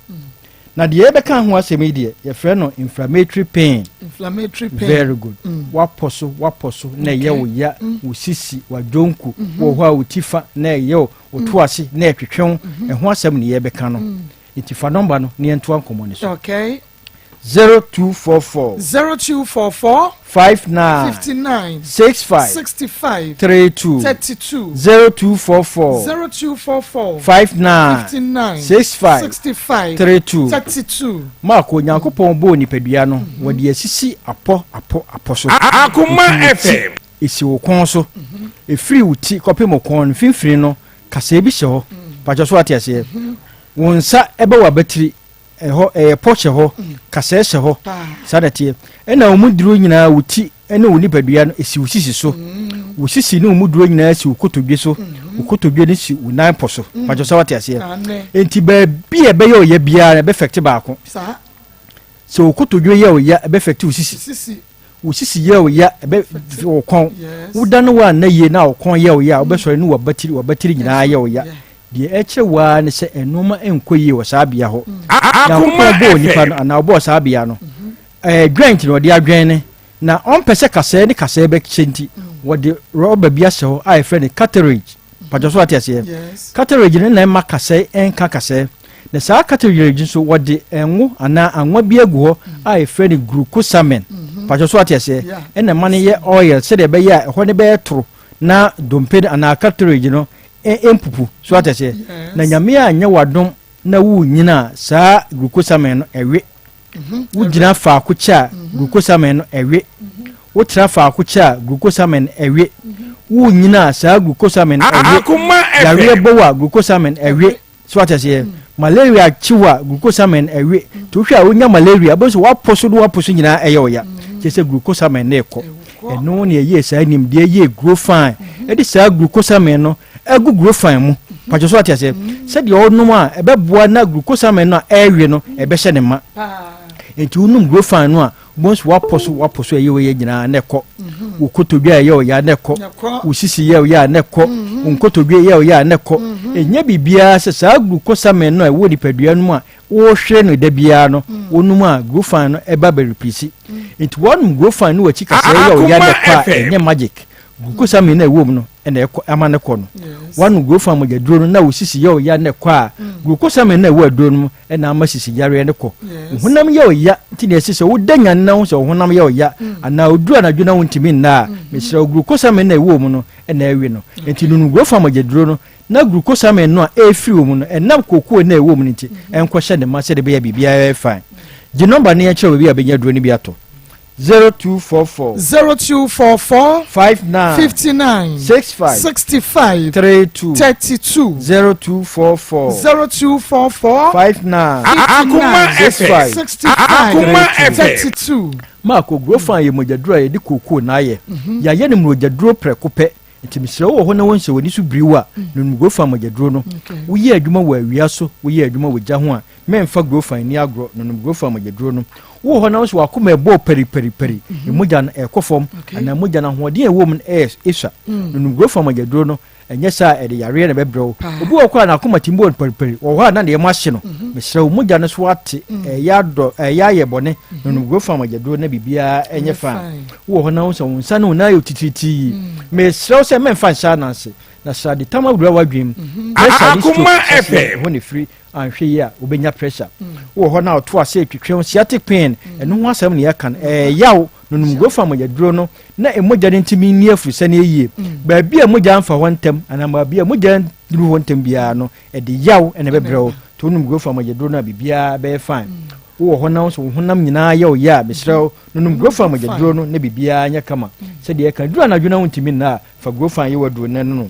Na deɛ yɛbɛka ho asɛm yi deɛ yɛfrɛ no inflammatory pain. Inflammatory pain. Very good. Mm. Wapɔ so wapɔ so na ɛyɛ wo ya, mm. wo sisi, wadwonku, mm-hmm. wɔ hɔ a wo ti fa na ɛyɛ wo, wo to mm. ase na ɛtwetwe wo. Mm-hmm. Ɛho asɛm ne yɛbɛka no. Mm. Nti fa nɔmba no na yɛntoa nkɔmmɔ no so. Okay. 0244. 0244. 59. 59. 65. 65. 32. 32. 0244. 0244. 59. 59. 65. 65. 32. 32. Mark Onyankopɔn bɔɔ nipadua no wɔde asisi apɔ apɔ apɔ so. Akoma FM. Esi wo kɔn so. Efiri wo ti kɔpem wo kɔn no mfimfini no kaseɛ bi hyɛ hɔ. Pakyɛ so ate aseɛ. Wo nsa ɛbɛ w'abatiri Ɛhɔ, ɛyɛ pɔ hyɛ hɔ, kasɛɛ hyɛ hɔ, saa na ɛteɛ. Ɛna wo mu duro nyinaa, wo ti ne wo nipadua no, ɛsi wo sisi so. Wo sisi ne wo mu duro nyinaa si wo kotodwe so, wo kotodwe no si wo nan pɔ so. Patwɔ sɛ wate aseɛ. Enti baabi a ɛbɛyɛ ɔya biara no, ɛbɛfɛkte baako. Sɛ wo kotodwe yɛ ɔya, ɛbɛfɛkte wo sisi. Wo sisi yɛ wo ya, ɛbɛ wo kɔn. Woda no woanna yie na wo kɔn yɛ wo ya a, wobɛsɔre ne w'abatiri w'abatiri nyinaa yɛ wo ya. Deɛ ɛkyerɛ wo ara ne sɛ nnoɔma nkɔ yie wɔ saa bea hɔ. Nyankopɔn bɔɔ nipa no anaa ɔbɔɔ saa bea no, ɛɛ joint na ɔde adwɛn ne, na ɔmpɛ sɛ kasɛɛ ne kasɛɛ bɛhyɛ nti, wɔde rɔba bi ahyɛ hɔ a yɛfrɛ no cartilage. Patwɔ so ate aseɛ? Cartilage no na ɛma kasɛe nka kasɛe. Na saa cartilage nso wɔde ngo anaa anwa bi agu hɔ a yɛfrɛ no glucosamine. Mhm. Patwɔ so ate aseɛ? Ɛna ɛma no yɛ oil sɛdeɛ ɛbɛyɛ a ɛhɔ no bɛyɛ toro na dompe no anaa cartilage no mpupu. So ate aseɛ? Na Nyame anyɛ wadom na wonyina a saa glucosamine no ɛwe. Wogyina faako kyɛ a, glucosamine no ɛwe. Wotra faako kyɛ a, glucosamine ɛwe. Wonyini a, saa glucosamine no ɛwe. Yareɛ bɔ wo a, glucosamine ɛwe. So wate aseɛ? Malaria kye wo a, glucosamine ɛwe. Nti wohwɛ a wonya malaria, wobɛhu sɛ woapɔ so ne woapɔ so nyinaa ɛyɛ wo ya. Kyerɛ sɛ glucosamine no rekɔ. Ɛno na ɛyɛɛ saa nimdeɛ yɛɛ Grofine. Ɛde saa glucosamine no agu Grofine mu. Patwɛ so ate aseɛ? Sɛdeɛ ɔnom a ɛbɛboa na glucosamine no a ɛrewe no ɛbɛhyɛ ne ma. Nti wonom Grofine no a, wobɛhu sɛ woapɔ so woapɔ so ɛyɛ wo yɛ nyinaa na ɛkɔ. Wo kotodwe a ɛyɛ wo ya na ɛkɔ. Wo sisi yɛ wo ya na ɛkɔ. Wo nkotodwe yɛ wo ya na ɛkɔ. Ɛnyɛ biribiara sɛ saa glucosamine no a ɛwɔ nipadua no mu a wohwere no da biara no wonom a grofan no ɛba bɛ replace nti wɔnom grofan no wakyi kasɛɛ yɛ ɔya na ɛkɔ a ɛnyɛ magic glucosamine na ɛwɔ mu no ɛna ɛkɔ ama no kɔ no wɔnom grofan mogya duro no na wo sisi yɛ ɔya na ɛkɔ a glucosamine na ɛwɔ aduro no mu ɛna ama sisi yareɛ no kɔ honam yɛ ɔya nti na ɛsɛ sɛ woda nyan na wo sɛ honam yɛ ɔya anaa oduru anadwo na wontumi nna a mesrɛ wo glucosamine na ɛwɔ mu no ɛna ɛwe no nti nunu grofan mogya duro no Na glucosamine no a ɛrefiri wɔ mu no, ɛnam kookoo no a ɛwɔ mu no nti, ɛnkɔhyɛ ne ma sɛdeɛ ɛbɛyɛ a biribiara bɛyɛ fine. Gye nɔmba no yɛnkyerɛ wo baabi a wobɛnya aduro no bi atɔ. 0244. 0244. 59. 59. 65. 65. 32. 32. 0244. 0244. 59. 59. 65. 65. Akuma FM. 32. Mark Ogrofan yɛ mogyaduro a yɛde kookoo na ayɛ. Yɛayɛ no mogyaduro prɛko pɛ. Nti mesrɛ wo wɔ hɔ na wohu sɛ w'ani so biri wo a, nom Grofan mogyaduro no. Woyɛ adwuma wɔ awia so, woyɛ adwuma wɔ gya ho a, mɛmfa Grofan nni agorɔ, na nom Grofan mogyaduro no. Wowɔ hɔ na wo sɛ w'akoma ɛbɔ pariparipari, mogya no ɛrekɔ fam, anaa mogya no ahoɔden a ɛwɔ mu no ɛyɛ sua, nom Grofan mogyaduro no. Ɛnyɛ saa a, ɛde yareɛ na ɛbɛbrɛ wo. Obi wɔ hɔ koraa a n'akoma tumi bɔ no paripari, wɔ hɔ a na ne yam ahye no. Mesrɛ wo, mogya no so ate, ɛreyɛ adɔ, ɛreyɛ ayɛ bɔne, nom Grofan mogyaduro na biribiara nyɛ fine. Wowɔ hɔ na wohu sɛ wo nsa ne wo nan ayɛ titiritii. Mesrɛ wo sɛ mɛmfa nhyɛ ananse, na srade tam awura w'adwene mu. Mhm. Pressure ne stroke hyɛseɛ, ɛhɔ na ɛfiri. Anhwɛ yie a, wobɛnya pressure. Wowɔ hɔ na ɔto ase retwetwe wo, sciatic pain, ɛno ho asɛm na yɛka no. Ɛyɛ no nom Grofa mogyaduro no na mogya no ntumi nni afurusɛne yie. Baabi a mogya mfa hɔ ntɛm anaa baabi a mogya nnuru hɔ ntɛm biara no, ɛde yaw na ɛbɛbrɛ wo. Nti wonom Grofa mogyaduro no a, biribiara bɛyɛ fine. Wowɔ hɔ na wo nso wo honam nyinaa yɛ wo ya a, mesrɛ wo, nonom Grofan mogyaduro no na biribiara nyɛ kama. Sɛdeɛ ɛka, duru anadwo na wontumi nna a, fa Grofan yɛ w'aduro na nonom.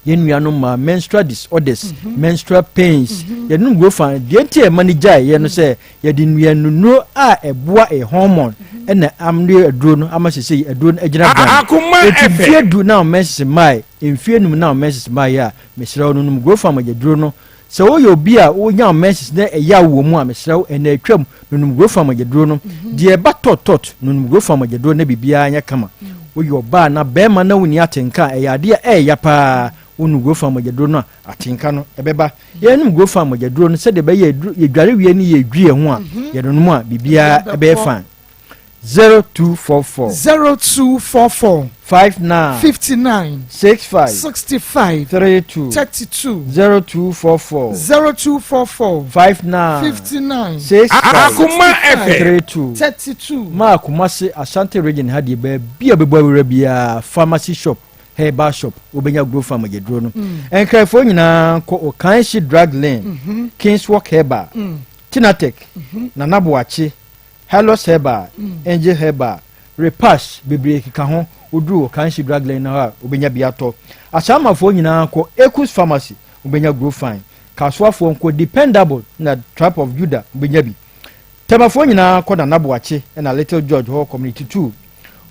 Yɛn nuanom mmaa, menstrual disorders, menstrual pains, yɛnom Grofan. Deɛ nti a ɛma no gyaeɛ no sɛ yɛde nnuanunuro a ɛboa yɛ hormone ɛna amde aduro no ama sesei aduro no agyina bran. Enti mfeɛ du na wo menses mmae, mfeɛ num na wo menses mmaeɛ a, mesrɛ wo nonom Grofan mogyaduro no. Sɛ woyɛ obi a wonya wo menses na ɛyaw wɔ mu a, mesrɛ wo, ɛnna atwam, nonom Grofan mogyaduro no. Deɛ ɛba tɔt tɔt, nonom Grofan mogyaduro na biribiara nyɛ kama. Woyɛ ɔbaa anaa barima na wonni atenka a, ɛyɛ adeɛ a ɛyɛ ya pa ara. Wonom Grofan mogyaduro no a, atenka no, ɛbɛba. Yɛnom Grofan mogyaduro no sɛdeɛ ɛbɛyɛ a yɛdware wie ne yɛdwi yɛn ho a, yɛnonom a, biribiara bɛyɛ fine. 0244. 0244. 59. 59. 65. 65. 32. 32. 0244. 0244. 59. 59. 65. Akoma FM. 32. 32. Maa Kumasi Ashanti region ha deɛ baabi a bɛbɔ awura biara pharmacy shop herbal shop wobɛnya Grow Farm agyaduro no. Nkraefoɔ nyinaa kɔ Okanshi Drug Lane, mm -hmm. Kingswalk Herbal, Tinatec, Nana Boakye, Halos Herbal, Angel Herbal, Repash bebree keka ho, woduru Okanshi Drug Lane no hɔ a wobɛnya bi atɔ. Asaamafoɔ nyinaa nkɔ Ekus Pharmacy wobɛnya Grofine. Kasoafoɔ nkɔ Dependable na Tribe of Judah wobɛnya bi. Tɛmafoɔ nyinaa kɔ Nana Boakye na Little George hɔ Community 2.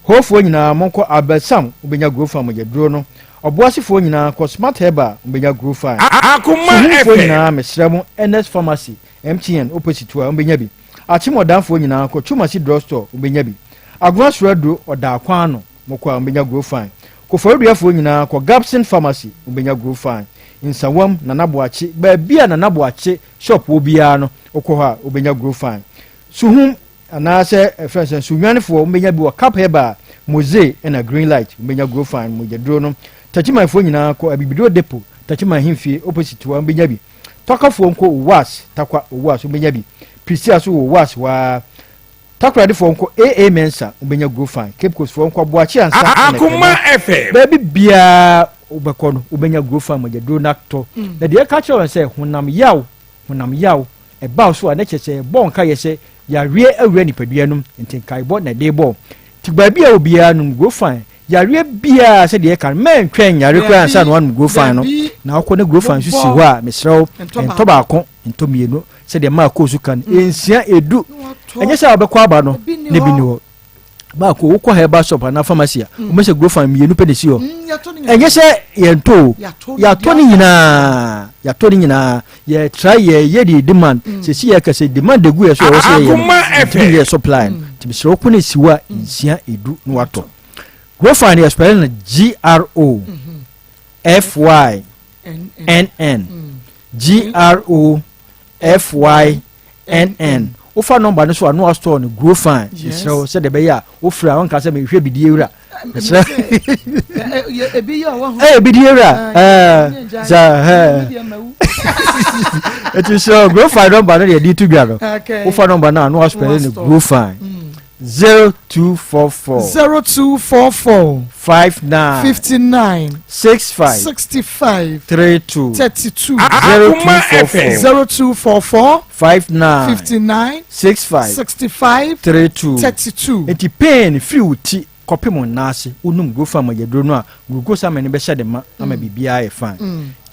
Hofoɔ nyinaa monkɔ Albert Sam wobɛnya Grofine mogyaduro no. Ɔboasefoɔ nyinaa kɔ Smart Herbal wobɛnya Grofine. Akoma Suhumfoɔ FM. nyinaa mesrɛ mo Ernest Pharmacy, MTN opposite hɔ a wobɛnya bi. Akyem ɔdanfoɔ nyinaa kɔ Twumasi drug store wobɛnya bi. Agona soro aduro ɔdaa kwan ano mokɔ a wobɛnya Grofine. Koforidua-foɔ nyinaa kɔ Gabson pharmacy wobɛnya Grofine. Nsawam, Nana Boakye, baabi a Nana Boakye shop wɔ biara no wokɔ hɔ a wobɛnya Grofine. Suhum anaasɛ ɛfrɛ no sɛ Suhwanfoɔ wobɛnya bi wɔ Cap Herbal, Moze ɛna Green Light wobɛnya Grofine mogyaduro no. Takyimanfoɔ nyinaa kɔ Abibiduro Depot, Takyiman Ahemfie opposite hɔ a wobɛnya bi. Tɔkafoɔ nkɔ Owas, Takwa, Owas, wobɛnya bi. Prisia nso wɔ Owas hɔ ara. Takoradefoɔ nkɔ AA Mensah, wobɛnya Grofan. Cape Coastfoɔ nkɔ Aboakye Ansa na Akoma Nkrama. FM. Baabi biara wobɛkɔ no, wobɛnya Grofan mogyaduro no atɔ. Na deɛ ɛka kyerɛ wɔn sɛ, honam yaw, honam yaw, ɛba wo so a, na kyerɛ sɛ ɛbɔ wo nkaeɛ sɛ yareɛ awura nipadua no mu, nti nkaebɔ na ɛde rebɔ wo. Nti baabi a wɔ biara nom Grofan. Yareɛ biara sɛdeɛ yɛka no mɛntwɛn nyare koraa ansa na wanom grofan no na wokɔ ne grofan nso si hɔ a mesrɛ wo ntɔ baako ntɔ mmienu sɛdeɛ maa kɔɔ so ka no mm. nsia edu ɛnyɛ sɛ wobɛkɔ aba no na bi ni hɔ baako wokɔ herbal shop anaa pharmacy a mm. wɔbɛsɛ grofan mmienu pɛ na esi hɔ mm, ɛnyɛ sɛ yɛntɔ o yɛatɔ ne nyinaa yɛatɔ ne nyinaa yɛtra yɛyɛ de demand sɛsi yɛ kɛsɛ demand egu yɛ so ɛwɔ sɛ yɛyɛ no ntumi yɛ supply no nti mesrɛ wokɔ ne si hɔ a nsia edu na watɔ Grofine yɛ spɛle no G R O F Y N N G R O F Y N N wofa nɔmba no so a na wasotɔɔ no Grofine mesrɛ wo sɛdeɛ ɛbɛyɛ a wofrɛ a wonka sɛ mehwɛ bidie wura mesrɛ ɛyɛ bidie wura sɛ ɛti sɛ Grofine nɔmba no deɛ de to dwa no wofa nɔmba no a na waspɛle no Grofine mm. 0244. 0244. 59. 59. 65. 65. 32. 32. 0244. 0244. 59. 59. 65. 65. 32. 32. Nti pain firi wo ti kɔpem wo nan ase wonom Grofan mogyaduro no a glucosamine no bɛhyɛ de ma ama biribiara ayɛ fine.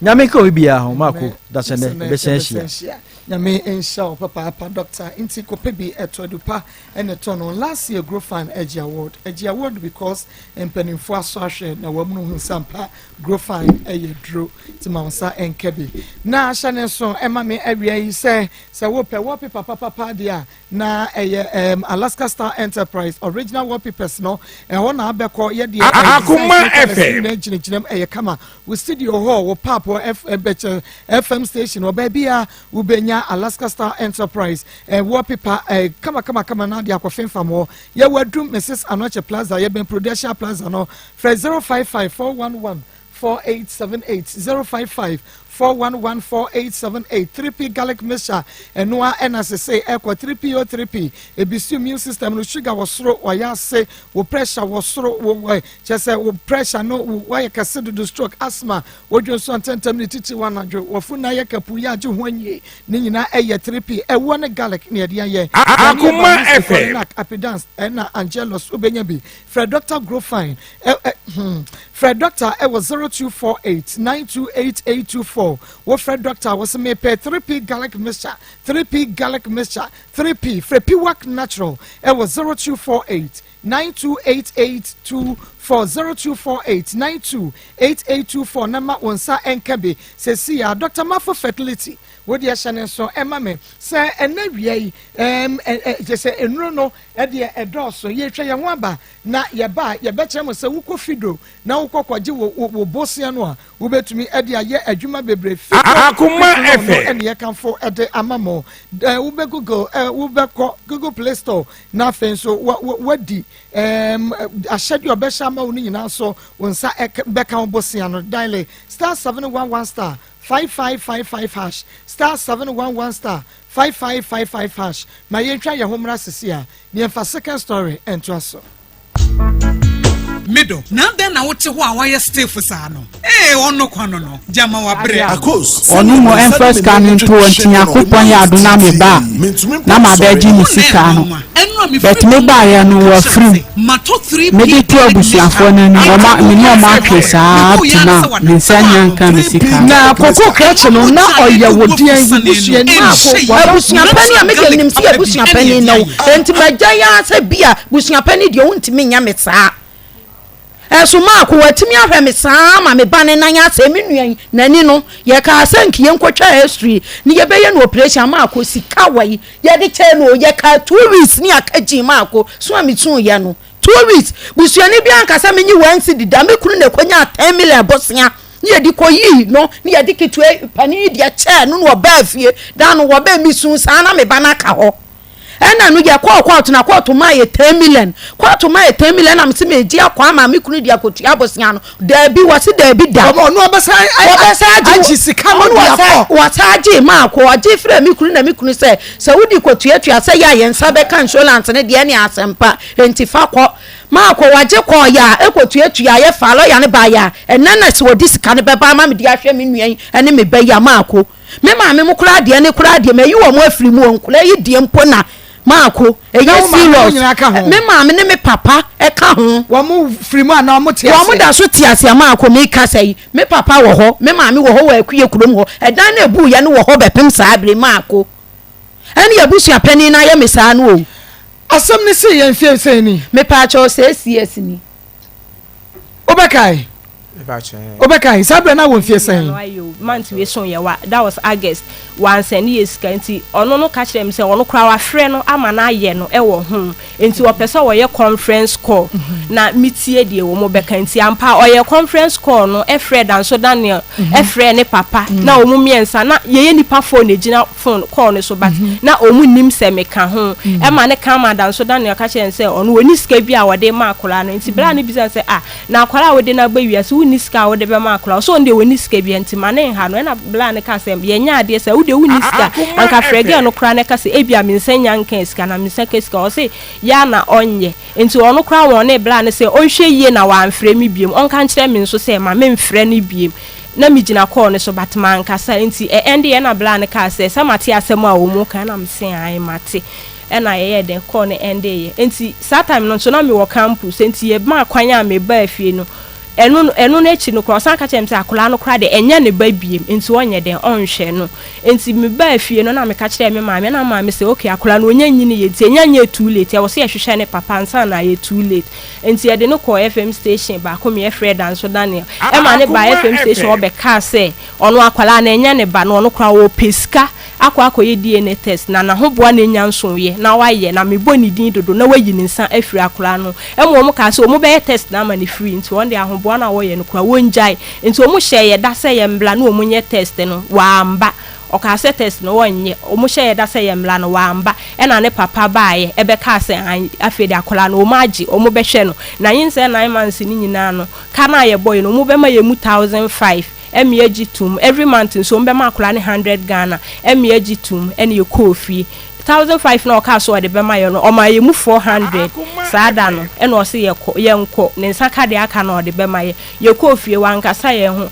Nyame nka obi biara ho Marko dasɛ nɛ yɛbɛsan ahyia. Nyame nhyira wo papaapa doctor nti kɔpɛ bi ɛtɔ adupa ɛna ɛtɔ no last year Grofan ɛgye award ɛgye award because mpanimfoɔ asɔ ahwɛ na wɔamunu hu sɛ ampa Grofan ɛyɛ duro nti ma wo nsa ɛnka bi na hyɛ ne nso ɛma me awia yi sɛ sɛ wopɛ wallpaper papapapa deɛ a Na ɛyɛ ɛɛm Alaska Star Enterprise original wallpapers no ɛhɔ na abɛkɔ yɛ deɛ ɛyɛ designs ne colours ne nyinaa gyinagyina mu ɛyɛ kama wo studio hɔ wo pub hɔ F ɛbɛkyɛ FM station hɔ baabi a wobɛnya Alaska Star Enterprise ɛɛ wallpaper ɛɛ kama kama kama na de akɔ fenfam hɔ yɛwɔ adum Mrs Anɔkye Plaza yɛbɛn Prudential Plaza no frɛ 055 411 4878 055 411 4878 3P garlic mixture ɛnoa ɛna sesei ɛkɔ 3P o 3P ebisi immune system no sugar wɔ soro wɔyɛ ase wo pressure wɔ soro wo wɔ kyɛ sɛ wo pressure no wo wɔyɛ kɛse dodo stroke asthma wodwo nso ntɛntɛm ne titi wɔ anadwo wɔfu na yɛ kapu yɛ agye ho anyie ne nyinaa ɛyɛ 3P ɛwoɔ ne garlic ne ɛde ayɛ Akoma FM. Nak apidance ɛna angelus wobɛnya bi frɛ Dr. Grofine Ɛ ɛ hmm. Frɛ dɔkta ɛwɔ 0248 928824. Wofrɛ dɔkta a wɔsɛ mepɛ 3P garlic mixture, 3P garlic mixture, 3P. Frɛ Piwak Natural ɛwɔ 0248 928824, 0248 928824 na ma wo nsa nka bi. Sɛsi a Dr. Mafo Fertility wo deɛ hyɛ ne nso ɛma me sɛ ɛnɛ wia yi ɛm ɛ ɛ kyɛ sɛ nnuro no ɛdeɛ ɛdɔɔso yɛtwa yɛn ho aba Na yɛba a, yɛbɛkyerɛ mo sɛ wokɔ Fido na wokɔ kɔgye wo wo wo bosea no a, wobɛtumi de ayɛ adwuma bebree. Fido Akoma Quick Loan no FM. ne yɛkamfo de ama mo. Ɛ wobɛ Google ɛ wobɛkɔ Google Play Store na afei nso wa wa wadi ɛɛm ahyɛdeɛ a ɔbɛhyɛ ama wo no nyinaa so wo nsa ɛk bɛka wo bosea no. Diale star 711 star 5555 hash star 711 star 5555 hash Ma yɛntwa yɛn ho mmra sisi a na yɛmfa second story ntoa so. Me dɔ, na adɛn na wote hɔ a woayɛ stiff saa no? Ee, ɔno kwa no no, gyama wabrɛ. Akos, Ɔno sɛnea mo me nsa ɛmfa ne sika me no nan nto hɔ nti twetwe me no, Nyankopɔn yɛ adom na me ba a mentumi na mpo mabɛgye nsɔre. me sika no but me baeɛ no wɔfirim mede to abusuafoɔ no anim wɔma me ne wɔn atwe saa up to now me nsa nnya nka me sika no. Na koko krakye no na ɔyɛ wo deɛn wo busuani maako wada Abusua panin a me deɛ menim sɛ yɛ abusua panin na wo enti magyae ara sɛ bi a busua panin deɛ wontumi nyɛ me saa. Ɛso maako watumi ahwɛ me saa ma me ba ne nan asɛe me nua yi n'ani no yɛkaa sɛ nka yɛnkɔtwa x-ray ne yɛbɛyɛ no operation maako sika wɔ yi yɛde kyɛɛ no yɛkaa two weeks ne aka gyii maako so a mesuuyɛ no two weeks busuani bi anka sɛ menye one cedi da me kunu na ɛkɔnyaa ten million bosea ne yɛde kɔyii no ne yɛde ketewa panin yi deɛ kyɛɛ no na ɔbaa fie da no wɔbɛɛ mesu saa na me ba no aka hɔ Ɛna no yɛ kɔɔ kɔɔto na kɔɔto maa yɛ ten million kɔɔto maa yɛ ten million ɛna mese megye akɔ ama me kunu de akɔtua abosea no daabi wɔse daabi da Ɔno ɔbɛsan wɔbɛsan agye agye sika no ɔno de wɔsan akɔ. wɔsan agye maa kɔ ɔgye frɛ me kunu na me kunu sɛ sɛ wode kɔtuatua sɛ yɛ a yɛn nsa bɛka insurance no deɛ ɛne asɛmpa enti fa kɔ maa kɔ wagye kɔɔ yɛ a ɛkɔtuatua yɛ fa lɔya no baayɛ a ɛnɛ na sɛ wɔde sika no bɛba ama me de ahwɛ me nua yi ɛne me ba yi a maa kɔ Me maame mo koraa deɛ ne koraa deɛ mayi wɔn afiri mu o nkwadaa yi deɛ mpo na maako Na ɛyɛ wo maame mo serious nyinaa ka ho? me maame ne me papa ɛka ho. Wɔn firi mu anaa wɔn te ase? Wɔn da so te ase a maako meka sɛ yi me papa wɔ hɔ me maame wɔ hɔ wɔ akuye kurom hɔ ɛdan no ebu yɛ no wɔ hɔ bɛpem saa bere maako ɛne abusua panin no ayɛ me saa no o. Asɛm no sii yɛn mfie sɛn ni? Mepaakyɛw sɛ CS ni. Wobɛkae? Wobɛkae? Saa berɛ na wɔ mfie sɛn? Month wei so yɛ wa that was August wansɛne yɛ sika nti ɔno no ka kyerɛ me sɛ ɔno koraa wafrɛ no ama no ayɛ no ɛwɔ ho nti ɔpɛ sɛ ɔyɛ conference call na metie deɛ wɔn bɛka nti ampa ɔyɛ conference call no ɛfrɛ Danso Daniel ɛfrɛ ne papa na wɔn mmiɛnsa na yɛyɛ nipa four na egyina phone call no so but na ɔmo nnim sɛ meka ho ɛma ne ka ma Danso Daniel ka kyerɛ no sɛ ɔno ɔnni sika bi a ɔde ma akwadaa no nti bra no bisa no sɛ ah na akwadaa a wode no aba wiase wonni sika a wode bɛma akwadaa ɔsɛ ɔno deɛ ɔnni sika bia nti ma ne menha no. Ɛna bla no kaa sɛ yɛnyɛ adeɛ sɛ wo deɛ wonni sika anka frɛ girl no koraa na ɛka sɛ ebia me nsa nnya nkaa sika na me nsa ka sika. Ɔse yɛ a na ɔnyɛ. Nti ɔno koraa wɔnee bla no sɛ ɔnhwɛ yie na wamfrɛ me biom, ɔnka nkyerɛ me nso sɛ ma memfrɛ no biom. Na megyina call no so but mankasa nti ɛ ɛndeɛ ɛna bla no kaa sɛ sɛ mate asɛm a wɔn ka ɛna mese ae mate ɛna yɛyɛɛ dɛn call no ɛndeeɛ nti saa time no nso na mewɔ campus nti yɛmaa kwan a mebaa fie no ɛno no ɛno no akyi no koraa ɔsan ka kyerɛɛ me sɛ akwadaa no koraa deɛ ɛnyɛ ne ba biem nti ɔnyɛ dɛn ɔnhwɛ no nti mebaa fie no na meka kyerɛɛ me maame ɛna me maame sɛ okay akwadaa no ɔnya nyiniiɛ nti ɛnya nyɛɛ too late ɛwɔ sɛ yɛhwehwɛ ne papa ansa na ayɛ too late Nti yɛde no kɔɔ FM station baako me yɛfrɛ Danso Daniel ɛma ne baa FM station hɔ bɛkaa sɛ ɔno akwadaa no ɛnyɛ ne ba na ɔno koraa ɔpɛ sika akɔ akɔyɛ DNA test na n'ahoboa na ɛnya nsoeɛ na wayɛ na mebɔ ne din dodo na wayi ne nsa afiri akwadaa no ho ɛma wɔn kaa sɛ wɔn bɛyɛ test no ama no free nti wɔn deɛ ahoboa no a wɔyɛ no koraa wɔngyae nti wɔn hyɛɛ yɛ da sɛ yɛmmra na wɔn nyɛ test no wamba. Ɔkaa sɛ test no ɔnyɛ. Ɔmo hyɛɛ da sɛ yɛmmra no wamba. Ɛna ne papa baeɛ ɛbɛkaa sɛ aane afei deɛ akwadaa no ɔmo agye, ɔmo bɛhwɛ no. Na nyinsɛn 9 months no nyinaa no, ka no a yɛbɔeɛ no ɔmo bɛma yɛn mu 1005 ɛme agye toom. Every month nso ɔmo bɛma akwadaa no 100 Ghana ɛme agye toom. Ɛna yɛkɔɔ fie. 1005 no a ɔkaa sɛ ɔde bɛma yɛn no ɔmaa yɛn mu 400 saa da no. Ɛna ɔse yɛkɔ, yɛnkɔ. Ne nsa ka deɛ aka no a ɔde bɛma yɛn. Yɛkɔɔ fie, wankasa yɛn ho.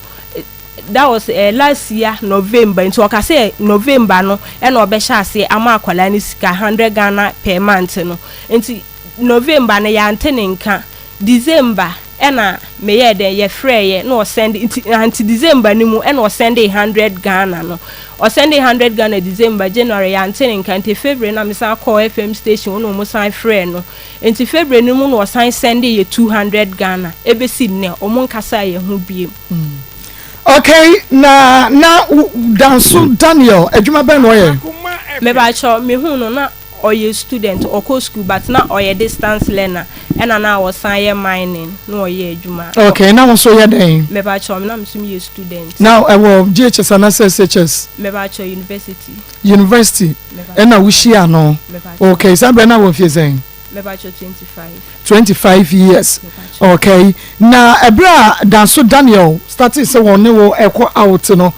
That was eh, last year November nti ɔka sɛ November no ɛna ɔbɛhyɛ aseɛ ama akwadaa no sika hundred Ghana per month no nti November no yɛante ne nka December ɛna meyɛɛ dɛn yɛfrɛɛyɛ na ɔsɛnde nti ante December no mu ɛna ɔsɛnde hundred Ghana no ɔsɛnde hundred Ghana December January yɛante ne nka nti February na mesan kɔɔ FM station hɔ na wɔn san frɛɛ no nti February no mu na ɔsan sɛnde yɛ 200 Ghana ɛbɛsi nnɛ wɔn nkasaa yɛn ho biem. Okay, na na Danso Daniel adwuma bɛn na ɔyɛ? Mebakyɛw, mehuu no na ɔyɛ student, ɔkɔ school but na ɔyɛ distance learner ɛna na ɔsan yɛ mining na ɔyɛ adwuma. Okay, na wo nso yɛ dɛn? Mebakyɛw, na me nso meyɛ student. Na ɛwɔ JHS anaasɛ SHS? Mebakyɛw, university. University, ɛna wohyia no? Okay, saa berɛ na wɔ mfie sɛn? Mebakyɛw 25. 25 years okay na ɛberɛ a Danso Daniel startee sɛ wɔn ne wo ɛkɔ out no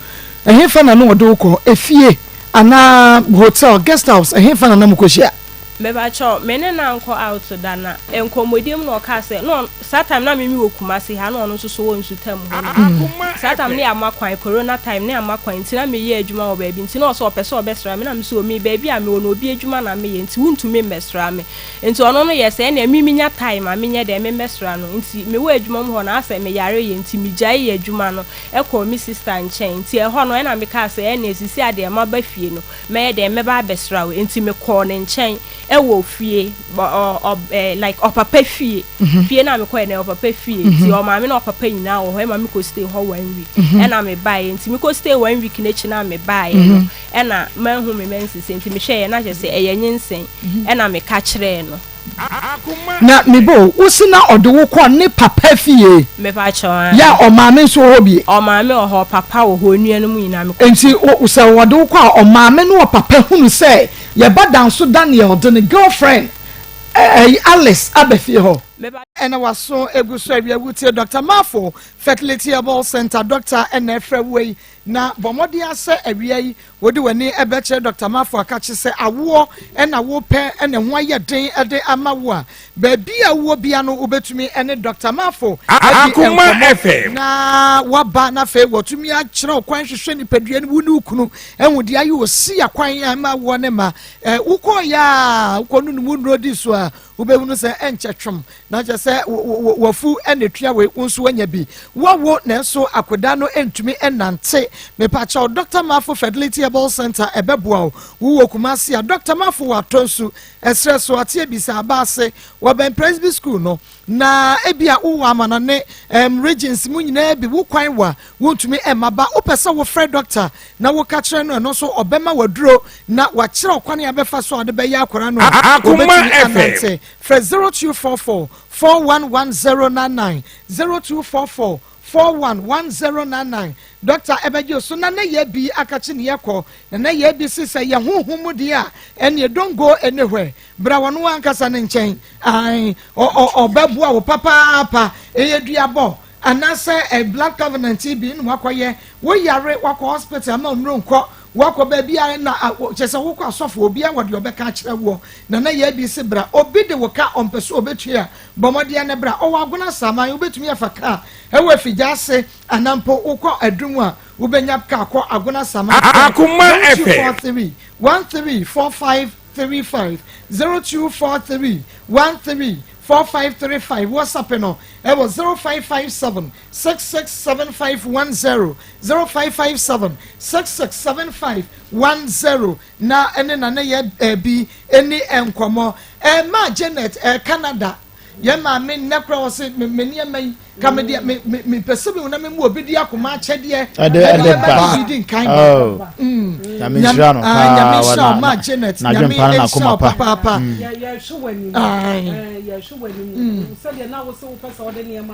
ɛhefa na na ɔde wo kɔ efie anaa hotel guest house ɛhefa na na mo kɔhyia? Mebakyɛw me ne no ankɔ out da na nkɔmmɔdie mu na ɔkaa sɛ na saa time na me me wɔ Kumasi ha na ɔno nso so wɔ Nsutam hɔ nom saa time no yɛama kwan corona time na yɛama kwan nti na meyɛ adwuma wɔ baabi nti na ɔsɛ ɔpɛ sɛ ɔbɛsra me na me sɛ o me baabi a mewɔ no obi adwuma na meyɛ nti wontumi mmɛsra me Nti ɔno no yɛ sɛ ɛneɛ me menya time a menyɛ dɛn memmɛsra no nti mewɔ adwuma mu hɔ no asɛ meyare yɛ nti megyae yɛ adwuma no kɔɔ me sister nkyɛn nti ɛhɔ no ɛna mekaa sɛ ɛneɛ sisi a deɛ maba fie no mɛyɛ dɛn mɛba abɛsra wo nti mekɔɔ ne nkyɛn ɛwɔ fie ɔ ɔ ɛ like ɔpapa fie fie no a mekɔɛ no ɛyɛ ɔpapa fie nti ɔmaame ne ɔpapa nyinaa wɔ hɔ ɛma mekɔ stay hɔ one week ɛna mebaeɛ nti mekɔ stay one week no akyi no a mebaeɛ no ɛna manhu me menses nti mehwɛeɛ na kyerɛ sɛ ɛyɛ nyinsɛn ɛna meka kyerɛɛ no. Na me bo, wo se na ɔde wo kɔ ne papa fie? Mepakyɛw, aane. Yɛ a ɔmaame nso wɔ hɔ bi? Ɔmaame wɔ hɔ, ɔpapa wɔ hɔ, onuanom nyinaa mekɔ. Nti wo, sɛ ɔde wo kɔ a, ɔmaame ne ɔpapa hunu sɛ yɛba Danso Daniel de ne girlfriend ɛyi Alice aba fie hɔ? Ɛna w'aso egu so awia wutie Doctor Marfo Fertility Herbal Center doctor ɛna ɛfrɛ wo yi. Na bɔ mmɔden ara sɛ awia yi wode w'ani bɛkyerɛ Dɔkta Mafo akakye sɛ awoɔ na wopɛ na ɛho ayɛ den de ama wo a, baabi a wowɔ bia no wobɛtumi ne Dɔkta Mafo adi nkɔmmɔ na waba na afei watumi akyerɛ wo kwan hwehwɛ nipadua no wo ne wo kunu ahu deɛ ayɛ osi akwan a ɛma awoɔ ne ma. Wokɔɔ yɛ a wokɔ no mu nnuro di so a wobɛhunu sɛ ɛnkyɛ twom na kyerɛ sɛ wafu na etua wei wo nso wanya bi wawo nanso akoda no ntumi nnante mepakyɛw Dr. Mafo Fertility Herbal Center ɛbɛboa wo wowɔ Kumasi a Dr. Mafo wɔ Atɔnsu ɛserɛ so ate abisa aba ase wɔbɛn Presby School no na ebia wowɔ amanɔne um, regions mu nyinaa bi wo kwan wa wontumi mma ba wopɛ sɛ wofrɛ doctor na woka kyerɛ no ɛno nso ɔbɛma waduro na wakyerɛ ɔkwan a bɛfa so a ɔde bɛyɛ akwadaa no a wɔbɛtumi anante Frɛ 0244 411099, 0244 411099. Dɔkta ɛbɛgye wo so na na yɛ bi akakye ne yɛkɔ na na yɛ bi se sɛ yɛ honhom mu deɛ a ɛneɛ don't go anywhere bra wɔno ankasa ne nkyɛn ae ɔbɛboa wo papaapa ɛyɛ duabɔ. anaasɛ eh, blood covenant yi bi na wakɔyɛ, woyare wakɔ hospital ama nnuro nkɔ, wakɔ baabi a na kyerɛ sɛ wokɔ asɔfo obiara wɔ deɛ ɔbɛka akyerɛ woɔ. Nana yɛ bi se bra, obi de wo ka ɔmpɛ sɛ ɔbɛtua, bɔ mmɔden ne bra. Ɔwɔ Agona Asaman, wobɛtumi afa kaa ɛwɔ Afigya ase anaa mpo wokɔ Adum a wobɛnya kaa kɔ Agona Asaman. Akoma FM. 0243 1345 35 0243 13 4535 WhatsApp no ɛwɔ 0557 667510 0557 667510 na ɛne na ne yɛ ɛbi ɛni nkɔmɔ. Ɛma Janet ɛ Canada yɛ maame nnɛ kora wɔ se me me nneɛma yi ka me deɛ me me me pɛ sɛ me na me mu obi di akoma akyɛdeɛ. Ɛde ɛde ba bi di nkan. Oh. Nyame nhyira no paa. Nyame nhyira wo ma Janet. Nyame nhyira wo papaapa.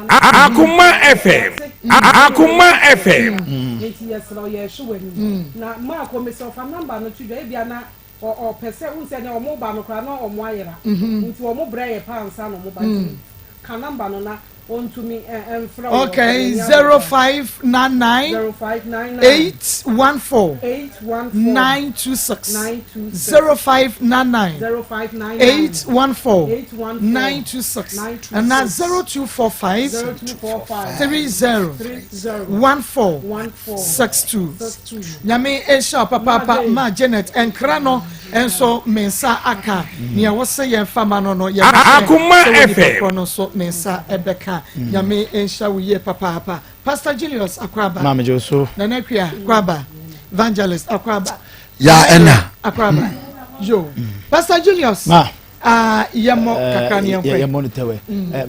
Akoma FM Akoma FM. Nti yɛsrɛ wo yɛhwɛ w'anim na Marko mesrɛ wo fa number no to dwa ebia na ɔpɛ sɛ wohu sɛ nɛ ɔmo ba no koraa na ɔmo ayera nti ɔmo brɛ yɛ paa ansa na ɔmo ba nti ka number no na ɔntumi mfrɛ wo. Okay, 0599 0599 814 814 926 926 0599 0599 814 814 926 926 and 0245 0245 30 30 14 14 62. 62. Nyame nhyira wo papaapa ma Janet nkra no nso me nsa aka nea wɔsɛ yɛn fa ma no no yɛbɛhwɛ Akoma sɛ wɔ nipa FM. korɔ no nso me nsa ɛbɛka. Nyame nhyira wo yie papaapa. Pastor Julius Akwaba. Maame gye so. Nana Akua Akwaba. Evangelist Akwaba. Ya ɛna. Akwaba. Yo. Pastor Julius. Ma. Ah, yɛmmɔ kakra ne yɛnkɔ. Yɛmmɔ no tɛwɛ.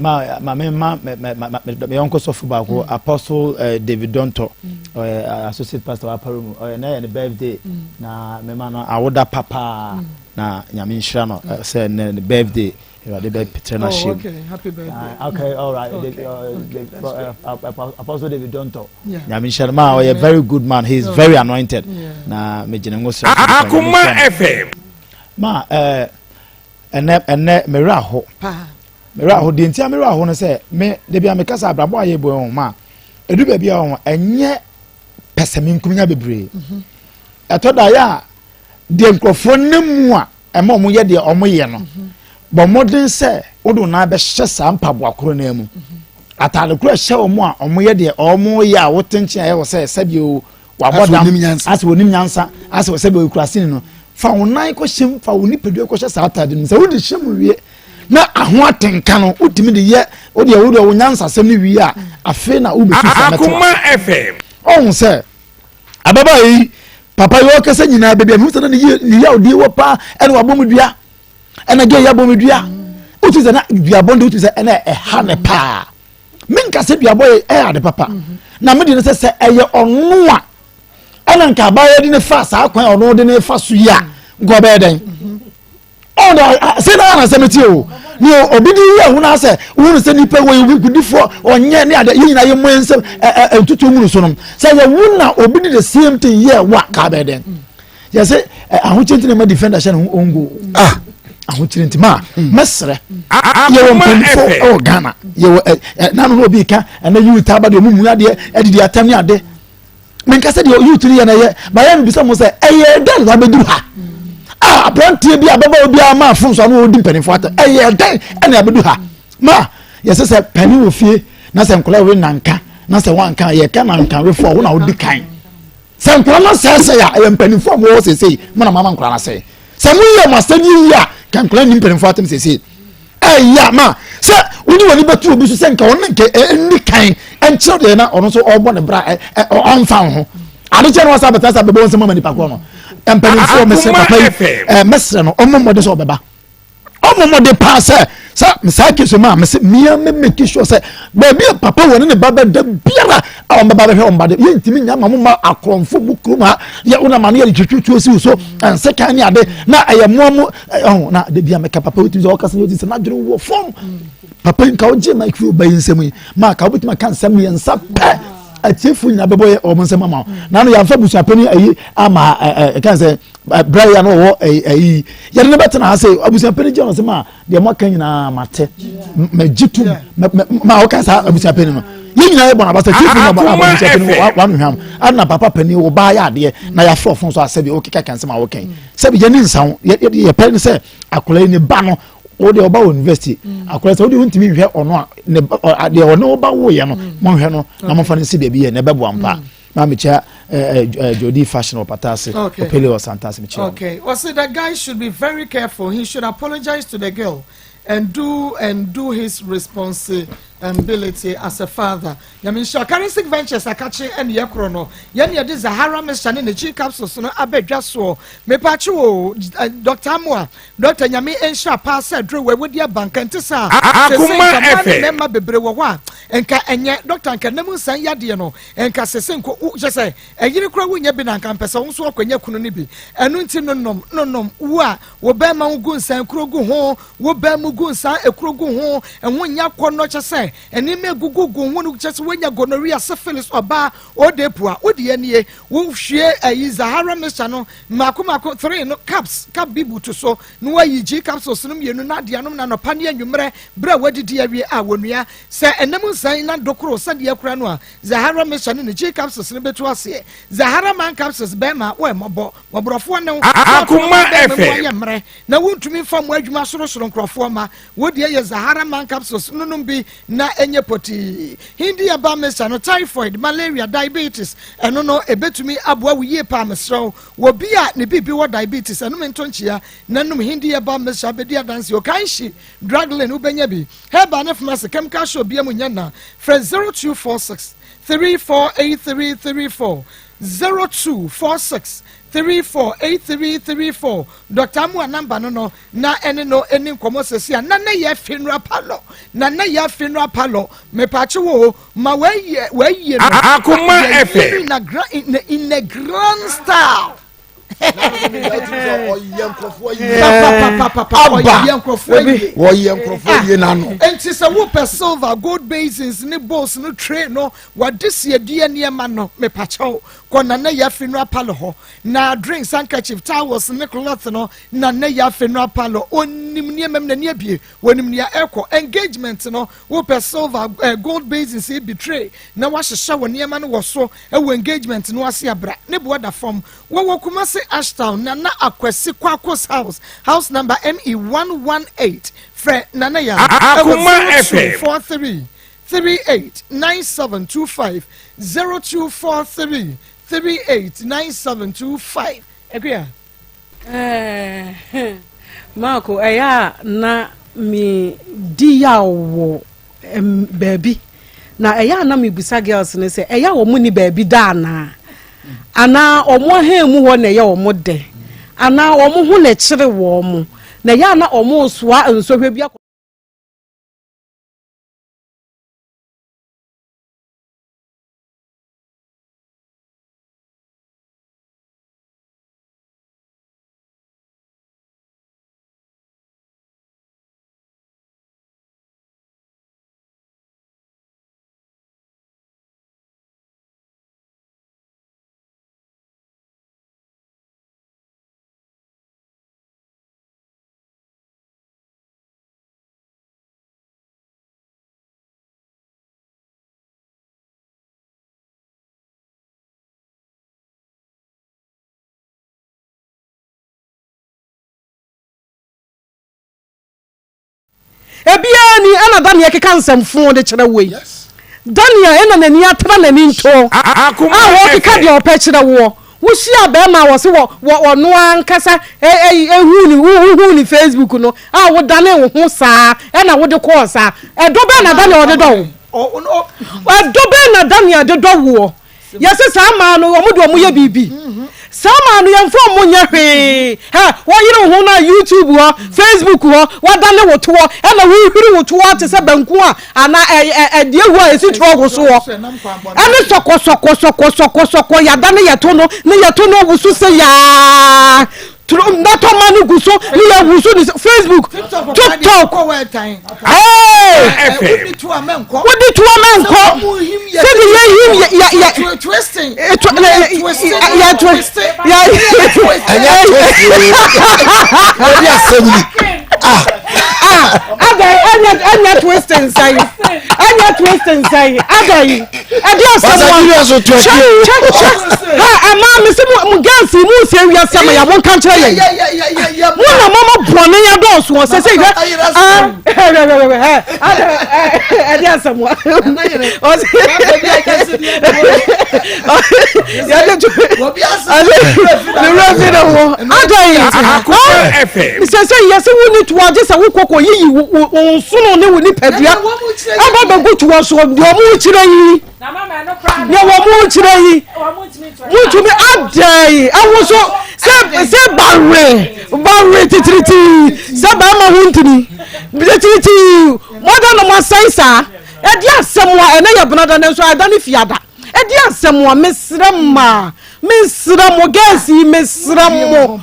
Ma ma me ma me me me me yɔnko sɔfo baako, Apostle David Donto, ɔyɛ associate pastor wɔ aparo mu. Ɔyɛ na yɛ ne birthday na me ma no awoda papaa na Nyame nhyira no sɛ ne ne birthday Awurade bɛ petrɛ no Oh, ahyɛ mu. okay. Happy birthday. Okay, all right. Okay. David, Okay, David, that's great. Apostle David Donto. Yeah. Nyame nhyira no. Ma ɔyɛ very good man. He is Oh. very anointed. Yeah. Na me gyina ngo sra. Akoma FM. Ma ɛnɛ ɛnɛ mmerɛ aho. Paa. Mmerɛ aho deɛ nti a mmerɛ aho no sɛ me debi a mekasa abrabɔ a yɛbɔ ho ma edu baabi a ho ɛnyɛ pɛsɛmenkominya bebree. Ɛtɔ da yɛ a deɛ nkurɔfoɔ nam mu a ɛma wɔn yɛ deɛ wɔn yɛ no bɔ mmɔden sɛ wode wɔn nan bɛhyɛ saa mpaboa koro no mu ataade koro ɛhyɛ wɔn a wɔn yɛ deɛ wɔn yɛ a wote nkyɛn a ɛyɛ wɔ sɛ sɛbi o wabɔ Asɛ dam onim nyansa. asɛ onim nyansa asɛ sɛbi okura sini no fa wɔn nan kɔhyɛ mu fa wɔn nipadua kɔhyɛ saa ataade no mu sɛ wode hyɛ mu wie na aho atenka no wotumi de yɛ wode wode wo nyansasɛm no wie a afei na wobɛtu sa mɛte Akoma FM. ɔhu sɛ ababaawa yi papa yi ɔkasa nyinaa baabi a mehu sɛ na ne yie ne yawdeɛ wɔ paa ɛna wabɔ mu dua ɛna gɛ yɛ abɔ mu dua wotu sɛ na duabɔ de wotu sɛ ɛna ɛha ne paa menka sɛ duabɔ yɛ ɛyɛ ade papa na mede no sɛ sɛ ɛyɛ ɔno a ɛna nka abaayewa de ne fa saa kwan a ɔno de ne fa so yi a nka ɔbɛyɛ dɛn ɔna sɛ na ana sɛ mete o ne obi de yi ahunu asɛ wohunu sɛ nipa wɔ yɛ kudifoɔ ɔnyɛ ne ade yɛ nyinaa yɛ mmɔ yɛn nsɛm ɛ ɛ ntutu nwunu so no sɛ yɛ wo na obi de the same thing yɛ wa ka bɛyɛ dɛn yɛ sɛ ɛ ahokyere nti na ma defender hyɛ ne ho ongo ah ahokyere nti ma mɛsrɛ yɛwɔ mpanyinfoɔ ɛwɔ Ghana yɛwɔ ɛ ɛ nanu na obi ka ɛnɛ youth aba deɛ ɔmo mu adeɛ ɛdidi atam ne ade menka sɛ deɛ youth no yɛ na ɛyɛ bayɛ mebisa mo sɛ ɛyɛ dɛn na wabɛduru ha a aberanteɛ bi ababaawa bi ama afo nso ano ɔdi mpanimfoɔ atɛ ɛyɛ dɛn ɛna abɛdu ha ma yɛsɛ sɛ panin wɔ fie na sɛ nkwadaa wei nanka na sɛ wanka yɛka nanka wefoɔ a wo na wodi kan sɛ nkwadaa no sɛɛsɛe a ɛyɛ mpanimfoɔ a wɔwɔ sɛsɛi mo na mama nkwadaa no asɛe sɛ moyɛ mo asɛm yie a ka nkwadaa ni mpanimfoɔ atɛm sɛsɛi ɛyɛ ma sɛ wode w'ani bɛto obi so sɛ nka ɔno nka ɛnni kan ɛnkyerɛ deɛ na ɔno nso ɔrebɔ ne bra ɔmfa wo ho ade kyɛ no wasa bɛtena sɛ bɛbɔ nsɛm ama nipa korɔ no mpanimfoɔ mesrɛ papa yi mɛsrɛ no ɔmmɔ mmɔden sɛ ɔbɛba ɔmmɔ mmɔden paa sɛ sɛ saa kese mu a mesɛ mia me make sure sɛ baabi a papa wɔ ne ne ba bɛda biara a wɔn bɛba bɛhwɛ wɔn ba de yɛntumi nya ma mo ma akorɔmfo mu kurom ha yɛ wonam ano yɛde twitwi tuo si wo so nsekan ne ade na ɛyɛ mmoa mu ɛho na de bia mɛka papa wotumi sɛ ɔkasa yɛ sɛ n'adwene wɔ fam papa yi nka wogye mike fi ɔba yi nsɛm yi maa ka wobɛtumi aka nsɛm mmiɛnsa pɛ. atiefo nyinaa bɛbɔ yɛ wɔn nsɛm ama wo na no yɛamfa busuapɛni ayi ama ɛɛ ɛka sɛ brɛ yɛ no ɔwɔ ayi yɛde ne bɛtena ha sɛ abusuapɛni gye wɔn nsɛm a deɛ mo aka nyinaa ma te ma gye tum ma ɔka saa abusuapɛni no yɛn nyinaa yɛ bɔ n'abasa tiefo nyinaa bɔ n'abasa abusuapɛni wa no hwam ana papa panin wo ba yɛ adeɛ na yɛafrɛ ɔfon so asɛbi ɔkeka ka nsɛm a wɔkɛn sɛbi yɛn ne nsa ho yɛ pɛ ne sɛ akwadaa yi ne ba no wo deɛ ɔba wɔ university mm. akwadaa sɛ wo deɛ wontumi nhwɛ ɔno a ne deɛ ɔne wo ba woyɛ no mm. monhwɛ no na momfa no nsi baabi yɛ na ɛbɛboa mpa mm. maa mekyia jodi fashion wɔ pata ase opele wɔ santa ase mekyia okay ɔse the guy should be very careful he should apologize to the girl and do and do his responsibility as a father. Nyame nhyira Charistic Ventures akakye ɛne yɛ korɔ no yɛne yɛde Zahara mixture ne ne G capsules no aba dwa soɔ mepakye o Doctor Amoah Doctor Nyame nhyira paa sɛ aduro wei wode aba nka nte saa sese nka mmaa ne mmarima bebree wɔ hɔ a nka ɛnyɛ Doctor nka nam nsan yadeɛ no nka sese nko kyɛ sɛ ɛyere kora wonya bi na nka mpɛ sɛ wo nso akɔnya kunu no bi ɛno nti no nom no nom wo a wo bɛrima wo gu nsan kuro gu ho wo bɛrima gu nsan ekuro gu ho ɛho nya kɔ no kyɛ sɛ Nneɛma egugu gu ho no kyerɛ sɛ woanya gonorrhea, syphilis, ɔbaa, odepu a wode anie, wohwie ayi Zahara mixture no mmaako mmaako three no cups cup bi butu so na woayi G capsules no mmienu na ade anom no anɔpa ne anwummerɛ berɛ a woadidi awie a wɔnua sɛ ɛnam nsan na dokoro sɛdeɛ akura no a Zahara mixture ne ne G capsules no bɛtu aseɛ. Zahara man capsules bɛrima wo ɛmmɔbɔ mmɔborɔfoɔ ne wo sɛ ɔto Akoma bɛrima mu FM. ayɛ mmerɛ na wontumi mfa mo adwuma sorosoro nkurɔfoɔ ma Wo deɛ yɛ Zahara man capsules no nom bi na ɛnyɛ pɔtii. Hindi herbal mixture no typhoid, malaria, diabetes ɛno no ɛbɛtumi aboa wo yie paa mesrɛ wo. Wɔ bi a ne biribi wɔ diabetes ɛnom nto nkyea na nom Hindi herbal mixture bɛdi adanseɛ. Okanshi drug lane wobɛnya bi. Herbal ne pharmacy chemical shop bia mu nyɛ nna. Frɛ 0246 348334 0246 348334 Doctor Amoah number no no Na ɛne no ɛni nkɔmɔ sɛsi a na na yɛ funeral parlor na na yɛ funeral parlor mepakye wo ma wɔayie wɔayie no Akoma yɛyie FM. no in a grand in a, in a grand style ɔyɛ nkurɔfoɔ yie papapapapa ɔyɛ nkurɔfoɔ yie wɔyɛ nkurɔfoɔ yie n'ano nti sɛ wopɛ silver gold basins ne bowls no tray no wɔde siadua nneɛma no mepakyɛw kɔ na na yɛ funeral parlor hɔ na drinks handkerchief towels ne cloth no Na nnɛ yi afe no apa no, onim nneɛma mu, n'ani abue, onim nea ɛrekɔ. Engagement no, wopɛ silver, eh, gold basins yi bi tray na wahyehyɛ wo nneɛma no wɔ so wɔ engagement no ase abra. Ne boɔ da fam. Wɔwɔ Kumasi Ashtown, Nana Akwasi Kwako's house, house number ME 118. Frɛ Nana Yaa ɛwɔ Akoma FM. 0243 38 9725, 0243 38 9725. Akua. Eh, Marco, ɛyɛ a na medi yaw wɔ baabi na ɛyɛ a na mebisa girls no sɛ ɛyɛ a wɔn ni baabi da anaa anaa wɔn ahan mu hɔ na ɛyɛ wɔn dɛ anaa wɔn ho na ɛkyere wɔn na ɛyɛ a na wɔn resoa nsɔhwɛ bi akɔ. Ebiara ni ɛna Daniel keka nsɛmfoo de kyerɛ wo yi. Daniel ɛna n'ani atra n'ani nto a ɔkeka deɛ ɔpɛ kyerɛ woɔ. Wohyia bɛrima a wɔse wɔ wɔ ɔno ankasa ehuu ne wohuu ne Facebook no a wodane wo ho saa ɛna wode kɔɔ saa. Ɛdɔ bɛn na Daniel ɔde dɔ wo? Ɛdɔ bɛn na Daniel de dɔ woɔ? Yɛse saa mmaa no wɔn de wɔn yɛ biribi. Saa mmaa no yɛmfa wɔn nyɛ hwee. Hɛ, wɔyere wo ho no a YouTube hɔ, Facebook hɔ, wɔadane wo toɔ, ɛna wohwiri wo toɔ te sɛ banku a anaa ɛ ɛ ɛdeɛ hu a ɛsi trɔk soɔ. Ɛne sɔkɔ sɔkɔ sɔkɔ sɔkɔ sɔkɔ yɛadane yɛto no ne yɛto no woso sɛ yaa. Turo nnɔtɔma no gu so ne yɛ wusu ne Facebook, TikTok. Hey! Wodi toa mɛnkɔ. Sɛde yɛhim yɛ. yɛ yɛ twisting yɛ twist yɛ ɛnyɛ twist ɛdi asɛm ni ah ah adan ɛnyɛ ɛnyɛ twist nsɛn ɛnyɛ twist nsɛn adan ɛdi asɛm wa kyɛ kyɛ kyɛ ha ɛmaa mi sɛ mo girls yi mo nsi ewia sɛ mo yɛ mo nka nkyerɛ yɛn mo na mo mo bɔnne yɛ dɔɔso wɔ sɛ sɛ yɛ ɛdi asɛm wa yɛde to ɛdi ne wura fi ne ho adan sɛ sɛ yɛ sɛ wo ni toa gye sɛ wo kɔkɔ yiyi wo nsono ne wo nipadua ɛbɛ bɛgu toa so deɛ ɔmo kyerɛ yi. Nea wɔn kyerɛ yi, wotumi adɛn ɛho so sɛ sɛ bawe bawe titiritii sɛ bɛrima ho ntini titiritii wɔda na mo asɛn saa ɛde asɛm a ɛnɛ yɛ benada ne nso ɛda ne fiada ɛde asɛm a mesrɛ ma mesrɛ mo gɛɛsi yi mesrɛ mo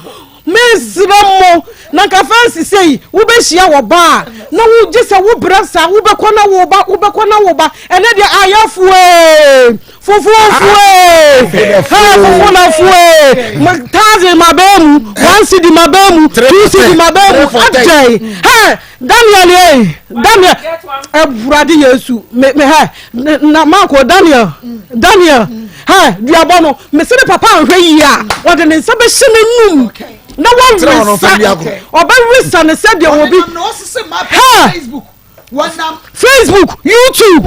Mesrɛ mo, na nka fɛnse sei, wobɛhyia wɔ ba a, na wogye sɛ wobrɛ saa, wobɛkɔ na woba, wobɛkɔ na woba, ɛnɛ deɛ ayafoe, fufuofoe, ha fufunafoe, thousand ma bɛɛ mu, one cedi ma bɛɛ mu, two cedi ma bɛɛ mu, adɛn, hɛ, Daniel ei, Daniel, Awurade Yesu, me, me, hɛ, na Marko, Daniel, Daniel, hɛ, duabɔ no, mese ne papa anhwɛ yie a, ɔde ne nsa bɛhyɛ n'anum na wɔwesa, ɔbɛwesa ne sɛ deɛ obi, hɛ, Facebook, YouTube,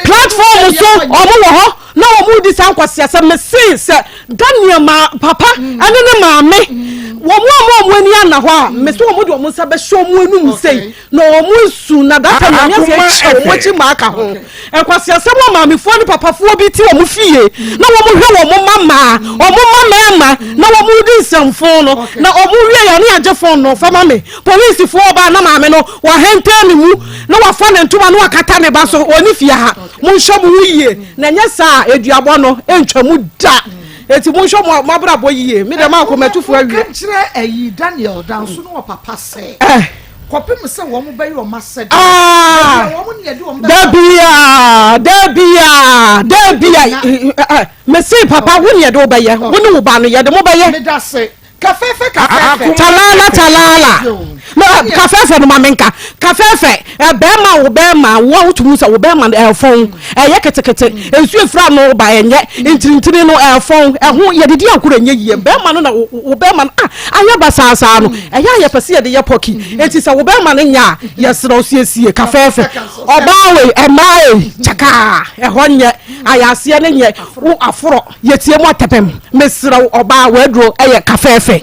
platform so, ɔmo wɔ hɔ na wɔn di saa nkwaseasɛm. Mese sɛ Daniel ma papa ɛne ne maame wɔn a wɔn ani ana hɔ a, mese wɔn de wɔn nsa bɛhyɛ wɔn anum sei na wɔn nsu na data nyame ase akyɛ wɔn akyi ma aka ho. Nkwaseasɛm a maamefoɔ ne papafoɔ bi te wɔn fie na wɔn hwɛ wɔn mma mmaa, wɔn mma mmarima na wɔn di nsɛmfo no, na wɔn wie yɛ ne agye fon no fama me polisifoɔ ɔbaa na maame no wɔahɛntɛn ne mu na wafa ne ntoma na wakata ne ba so wɔn ne fie ha. Monhwɛ mo ho yie, na ɛnyɛ saa a, aduabɔ no ntwa mu da. Enti monhwɛ mo mo abrabɔ yie. Me deɛ mankɔ m'atufo awie. Monka nkyerɛ ayi Daniel danso ne ɔpapa sɛ, kɔpem sɛ wɔn bɛyɛ wɔn asɛdeɛ, Ah! baabi a wɔn ne yɛde wɔn bɛkɔ. Dabia, dabia, dabia. Mese papa, wo ne yɛde wo bɛyɛ, wo ne wo ba no yɛde mo bɛyɛ. Medase. Kafɛɛfɛ kafɛɛfɛ. Talala talala. Na kafɛɛfɛ no ma menka. Kafɛɛfɛ bɛrima wo bɛrima wo a wotumi sɛ wo bɛrima no ɛfɔn ɛyɛ ketekete nsuo efura no ba ɛnyɛ ntirintiri no ɛfɔn ɛho yɛde di agorɔ ɛnyɛ yie bɛrima no na wo bɛrima no ah ayɛ basaasaa no ɛyɛ a yɛpɛ sɛ yɛde yɛ pɔki eti sɛ wo bɛrima no nyɛ a yɛsrɛ wo siesie kafɛɛfɛ ɔbaa wei ɛmaa ei kyakaa ɛhɔ nyɛ ayɛ aseɛ no nyɛ wo aforɔ. Yɛtie mu atɛpɛm. Mesrɛ wo ɔbaa w'aduro yɛ kafɛɛfɛ.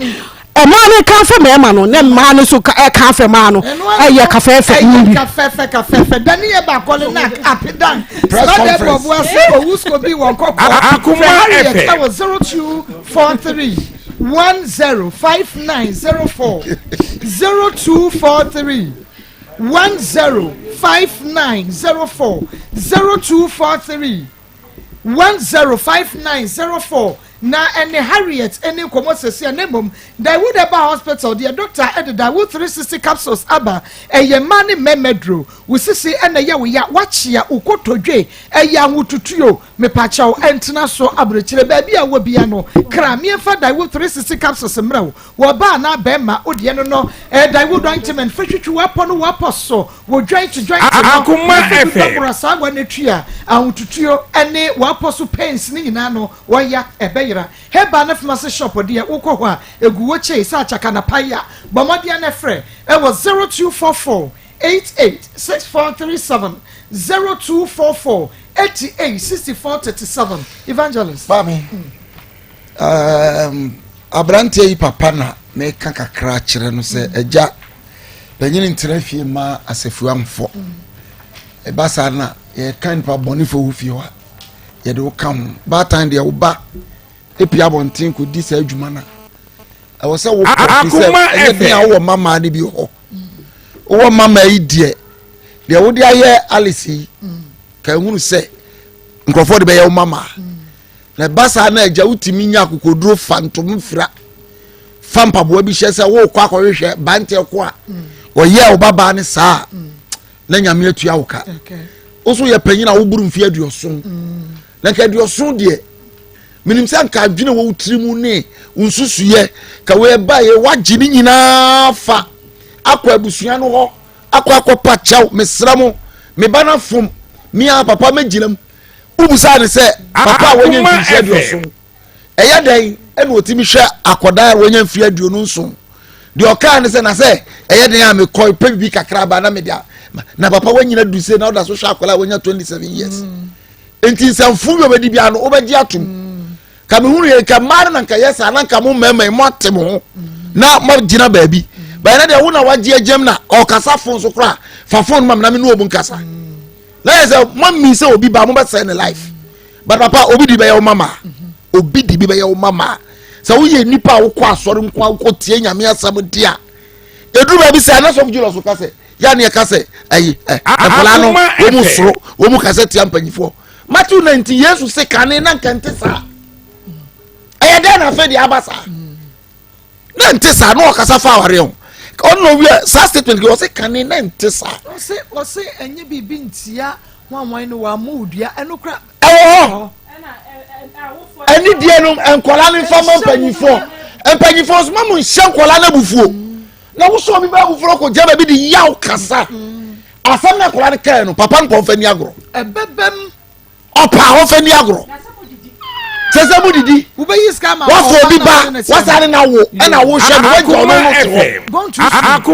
Mmaa no ka fɛ mmarima no ne mmaa no nso ka fɛ mmaa no ɛyɛ kafɛɛfɛ. Ɛyɛ kafɛɛfɛ kafɛɛfɛ. Dani yɛ baako ne nak apedan. Press Srade conference. bɔbu ase owusko bi wɔ kɔkɔɔ. Akoma Frɛ Harriet FM. ɛwɔ 0243 105904 0243 105904 0243 105904 na ɛne Harriet ɛni nkɔmɔ sɛsi a na mmom Daewoo Herbal Hospital deɛ doctor ɛde Daewoo 360 capsules aba ɛyɛ mmaa ne mmarima duro wo sisi ɛna ɛyɛ wo ya wakyea wo kotodwe ɛyɛ ahotutuo mepakyɛw ɛntena so aburokyire baabi a wɔ bia no kra miɛnfa Daewoo 360 capsules mmerɛw wɔ ɔbaa anaa bɛrima wodeɛ no no ɛyɛ Daewoo ointment fa twitwi w'apɔ no w'apɔ so Wɔ joint joint no, Akoma na sɛ FM. bi bɛboro saa wa no tua ahotutuo ne w'apɔ so pains no nyinaa no wɔya ɛbɛyera. Herbal ne pharmacy shop deɛ wokɔ hɔ a ɛgu wo kyei sɛ akyaka na pae a bɔ mmɔden na frɛ ɛwɔ 0244 88 6437 0244 88 64 37 Evangelist. Maame, um, aberanteɛ yi papa na meka kakra kyerɛ no sɛ agya Panyin ntena fie mma asafua mfɔ. Ɛba saa na yɛka nipa bɔnefo wɔ fie hɔ a, yɛde wo ka ho. Baatan deɛ wo ba epia abɔnten kɔdi saa adwuma no a, ɛwɔ sɛ wokɔ fi sɛ ɛnyɛ den a wowɔ mmammaa no bi hɔ. Wowɔ mmammaa yi deɛ, deɛ wode ayɛ Alice yi, ka ehunu sɛ nkurɔfoɔ de bɛyɛ wo mmammaa. Na ɛba saa na agya wotumi nya akokoduro fa ntoma fira fa mpaboa bi hyɛ sɛ wokɔ akɔhwehwɛ banteɛ ko a ɔyɛ wo babaa ne saa na nyame atua wo ka. Wo so yɛ panyin a woboro mfe 70. Na nka 70 deɛ, menim sɛ nka adwene wɔ wo tiri mu ne wo nsusuyɛ ka wei ɛbaeɛ woagye ne nyinaa fa akɔ abusua no hɔ akɔ akɔpa kyɛw. Mesrɛ mo, me ba no afom me a papa mɛgyina mu. Wobusaa ne sɛ papa a wanya mfirihyia 70 ɛyɛ dɛn ɛna ɔtumi hwɛ akɔdaa a wanya mfiri 27? Deɛ ɔkaa ne sɛ na sɛ ɛyɛ dɛn a mekɔ pɛ biribi kakra ba na mede a na papa wanyina du se na ɔda so hwɛ akwadaa a wanya 27 years. Nti nsɛmfo bi a ɔbɛdi biara no wobɛgye atom. Ka mehunu yɛ nka mmaa no na nka yɛ saa na nka mo mmarima yi moate mo ho na moagyina baabi bɛyɛ na deɛ wo na wagye agyam na ɔkasa fon so koraa fa fon ma me na me ne ɔmu nkasa na yɛ sɛ moami sɛ obi ba mobɛsɛe ne life. But papa, obi di bɛyɛ wo mama, obi di bi bɛyɛ wo mama. Sɛ woyɛ nipa a wokɔ asɔre nko a wokɔ tie Nyame asɛm di a eduru baabi sɛ anasɔfo Julius ka sɛ yɛ ne yɛka sɛ ɛyi ɛ nkɔla no wɔn mu soro wɔn mu kasa tia mpanyinfoɔ. Matthew 19, Yesu se kane na nkɛnte saa, ɛyɛ dɛn na afei deɛ aba saa na nte saa? Na ɔkasa fa awareɛ ho, ɔno na owia saa statement kɛ ɔse kane na nte saa. Ɔse ɛnyɛ biribi ntia hwanwan no wɔammɔ wo dua ɛno kora. Ɛwɔ hɔ ɛne deɛ no nkɔla no nfa ma mpanyinfoɔ. Mpanyinfoɔ nso ma mo nhyɛ nkɔla no abufuo na wosɔ obi bɛ abufuo kɔ gya baabi de yaw kasa asɛm na akɔla no kae no papa no pɔnfɛ ni agorɔ. Ɛbɛbɛm. Ɔpa ɔfɛ ni agorɔ sɛ mo didi wafɔ obi ba wasa ne na wo ɛna wo hwɛ no wagya ɔno no te hɔ o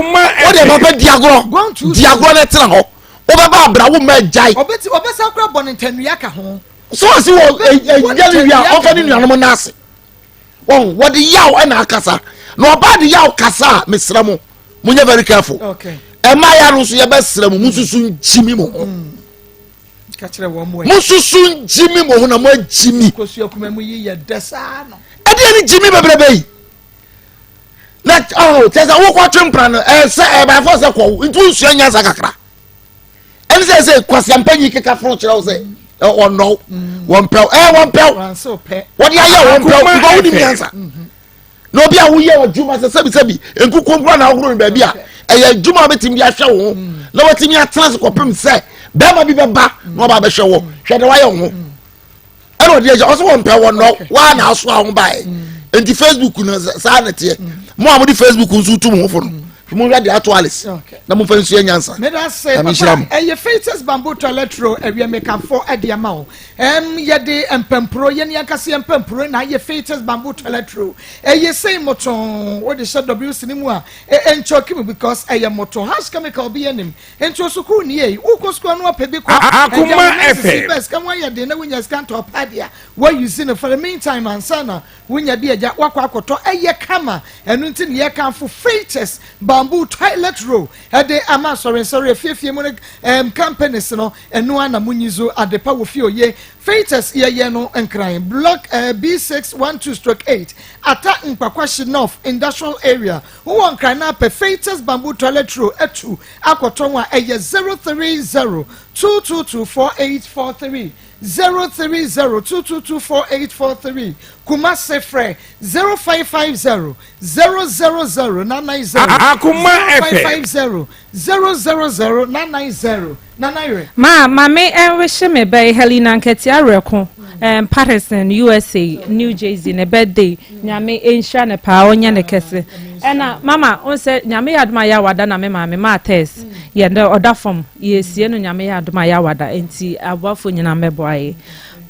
de papa di agorɔ di agorɔ na ɛtena hɔ wobɛba abira wo mma agyae. Ɔbɛsa kora bɔ ne ntɛnua ka ho. So ɔsi wɔ ɛgya ne wia ɔfɛ ne nuanom n'ase wɔn wɔde yaw ɛna akasa na ɔbaa de yaw kasa a mesrɛ mo mo nyɛ very careful. Ɛmaa ya no nso yɛbɛsrɛ mo mo nsusu nkyimi mo ho. Mo nsusu ngyimi mo ho na mo agyimi. Ɛdeɛ ne gyimi bebrebe yi na ɔho kyɛ sɛ wokɔ twe mpena no ɛsɛ ɛbaafo sɛ kɔwo nti wonsua nyansa kakra ɛne sɛ sɛ kwasiampa nyi keka foro kyerɛ wo sɛ ɔnnɔw wɔmpɛw ɛɛ wɔmpɛw wɔde ayɛ wɔmpɛw because wonim nyansa. Na obi a woyɛ adwuma sɛ sɛbisɛbi nkukuo nkura na ahohoro no baabi a ɛyɛ adwuma a wobɛtumi de ahwɛ wo ho na watumi atena ase kɔpem sɛ bɛrima bi bɛba na ɔba abɛhwɛ wɔ hwɛ de wayɛ wo ho ɛna ɔde agya ɔsɛ wɔmpɛ wɔ nɔ waa na aso a ho baeɛ. Nti Facebook no saa na teɛ. Mo a mode Facebook nso tu mo ho fo no, monhwɛ de ato Alice na momfa nsua nyansa. Meda se papa. Ɛyɛ Faces Bamboo Toilet Roll awia mekamfo de ama wo. Yɛde mpampuro, yɛn ankasa yɛn mpampuro na ayɛ Faces Bamboo Toilet Roll. Ɛyɛ sei motoo, wode hyɛ WC no mu a, ɛnkyɔki mu because ɛyɛ motoo. Harsh chemical bi anim. Nti osukuu ni ei, wokɔ sukuu ano apɛ bi kɔ. Ɛgya wo nan sisi bɛ sika ho ayɛ den na wonya sika ntɔ paadi a, woayusi no for the meantime ansa na wonya bi agya wakɔ akɔtɔ. Ɛyɛ kama. Ɛno nti na yɛkamfo Faces Bamboo Toilet Roll ɛde ama nsɔrensɔre, afiefie mu ne companies no. Ɛno ara na munyi so adepa wɔ fie oye. Feitas yɛyɛ no Nkran, Block B612/8, Ata Nkwakwahye North Industrial Area. Wowɔ Nkran na apɛ Feitas Bamboo Toilet Roll atu akɔtɔn a, ɛyɛ 030 222 4843, 030 222 4843. Kumasi frɛ 0550 000 990, 0550 000 990. Nana Yerɛ. Ma ma me ɛnwehye me ba yi Helena Nketia Werɛko um, Patterson USA New Jersey ne birthday. Nyame nhyira ne paa, ɔnyɛ ne kɛse. Ɛna mama on sɛ Nyame yɛ adom a yɛawada na me maame maa test yɛ dɛ ɔda fam yɛsie no. Nyame yɛ adom a yɛawada nti aboafo nyinaa mmɛboa yɛ.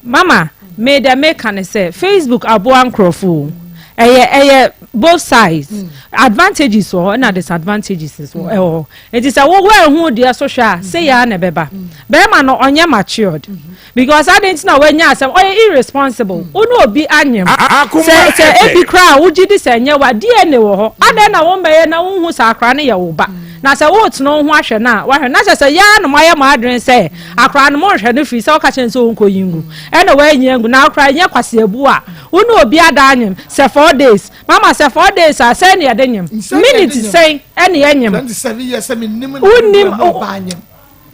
Mama me deɛ meka ne sɛ Facebook aboa nkurɔfo o. Ɛyɛ both sides, advantages wɔ hɔ ɛna disadvantages wɔ ɛwɔ hɔ. Nti sɛ wo woanhu deɛ so hwɛ a, sei ara na ɛbɛba. Bɛrima no ɔnyɛ matured because adɛn nti na wanya asɛm, ɔyɛ irresponsible. Wo ne obi anyem sɛ sɛ ebi koraa a wogye di sɛ ɛnyɛ wa, DNA wɔ hɔ. Adɛn na wommɛyɛ na wonhu sɛ akora no yɛ wo ba? Na sɛ woretene wo ho ahwɛ no a, wahwɛ na kyerɛ sɛ yɛ ara na moayɛ mo adwene sɛ akora no monhwɛ no firi sɛ woka kyerɛ no sɛ ɔnkɔyi ngu ɛna wanyi angu. Na akora nyɛ kwaseabu a wo ne obi ada anyem sɛ 4 days. Mama, sɛ 4 days a, sɛn na yɛde nyem? Minute sɛn ɛna yɛnyem? Wonim.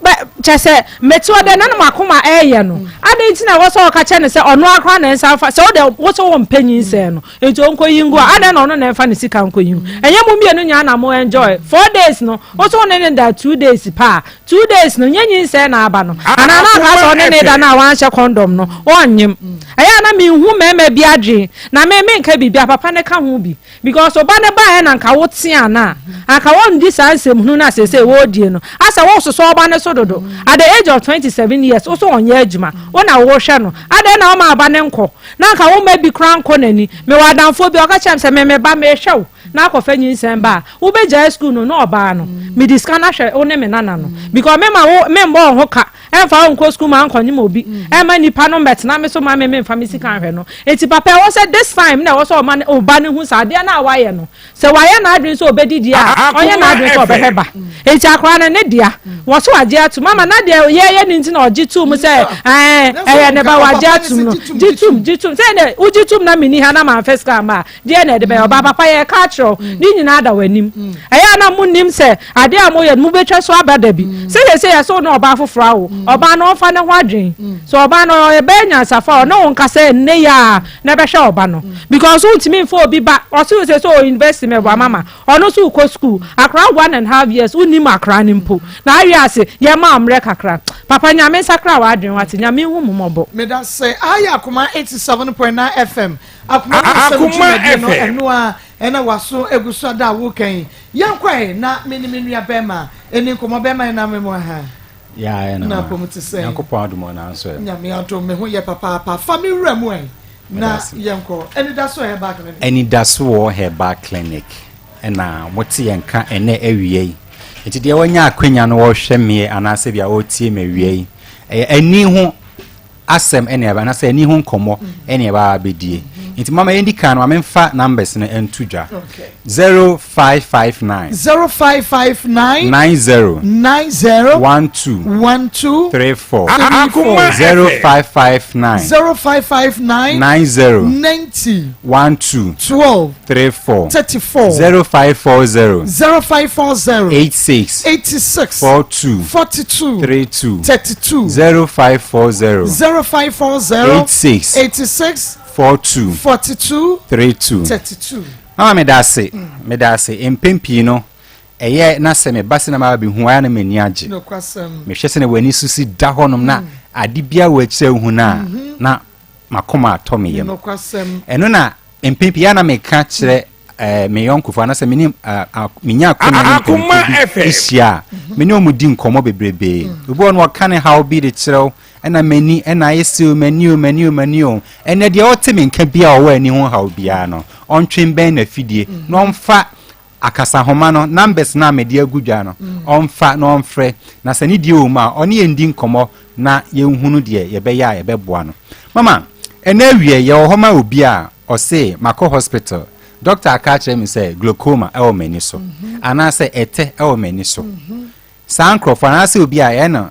Bɛ, kyerɛ sɛ, mete hɔ dɛ na na m'akoma reyɛ no. Adɛn nti na ɛwɔ sɛ ɔka kyerɛ no sɛ ɔno ara koraa na ɛnsa mfa, sɛ wo deɛ wo sɛ wompɛ nyinsɛn no, nti ɔnkɔyi ngu a, adɛn na ɔno na ɛmfa ne sika nkɔyi ngu? Ɛnyɛ mo mmienu nyinaa na mo enjoy. 4 days no, wo sɛ wo ne no da 2 days pɛ a, 2 days no, nyɛ nyinsɛn na aba no. Anaa na aka sɛ ɔne ne da no a wanhyɛ condom no, ɔnnyem. Ɛyɛ a na menhu mmarima bi adwene, na me menka biribi a, papa no ka ho bi. Because wo ba no baeɛ na anka wo tea no a, anka wɔndi saa nsɛmhunu no a seesei wɔredie no. Asɛ wososɔ wo ba no so dodo. At the age of 27 years, wo so ɔnyɛ adwuma, wo na wohwɛ no. Adɛn na woma aba no nkɔ? Na anka wo mma bi koraa nkɔ n'ani. Mewɔ adamfoɔ bi, ɔka kyerɛɛ me sɛ, me me ba, mehwɛ wo na akɔfa nyinsɛn ba a, wobɛgyae school no na ɔbaa no. Mede sika no ahwɛ wo ne me nana no. Because mema wo, memmɔ wo ho ka. Ɛmfa wo nkɔ sukuu ma nkɔnyem obi ɛmma nipa no mmɛtena me so ma me memfa me sika nhwɛ no nti papa ɛwɔ sɛ this time na ɛwɔ sɛ ɔma ne ɔba no hu sɛ adeɛ no a wayɛ no sɛ wayɛ n'adwene sɛ ɔbɛdi deɛ a ɔnyɛ n'adwene sɛ ɔbɛhwɛ ba nti akwadaa no ne dea wɔ so wagye atum ama na deɛ yɛyɛ ne nti na ɔgye tum sɛ ɛɛ ɛyɛ ne ba wagye atum no gye tum gye tum sɛ ɛnɛ wogye tum na menni ha na mamfa sika amma a Deɛ na ɛde bɛyɛ ɔbaa papa yɛreka akyerɛ wo ne nyinaa da w'anim ɛyɛ a na monnim sɛ adeɛ a moyɛ no mobɛtwa so aba da bi sɛ sɛsɛ yɛ sɛ wo ne ɔbaa foforɔ awo ɔbaa no ɔmfa ne ho adwen sɛ ɔbaa no ɔyɛ bɛyɛ nyansafo a ɔne wo nkasa ɛnnɛ yi a na ɛbɛhwɛ ɔba no because wontumi mfa obi ba ɔse wo sɛ sɛ ɔwɔ university mɛboa mama ɔno nso wokɔ school akora 1½ years wonnim akora no mpo na awie ase yɛma mmerɛ kakra papa Nyame nsakra w'adwen wate Nyame nhu mo mmɔbɔ. Medase, aha yɛ Akoma 87.9 FM Akoma mu nsɛm dwumadie no ɛno ara ɛna waso egu so ada a woka yi. Yɛnkɔ ɛ na me ne me nua bɛɛma ɛni nkɔmɔ. Bɛɛma ɛna me mu aha. Yeah, ɛna Na apɔmu te sɛn? Nyankopɔn adom ɔ nanso ɛ. Nyame adom me ho yɛ papaapa. Fa me wura mu ɛ na yɛnkɔ. Anidaso Herbal Clinic. Anidasoɔ Herbal Clinic ɛna mote yɛn nka ɛnɛ awia yi. Nti deɛ wanya akwanya no ɔrehwɛ meɛ anaasɛ bia ɔretie me awia yi, ɛyɛ ani ho asɛm ɛne ɛba anaasɛ ani ho nkɔmmɔ ɛne ɛba abɛdie. Nti mama yɛndi kan no, ma memfa numbers no nto dwa. 0559 0559 90 90 12 12 34 34 0559 0559 90 90 12 12 34 34 0540 0540 86 86 42 42 32 32 0540 0540 86 86 42 42 32. 32. Mama meda ase, meda ase. Mpɛn pii no, ɛyɛ na sɛ meba sɛ na maba bɛhu ayɛ na m'ani agye. Nokwasɛm. Mehwɛ sɛ na w'ani so si da hɔnom na ade biara wɔ akyire a wohu no a, na m'akoma atɔ me yam. Nokwasɛm. Ɛno na mpɛn pii a na meka kyerɛ me yɔnkofo anaasɛ me ne menya akonnwa ne mpanyinfo bi ahyia a, me ne wɔn di nkɔmmɔ bebrebee. Obi wɔ no ɔka ne haw bi de kyerɛw, ɛna m'ani ɛna ayɛ se o, m'ani o, m'ani o, m'ani o. Ɛnɛ deɛ ɔte me nka bi a ɔwɔ ani ho haw biara no, ɔntwe mbɛn n'afidie na ɔmfa akasahoma no, numbers no a mede agu dwa no, ɔmfa na ɔmfrɛ. Na sɛ ne deɛ wɔ mu a, ɔne yɛn di nkɔmmɔ na yɛnhunu deɛ yɛbɛyɛ a yɛbɛboa no. Mama, ɛnɛ awie yɛwɔ hɔ ma obi a ɔse makɔ hospital, doctor aka akyerɛ me sɛ glaucoma ɛwɔ m'ani so, anaasɛ ɛtɛ ɛwɔ m'ani so. Saa nkurɔfoɔ anaasɛ obi a yɛyɛ no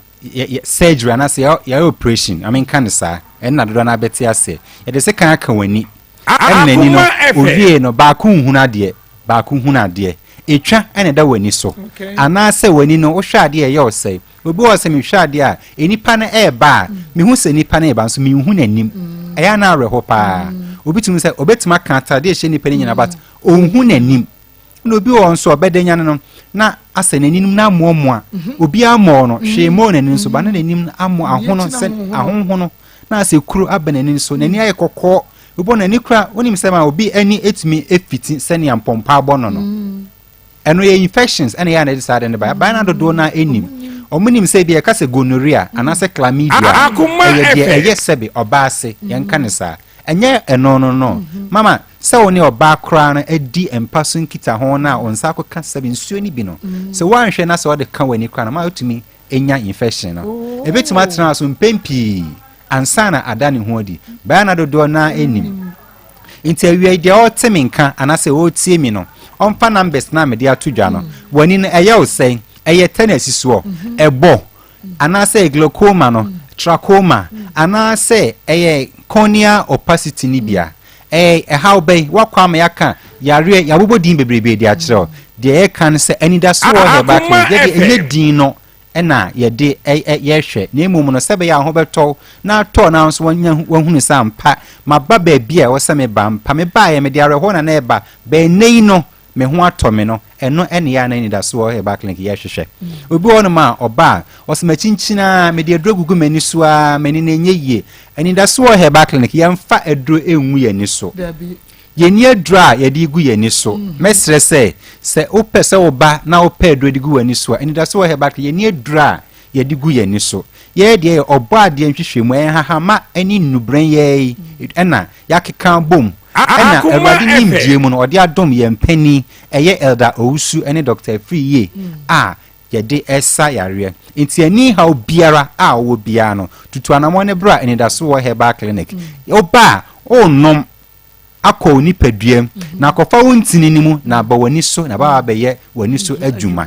surgery anaasɛ yɛyɛ operation, I mean nka no saa, ɛno na dodoɔ no abɛte aseɛ. Yɛde sekan aka w'ani, ɛna n'ani no owie no baako nhunu adeɛ, baako hunu adeɛ. Etwa ɛna ɛda w'ani so, anaasɛ w'ani no wohwɛ adeɛ ɛyɛ ɔsɛe. Obi wɔ hɔ sɛ mehwɛ adeɛ a nnipa no ɛreba a, mehu sɛ nnipa no reba nso menhu n'anim. Ɛyɛ a na awerɛho paa. Obi tumi sɛ obetumi aka atadeɛ ɛhyɛ nnipa no nyinaa but ɔnhu n'anim. Na obi wɔ hɔ nso ɔbɛda nya no no na asɛ n'anim no amoamoa. Obiara mmɔɔ no hwee mmɔɔ n'anim so ba na n'anim amoa ahono sɛ ahonhono na asɛ kuro aba n'anim so n'ani ayɛ kɔkɔɔ. Obi wɔ n'ani kura wonim sɛ ma obi ani etumi efiti sɛnea mpɔmpɔ abɔ no no. Ɛno yɛ infections ɛna ɛyɛ a na ɛde saa ade no ba. Ɛbae na dodoɔ no ara nnim. Wɔn nim sɛ ebi yɛka sɛ gonorrhea anaasɛ chlamydia a, ɛyɛ deɛ ɛyɛ sɛbe ɔbaa ase, yɛnka no saa. Ɛnyɛ ɛno no no. Mama, sɛ wo ne ɔbaa koraa no adi mpa so nkitaho no a wo nsa akɔka sɛbe nsuo no bi no, sɛ woanhwɛ na sɛ wɔde ka w'ani koraa no, ma wotumi nya infection no. Ɛbɛtumi atena so mpɛn pii ansa na ada ne ho adi. Bɛyɛ na dodoɔ no ara nnim. Nti awia yi deɛ ɔrete me nka anaasɛ ɔretie mi no, ɔmfa numbers no a mede ato dwa no. W'ani no ɛyɛ wo sɛn? Ɛyɛ tɛ na ɛsi soɔ? Ɛbɔ? Anaasɛ glaucoma no, trachoma, anaasɛ ɛyɛ corneal opacity no bi a? Ɛyɛ ɛhaw bɛn? Woakɔ ama yɛaka yareɛ, yɛabobɔ din bebrebe de akyerɛ wo. Deɛ yɛka no sɛ anidaso wɔ herbal clinic, yɛdeɛ ɛnyɛ din no. na yɛde yɛhwɛ, na mmom no, sɛ ɛbɛyɛ a wo ho bɛtɔ wo na atɔ na wo nso woanya woahunu sɛ ampa maba baabi a ɛwɔ sɛ meba, ampa mebaeɛ mede awerɛhoɔ na na ɛreba, but ɛnnɛ yi no me ho atɔ me no, ɛno ne yɛ a na anidasoɔ Herbal Clinic yɛhwehwɛ. Obi wɔ hɔnom a ɔba a, ɔsɛ makyinkyin ara, mede aduro gugu m'ani so ara, m'ani no ɛnyɛ yie. Anidasoɔ Herbal Clinic, yɛmfa aduro ngu yɛn ani so. Yɛnni aduro a yɛde regu yɛn ani so. Mɛsrɛ sɛ, sɛ wopɛ sɛ woba na wopɛ aduro de gu w'ani so a, anidaso wɔ Herbal Clinic, yɛnni aduro a yɛde gu yɛn ani so. Yɛn deɛ yɛ ɔbɔadeɛ nhwehwɛmu, ɛyɛ nhahamma ne nnubrɛn yɛɛ yi na yɛakeka abom, ɛna Awurade nimdeɛ mu no, ɔde adom yɛn panin, ɛyɛ Elder Owusu ne Doctor Afriyie a yɛde resa yareɛ. Nti ani haw biara a wowɔ biara no, tutu anamɔn ne bra Anidaso wɔ Herbal Clinic. Woba a, wonnom akɔ wo nipadua mu, na akɔfa wo ntini no mu, na aba w'ani so, na aba abɛyɛ w'ani so adwuma.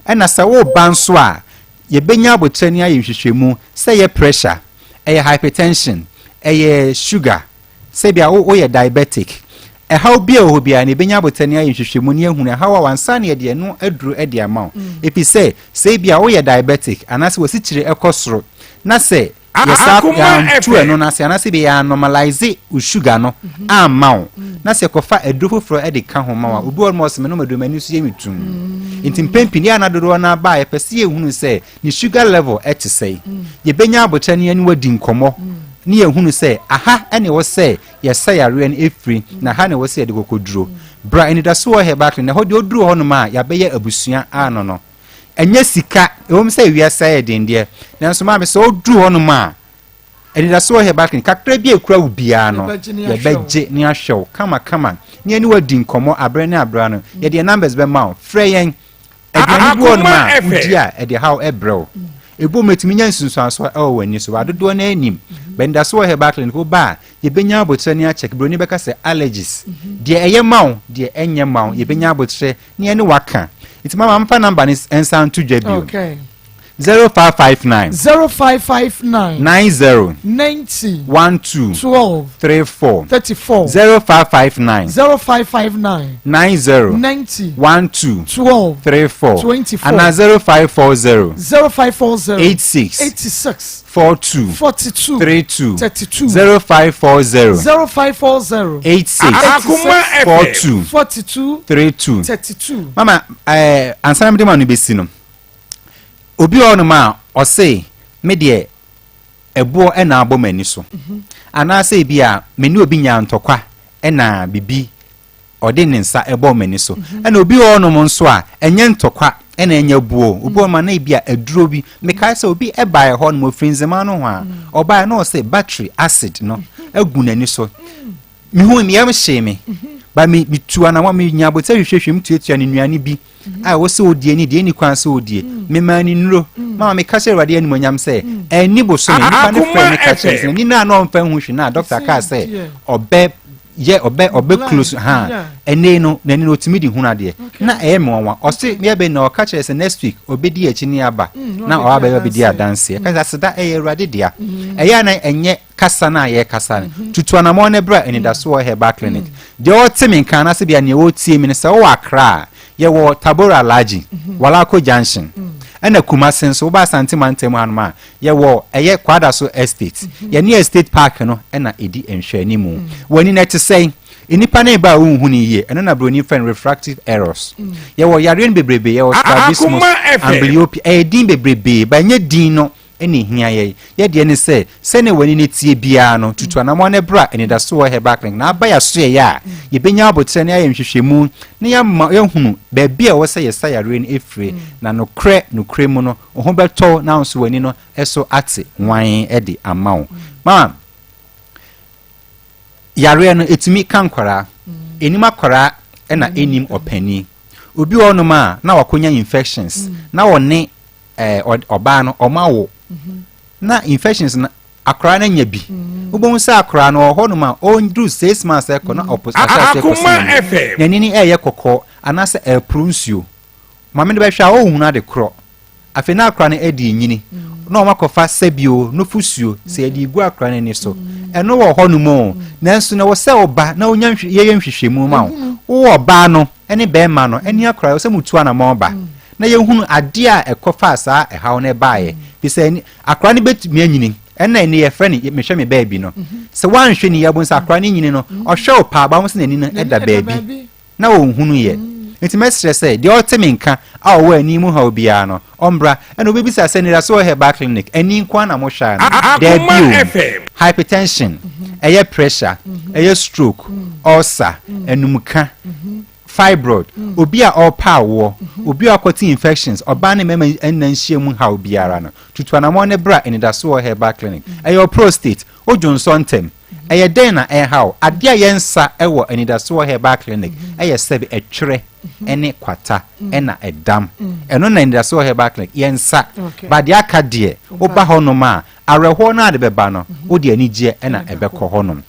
Ɛna sɛ woreba nso a, yɛbɛnya aboterɛ ne ayɛ nhwehwɛmu, sɛ ɛyɛ pressure, ɛyɛ hypertension, ɛyɛ sugar, sɛ ebia wo woyɛ diabetic, ɛhaw bi a ɛwɔ hɔ biara no, yɛbɛnya aboterɛ ne ayɛ nhwehwɛmu ne ahunu ɛhaw a ansa na yɛde ɛno aduro de ama wo. Ɛfiri sɛ, sɛ ebia woyɛ diabetic anaasɛ w'asikyire kɔ soro, na sɛ yɛsa yɛantu ɛno no ase anaasɛ bi yɛanormalise wo sugar no amma wo na sɛ kɔfa aduro foforɔ de ka ho ma wo a, obi wɔ hɔ nom a ɔsɛ menom aduro m'ani so yɛ me tumm. Nti mpɛn pii no yɛ a na dodoɔ no ara ba a yɛpɛ sɛ yɛhunu sɛ ne sugar level te sɛn. Yɛbɛnya aboterɛ ne yɛne wo adi nkɔmmɔ ne yɛhunu sɛ aha na ɛwɔ sɛ yɛsa yareɛ no firi na ha na ɛwɔ sɛ yɛde kɔkɔduro. Bra Anidasoɔ Herbal Clinic na ɛhɔ deɛ woduru hɔ nom a yɛabɛyɛ abusua ano no. Ɛnyɛ sika, ɛwom sɛ wiase ayɛ den deɛ, nanso maame sɛ woduru hɔnom a, anidaso wɔ herbal clinic kakra bi a ekura wo biara no, yɛbɛgye ne ahwɛ wo kamakama ne yɛne wo adi nkɔmmɔ aberɛ ne aberɛ ano. Yɛde yɛn numbers bɛma wo, frɛ yɛn. Aduane bi wɔ hɔnom a wodi a ɛde haw brɛ wo. Ebi wɔ mu ɛtumi nya nsunsuansoɔ ɛwɔ w'ani so, adodoɔ no ara nim. But anidaso wɔ herbal clinic, woba a, yɛbɛnya aboterɛ ne akyɛke, buroni bɛka sɛ allergies, deɛ ɛyɛ ma wo, deɛ ɛnyɛ ma wo, yɛbɛnya aboterɛ ne yɛne wo aka. Nti mama mfa number no nsa nto dwa bio. Okay. 0559. 0559. 90. 90. 12. 12. 34. 34. 0559. 0559. 90. 90. 12. 12. 34. 24. Ana 0540. 0540. 86. 86. 42. 42. 32. 32. 0540. 0540. 86. Akuma 42. 42. 32. 32. Mama, eh, ansa na mede ma no bɛsi no, obi wɔ hɔnom a ɔse me deɛ ɛboɔ ɛna abɔ m'ani so mhm. anaasɛ ebi a me ne obi nyaa ntɔkwa ɛna bibi ɔde ne nsa ɛbɔ m'ani so mhm. ɛna obi wɔ hɔnom nso a ɛnyɛ ntɔkwa ɛna ɛnyɛ buo obi wɔ hɔnom a na ebi a aduro bi mekae sɛ obi ɛbaeɛ hɔ nom ofiri nzema no ho a mhm. ɔbaeɛ na ɔsɛ battery acid no agu n'ani so mehu me yam hyee me ba me metu anamɔ menya abotire hwehwɛhwɛ mu tuatua ne nnuane bi a ɛwɔ sɛ odie ne deɛ ɛni kwan sɛ odie memaa ne nnuro mama meka kyerɛ awurade animonyam sɛ ɛnni bosome nipa no frɛ me ka kyerɛ sɛ n'ani no a na ɔmfa nhu hwee na dɔkta kaa sɛ ɔbɛ yɛ ɔbɛ ɔbɛ close ha ɛnɛ no n'ani no otumi de hunu adeɛ na ɛyɛ me nwanwa ɔse yɛ bɛ na ɔka kyerɛ sɛ next week ɔbɛdi akyi ne aba na ɔba bɛyɛ ɔbɛdi adanseɛ ka sɛ aseda ɛyɛ awurade dea ɛyɛ a na ɛnyɛ kasa no a yɛrekasa no, tutu anamɔn na bra Anidaso wɔ Herbal Clinic. Deɛ ɔte me nka anaasɛ bia nea ɔretie me no, sɛ wowɔ Accra a, yɛwɔ Tabora Alhaji, Walako Junction. Ɛna Kumasi nso, woba Asante mantam hanom a, yɛwɔ ɛyɛ Kwadaso Estate. Yɛne Estate Park no na ɛdi nhwɛanimu. W'ani no ɛte sɛn? Nnipa no reba a wonhu no yie, ɛno na buroni frɛ no refractive errors. Yɛwɔ yareɛ no bebrebe, yɛwɔ strabismus, amblyopia, ɛyɛ din bebrebe, but ɛnyɛ din no na ehia yɛn. Yɛn deɛ ne sɛ, sɛnea w'ani no teɛ biara no, tutu anammɔn na bra Anidaso wɔ Herbal Clinic na aba yɛn asoɛeɛ a, yɛbɛnya aboterɛ na yɛayɛ nhwehwɛmu na yɛama yɛahunu baabi a ɛwɔ sɛ yɛsa yareɛ no fire, na nokorɛ nokorɛ mu no, wo ho bɛtɔ wo na wo nso w'ani no so ate wann de ama wo. Mama, yareɛ no, ɛtumi ka nkwadaa. Ɛnim akwadaa na ɛnnim ɔpanin. Obi wɔ hɔnom a, na wakɔnya infections, na ɔne ɛɛ ɔbaa no ɔmo awo na infections no akwaraa no anya bi mm. wobɛhu sɛ akwaraa no ɔwɔ hɔnom a ɔnduru six months ɛkɔ na ɔpɔ ahyɛ aseɛ kɔ sɛ n'ani n'ani ɛyɛ kɔkɔɔ anaasɛ ɛporo nsuo maame no bɛhwɛ a ɔnhunu ade korɔ afei na akwaraa no adi nyini mm. na wɔn akɔfa sɛbio nufusuo sɛ yɛde gu akwaraa no ani so mm. ɛno wɔ hɔnom o nanso na wɔ sɛ ɔba na onya yɛyɛ nhwehwɛmu ma wo wowɔ ɔbaa no ne bɛrima no ne akwaraa sɛ mutu anamɔn ba. na yɛhunu adeɛ a ɛkɔfaa saa ɛhaw no baeɛ. Fi sɛ akora no bɛtumi anyini ɛna ɛni yɛfrɛ no mehwɛ me baabi no. Sɛ woanhwɛ ni yɛbo sɛ akora no nyini no, ɔhwɛ wo paa ba ho sɛ n'ani no ɛda baabi na ɔnhunu yɛ. Nti mɛsrɛ sɛ deɛ ɔte me nka a ɔwɔ ani mu haw biara no, ɔmbra. Ɛna wobɛbisa sɛ Anidasoɔ Herbal Clinic, ani nko ara na mohwɛ anaa? Daabi o. Hypertension, ɛyɛ pressure, ɛyɛ stroke, ulcer, anumka, fibroid, obi a ɔrepɛ awoɔ, obi a ɔkɔte infections, ɔbaa ne mmarima nna nhyia mu haw biara no, tutu anamɔn ne bra Anidasoɔ Herbal Clinic. Ɛyɛ wo prostate, wodwo nsɔ ntɛm, ɛyɛ dɛn na ɛreha wo? Adeɛ a yɛnsa wɔ Anidasoɔ Herbal Clinic yɛ sɛbe ɛtwerɛ ne kwata ɛna ɛdam. Ɛno na Anidasoɔ Herbal Clinic yɛnsa. Ba deɛ aka deɛ, woba hɔnom a, awerɛhoɔ no a de bɛba no, wode anigyeɛ ɛna ɛbɛkɔ hɔnom.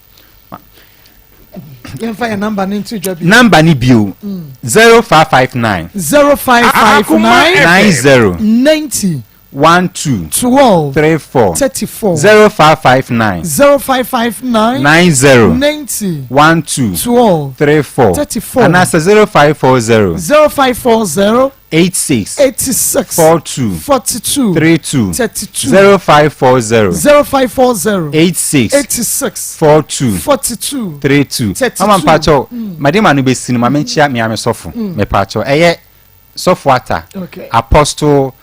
Yɛmfa yɛn namba no nto dwa bio. Namba no bio, 0559. 0559. 90. 90. 12. 12. 34. 34. 0559. 0559. 90. 90. 12. 12. 34. 34. Anaasɛ 0540. 0540. 86. 86. 42. 42. 32. 32. 0540. 0540. 86. 86. 42. 42. 32. 32. Mama mpakyɛw, made ma no bɛsi no, ma menkyia me ame sɔfo. Mepakyɛw, ɛyɛ sɔfo Ata, Okay. Apostle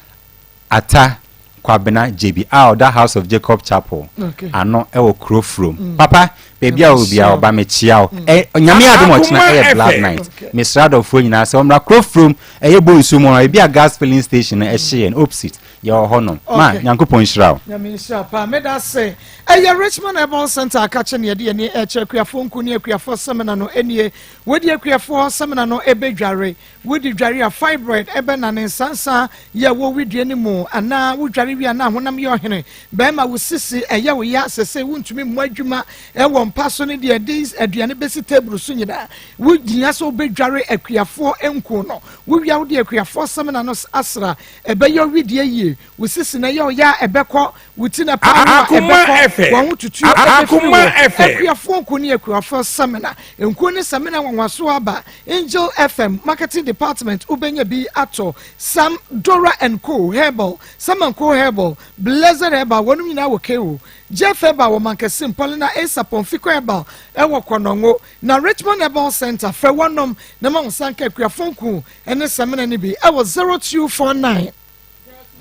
Ata Kwabena Gyebi a ɔda House of Jacob Chapel Okay. ano ɛwɔ kuro furom. Papa, baabi a wɔ biara ɔba mekyia wo. Ɛ Nyame adom ɔkyena ɛyɛ Blood Night. Mesrɛ adɔfoɔ nyinaa sɛ wɔmmra kuro furom, ɛyɛ Bonsu mu hɔ, ebi a gas filling station no ɛhye yɛn opposite, yɛwɔ hɔnom. Ma Okay. Nyankopɔn nhyira wo. Nyame nhyira paa. Meda ase. Ɛyɛ Richmond Herbal Center akakye ne yɛde yɛni ɛkyerɛ akuafoɔ nku ne akuafoɔ sɛmina no nie. Wodi akuafoɔ sɛmina no ɛbɛdware. Wodi dware a fibroid ɛbɛnane nsansa yɛ wɔ widue no mu anaa wodware wie a na honam yɛ ɔhene. Bɛrima wo sisi ɛyɛ wo ya sesei wontumi mmɔ adwuma ɛwɔ mpa so ne deɛ ɛde aduane bɛsi table so nyinaa. Wohia sɛ wobɛdware akuafoɔ nku no. Wowie a wode akuafoɔ samina no asra. Ɛbɛyɛ wo widie yie. Wo sisi no ɛyɛ wo ya a ɛbɛkɔ. Wo ti na paa no a ɛbɛkɔ. Wɔn ho tutuo ɛbɛfiri wɔ. Akuafoɔ nku ne akuafoɔ samina. Nku ne samina nwanwasoɔ aba. Angel FM Marketing Department wobɛnya bi atɔ. Sam Dora and Co Herbal, Sam and Co Herbal, Blessed Herbal wɔnom nyinaa wɔ KO. Jeff Herbal wɔ Mankasim, Paulina A. Sapon Fiko Herbal ɛwɔ Kɔnɔngo. Na Richmond Herbal Center frɛ wɔnom na ma wo nsa nka akuafoɔ nku ne samina no bi ɛwɔ 0249.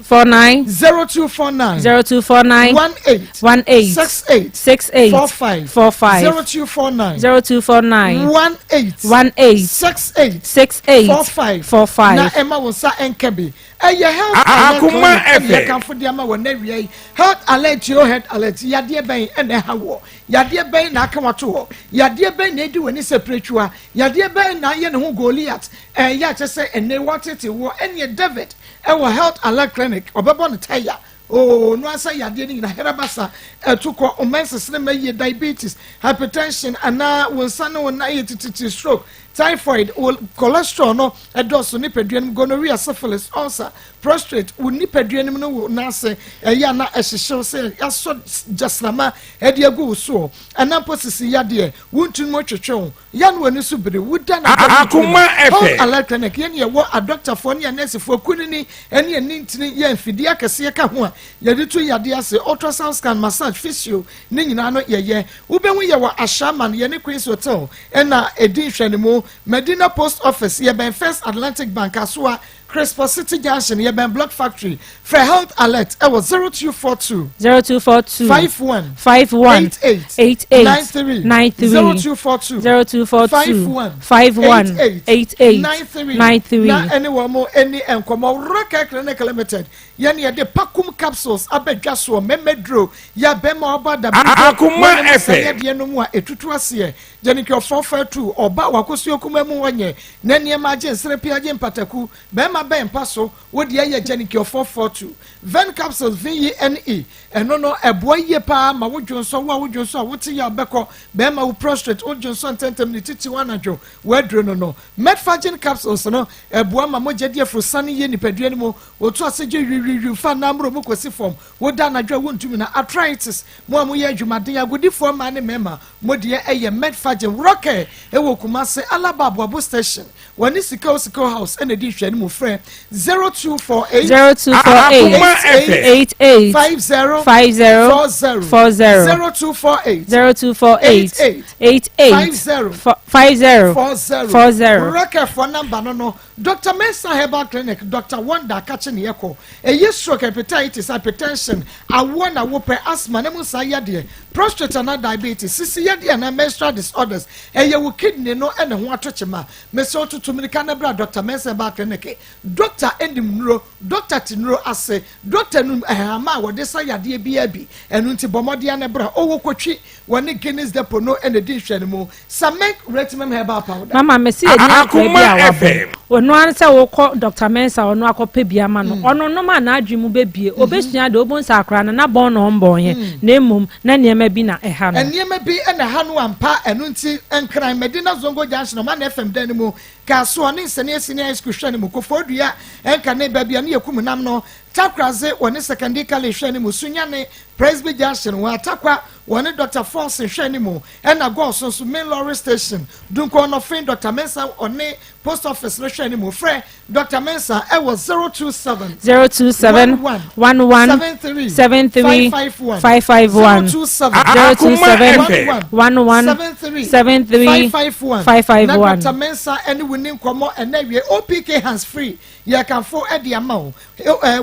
49 0249 0249 18 18 68 68 45 45 0249 0249 18 18 68 68 45 45 na ɛma wo nsa nka bi. Ɛyɛ Health Alert Akoma Clinic ɛna FM. yɛkamfo de ama wɔ n'awia yi. Health Alert yo Health Alert yadeɛ bɛn ɛna ɛha woɔ? Yadeɛ bɛn na aka wato hɔ? Yadeɛ bɛn na edi w'ani sɛ piretwiwa? Yadeɛ bɛn na ayɛ ne ho Goliath? Ɛyɛ akyɛ sɛ ɛnɛ wɔatete woɔ ɛneɛ David Ɛwɔ Health Alert Clinic, ɔbɛbɔ no taya. Oo, no asa yadeɛ no nyina, herabasa, ɛtukɔ, ɔmɛnsesene ma yie, diabetes, hypertension, anaa wo nsa ne wo nan yɛ tititi, stroke, typhoid, wo cholesterol no ɛdɔɔso nipadua no mu, gonorrhea, syphilis, ulcer, prostrate, wo nipadua no mu no wo nan ase ɛyɛ a na ɛhyehyew sɛ yɛasɔ gyasrama ɛde agu wo soɔ, anaa mpo sisi yadeɛ, wo ntini mu twetwe wo. Yɛ no w'ani so bere wo da na bɔ ne Akoma Health FM. Alert Clinic yɛn yɛwɔ adɔktafoɔ ne anɛɛsefoɔ kunini ne ani ntini yɛ mfidie akɛseɛ ka ho a yɛde tu yadeɛ ase, ultrasound scan, massage, physio ne nyinaa no yɛyɛ. Wobɛhu yɛwɔ Ashaiman yɛne Queens Hotel na ɛdi nhwɛnimu, Medina Post Office yɛbɛn First Atlantic Bank, Asoa Crispo City Junction, yɛbɛn Block Factory. Frɛ Health Alert ɛwɔ 0242. 0242. 51. 51. 88. 88. 93. 93. 0242. 0242. 51. 51. 88. 88. 93. 93. Na ɛne wɔn mo ɛni nkɔmɔ Rocket Clinic Limited yɛn yɛde Pakum capsules abɛdwa soɔ mɛmɛduro yɛ abɛma ɔba dabi Akoma wɔn ne FM. sɛyɛdeɛ no mu a etutu aseɛ gyɛniki ɔfɔfɔ tu ɔba wakosuo kuma mu wɔnyɛ na nneɛma agye nserepe agye mpataku bɛrima bɛn mpa so wo deɛ yɛ gyɛniki ɔfɔfɔ tu Ven capsules VENE. Ɛno no, ɛboa yie paa ma wo dwonsɔ, wo a wo dwonsɔ a wote yaw bɛkɔ, bɛrima wo prostrate, wo dwonsɔ ntɛntɛm ne titiriw anadwo, w'aduro no no. Metforgen capsules no, ɛboa ma mogya di afurusane yie nipadua no mu, woto ase gye wiwiwiw fa namoro mu kɔsi fam, woda anadwo a wontumi na. Arthritis, mo a moyɛ adwumaden, agodifoɔ mmaa ne mmarima, mo deɛ ɛyɛ Metforgen. Worɔkɛ ɛwɔ Kumase, Alaba Aboabo Station. Wɔne Sika Sika House na ɛdi nhwɛanimu. Frɛ 0248 0248 88 88 50 50 40 40 0248 0248 88 88 50 50 40 40. Rɛkɛfoɔ namba no no Dr. Mensah Herbal Clinic Dr. Wonder Akakye ne yɛkɔ ɛyɛ stroke, hepatitis, hypertension, awoɔ na wopɛ, asthma ne mu nsaa yadeɛ, prostate anaa diabetes, sisi yadeɛ anaa menstrual disorders, ɛyɛ wo kidney no na ɛho ato kyema. Mesrɛ wo tutu mirika na bra Dɔkta Mensah Herbal Clinic. Dɔkta nim nnuro, dɔkta te nnuro ase, dɔkta nim nhahama a wɔde sa yadeɛ biara bi. Ɛno nti bɔ mmɔden ara na bra. Ɔwɔ Kotwi, wɔne Guinness Depot no na ɛdi nhwɛanimu. Samec Retimem Herbal Powder. Mama mese yɛni akora bi a Akoma wabɔ FM. Ɔno ara ne sɛ wokɔ Doctor Mensah ɔno akɔpɛ bi ama no ɔno nom a n'adwene mu bɛbue ɔbɛsua adeɛ wobɛhu sɛ akora no na bɔn na ɔmbɔn yɛ na mmom na nneɛma bi na ɛha no. Nneɛma bi na ɛha no ampa, ɛno nti Nkran, Medina Zongo Junction, Ɔman FM dan no mu, Kasoa ne Nsania Senior High School hwɛ no mu, Koforidua, Nkane, baabi a ne yɛkum nam no, Takoradze, wɔne Sekandi College hwɛ no mu, Sunyani, Presby Junction, wɔ Atakwa, wɔne Dɔkta Forson hwɛ no mu, ɛna Gɔɔso nso, Main Lorry Station, Dunkwa Ɔnɔfen, Dɔkta Mensah ɔne Post Office no hwɛ no mu. Frɛ Dɔkta Mensah ɛwɔ 027 027 11 11 73 73 551 551 027 027 11 11 73 73 551 na 551. Dɔkta Mensah ɛne wo ni nkɔmmɔ ɛnɛ awie. OPK hands free yɛkamfo ɛde ama wo.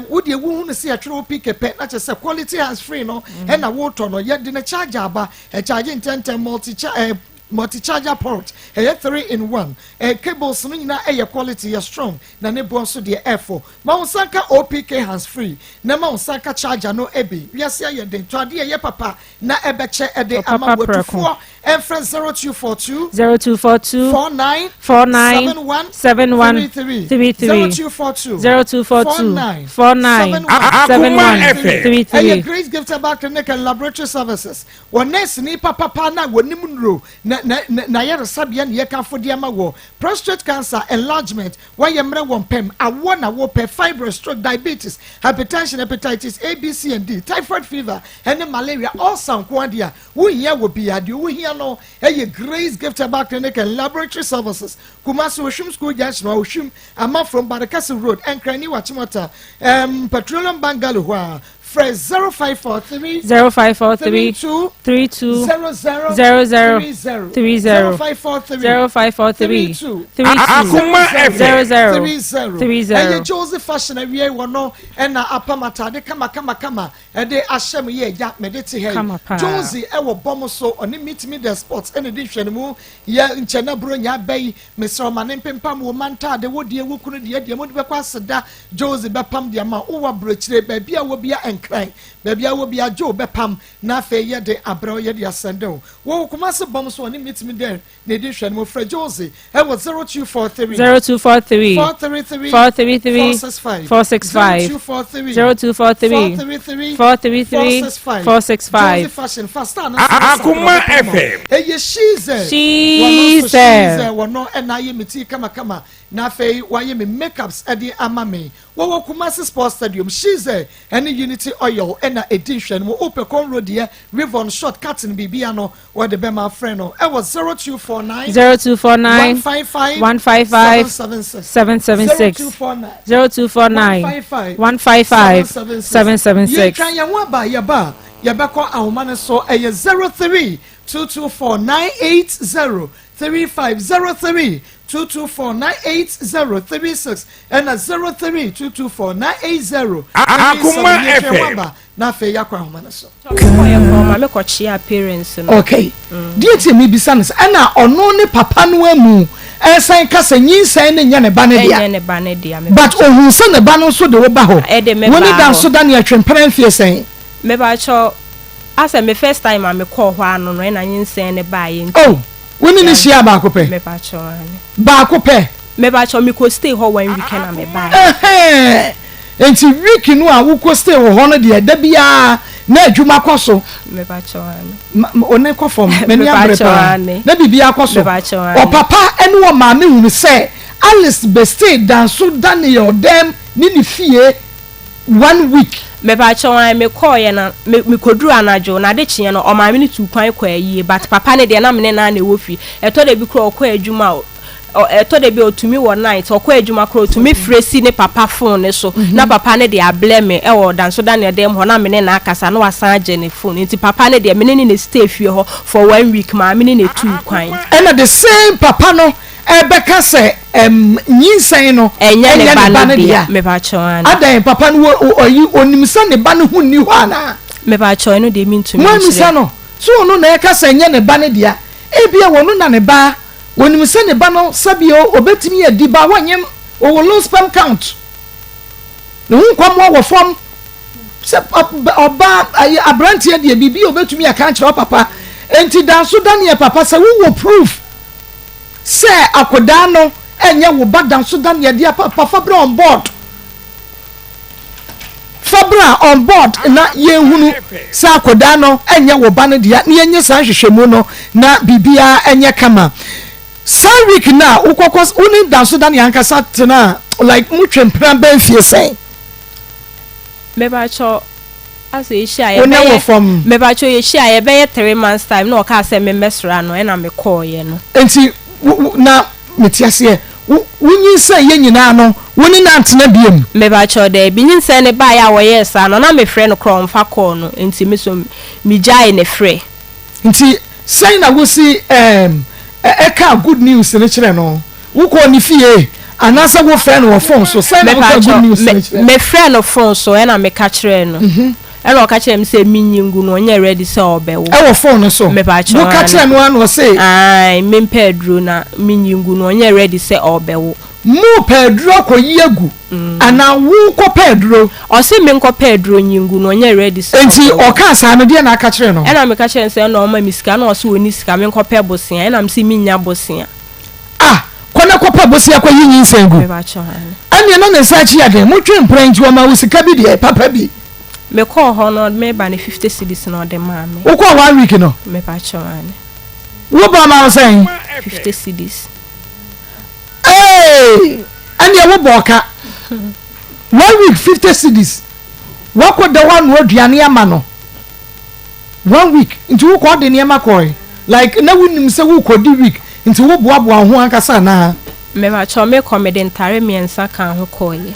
Wo deɛ wohu no sɛ yɛtwerɛ OPK pɛ na kyerɛ sɛ quality hands free no ɛna wotɔ no. Yɛde ne charger aba, ɛcharge ntɛntɛm, multi multi charger port, ɛyɛ 3 in 1, cables no nyinaa ɛyɛ quality, yɛ strong, na ne boɔ nso deɛ ɛfo. Ma wo nsa nka OPK hands free na ma wo nsa nka charger no ebi. Wiase ayɛ den, tɔ adeɛ ɛyɛ papa na ɛbɛkyɛ ɛde ama Ɔpapa prɛko. Watufoɔ ɛmfrɛ 0242 0242 49 49 71 71 33 33 0242 0242 49 49 71 71 FM. 33. Ɛyɛ Grace Gift Herbal Clinic and Laboratory Services. Wɔ nurse ni papapa na wɔnim nnuro na na na na ayɛresabea ne yɛkamfo de ama wɔ prostate cancer, enlargement, wɔayɛ mmerɛ wɔ mpɛm awoɔ na wɔpɛ, fibroid, stroke, diabetes, hypertension, hepatitis A, B, C and D, typhoid fever ɛne malaria, ulcer nko adeɛ a wohia wɔ bia deɛ wohia no ɛyɛ Grace Gift Herbal Clinic and Laboratory Services, Kumasi Ohwim School Junction, Ohwim Amafrom Barekese Road, Nkrani Wachimota, Petroleum Bungalow hɔ a. Frɛ 0543 0543 32 32 00 00 30 30 0543 0543 32 32 Akoma FM. 00 30 30. Ɛyɛ Jose Fashion awie wɔ no ɛna apam atade kama kama kama ɛde ahyɛ mu yɛ agya mɛde te ha Kama yi. paa. Jose ɛwɔ bɔm so ɔne Meet Me The Sports ɛna di nhwɛ ne mu yɛ nkyɛn na buro nya abɛ yi. Mesrɛ ɔma ne mpempam wo ma ntaade wo deɛ wo kunu deɛ deɛ mo de bɛkɔ aseda. Jose bɛpam deɛ ma wowɔ aburokyire, baabi a wɔ bia Nkran, baabi a wɔ bia Joe bɛpam na afei yɛde abrɛw yɛde asɛnde wo wɔ Kumase bɔm so ɔne Meet Me There na edi nhwɛ ne mu. Frɛ Jose ɛwɔ 0243 0243 433 433 465 465 0243 0243 433 433 465 465. Jose Fashion fasta na Akoma FM. ɛyɛ Shize. Shize. Shize wɔno ɛna ayɛ me ti kamakama na afei wayɛ me makeups ɛde ama me. Wɔwɔ Kumasi Sports Stadium. Shize ɛne Unity Oil ɛna ɛdi nhwɛ no mu. Wopɛ cornrow deɛ, weave-on, short cutting, biribia no wɔde bɛma. Frɛ no ɛwɔ 0249 0249 155 155 776 776 0249 0249 155 155 776. Yɛtwa yɛn ho aba, yɛba a yɛbɛkɔ ahoma no so. Ɛyɛ 03 224 980 35, 03 224 980 36 ɛna 03 224 980 Akoma FM. Aba na afei yɛakɔ ahoma no so. Mekɔyɛ kɔ ma mekɔkyea parents no. Okay, deɛ tie mi bisa no sɛ ɛna ɔno ne papa no amu ɛsan kasa nyinsɛn ne nyɛ ne ba ne dea? Ɛnyɛ ne ba ne dea. But ohun sɛ ne ba no nso de wo ba hɔ. Ɛde me wo ne baa da hɔ. nso da ne atwempere mfie sɛn? Mebakyɛ asɛ me first time a mekɔɔ hɔ ano no ɛna nyinsɛn ne baeɛ nti. Oh, wo ne ne hyia baako pɛ? Mebakyɛ ane. Baako pɛ? Mebakyɛ mekɔ stay hɔ one week na mebaeɛ. Ɛhɛn, nti week no a wokɔ stay wɔ hɔ no deɛ, da biara Na adwuma kɔ so. One kɔ fam, m'ani abere paa. Na biribiara kɔ so. Ɔpapa ne ɔmaame hunu sɛ Alice bɛstay Danso Daniel dɛm ne ne fie one week. Mepakyɛw ae me kɔɔeɛ na me me kɔduru anadwo na ade kyeeɛ no ɔmaame no tuu kwan kɔɔ ayie but papa no deɛ na me ne no ara na ɛwɔ fie ɛtɔ da bi koraa ɔkɔ adwuma a ɔ ɛtɔ da bi a ɔtumi wɔ night ɔkɔ adwuma koraa ɔtumi frɛ si ne papa phone no so na papa no de ablɛ me ɛwɔ Danso Daniel dan mu hɔ na me ne no akasa na wasan agye ne phone nti papa no deɛ me ne no na stay fie hɔ for one week maame no na ɛtuu kwan. Ɛna the same papa no ɛbɛka sɛ ɛm nyinsɛn no ɛnyɛ ne ba no dea. Adɛn papa no wɔ ɔyi onim sɛ ne ba no ho nni hɔ anaa? Mepakyɛw ɛno deɛ mentumi nkyerɛ. Moammisa no sɛ ɔno na ɛka sɛ ɛnyɛ ne ba no dea? Ebia ɔno na ne ba onim sɛ ne ba no sɛbio obetumi adi ba wɔnyem ɔwɔ low sperm count ne ho nkɔmmoa wɔ fam sɛ ɔba aberanteɛ deɛ biribi a obetumi aka akyerɛ papa enti danso Daniel papa sɛ wowɔ proof Sɛ akodaa no nyɛ wo ba da so da nea ɛde apa fa bra on board. Fa bra on board na yɛnhunu sɛ akodaa no nyɛ wo ba no dea na yɛnyɛ saa nhwehwɛmu no na biribiara nyɛ kama. Saa week no a wokɔkɔ wo ne da so da nea ankasa tena like motwe mpena bɛn fie sɛn? Mepakyɛw asɛ yɛhyia a yɛbɛyɛ mepakyɛw yɛhyia a yɛbɛyɛ 3 months time na ɔkaa sɛ memmɛsra no ɛna mekɔɔyɛ no. Nti na mete aseɛ wo nyinsɛn yɛ nyinaa no wo ne no antena biom? Mepakyɛw daabi nyinsɛn no baeɛ a wɔyɛɛ saa no na mefrɛ no koraa ɔmfa call no nti me so megyaee ne frɛ. Nti sɛn na wosi ɛɛm ɛkaa good news no kyerɛ no? Wokɔɔ ne fie anaasɛ wofrɛɛ no wɔ phone so? Sɛn na wokaa good news no kyerɛɛ no? Mefrɛɛ no phone so ɛna meka kyerɛɛ no. Ɛna ɔka kyerɛɛ me sɛ menyi ngu no, ɔnyɛ ready sɛ ɔbɛwo. Ɛwɔ phone no so? Mepakyɛw, Woka kyerɛɛ no ara na ɔse? Ae, mempɛ aduro na menyi ngu no, ɔnyɛ ready sɛ ɔbɛwo. Morepɛ aduro akɔyi agu anaa worekɔpɛ aduro? Ɔse menkɔpɛ aduro nyi ngu no, ɔnyɛ ready sɛ ɔbɛwo. Enti ɔkaa saa no, deɛn na aka kyerɛɛ no? Ɛna meka kyerɛɛ no sɛ ɛna ɔma me sika, ɛna ɔse ɔnni sika, menkɔpɛ bosea, ɛna mese mennya bosea. Ah, kɔ na kɔpɛ bosea kɔyi nyinsɛn gu. Ɛnneɛ na ne nsa akyi yɛ den. Motwe mpena nti ɔmaa wo sika bi deɛ, papa bi. Mekɔɔ hɔ no, meba no 50 cedis na ɔde maa me. Wokɔɔ one week no? Mepakyɛw, aane. Wo ba maa wo sɛn? 50 cedis. Ee, ɛnneɛ wo bɔɔ ka. One week 50 cedis. Wakɔ da hɔ anoa aduane ama no. One week nti wo kɔ de nneɛma kɔe like na wo nim sɛ wo kɔ di week nti wo boaboa wo ho ankasa anaa. Mepakyɛw me kɔ mede ntare mmiɛnsa kaa ho kɔeɛ.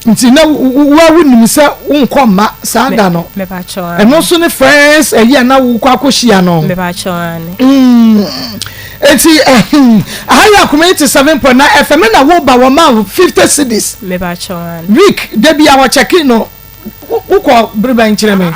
Nti na wo a wo nim sɛ wo nkɔ mma saa da no. Mepakyɛw aane. Ɛno nso ne first ɛyi a na wo kɔ akɔ hyia no. Mepakyɛw aane. Mm nti aha yɛ akoma 87.9 FM na wo ba wɔ ma wo 50 cedis. Mepakyɛw aane. Week da bi a wɔ check no. Wokɔ bere bɛn kyerɛ me?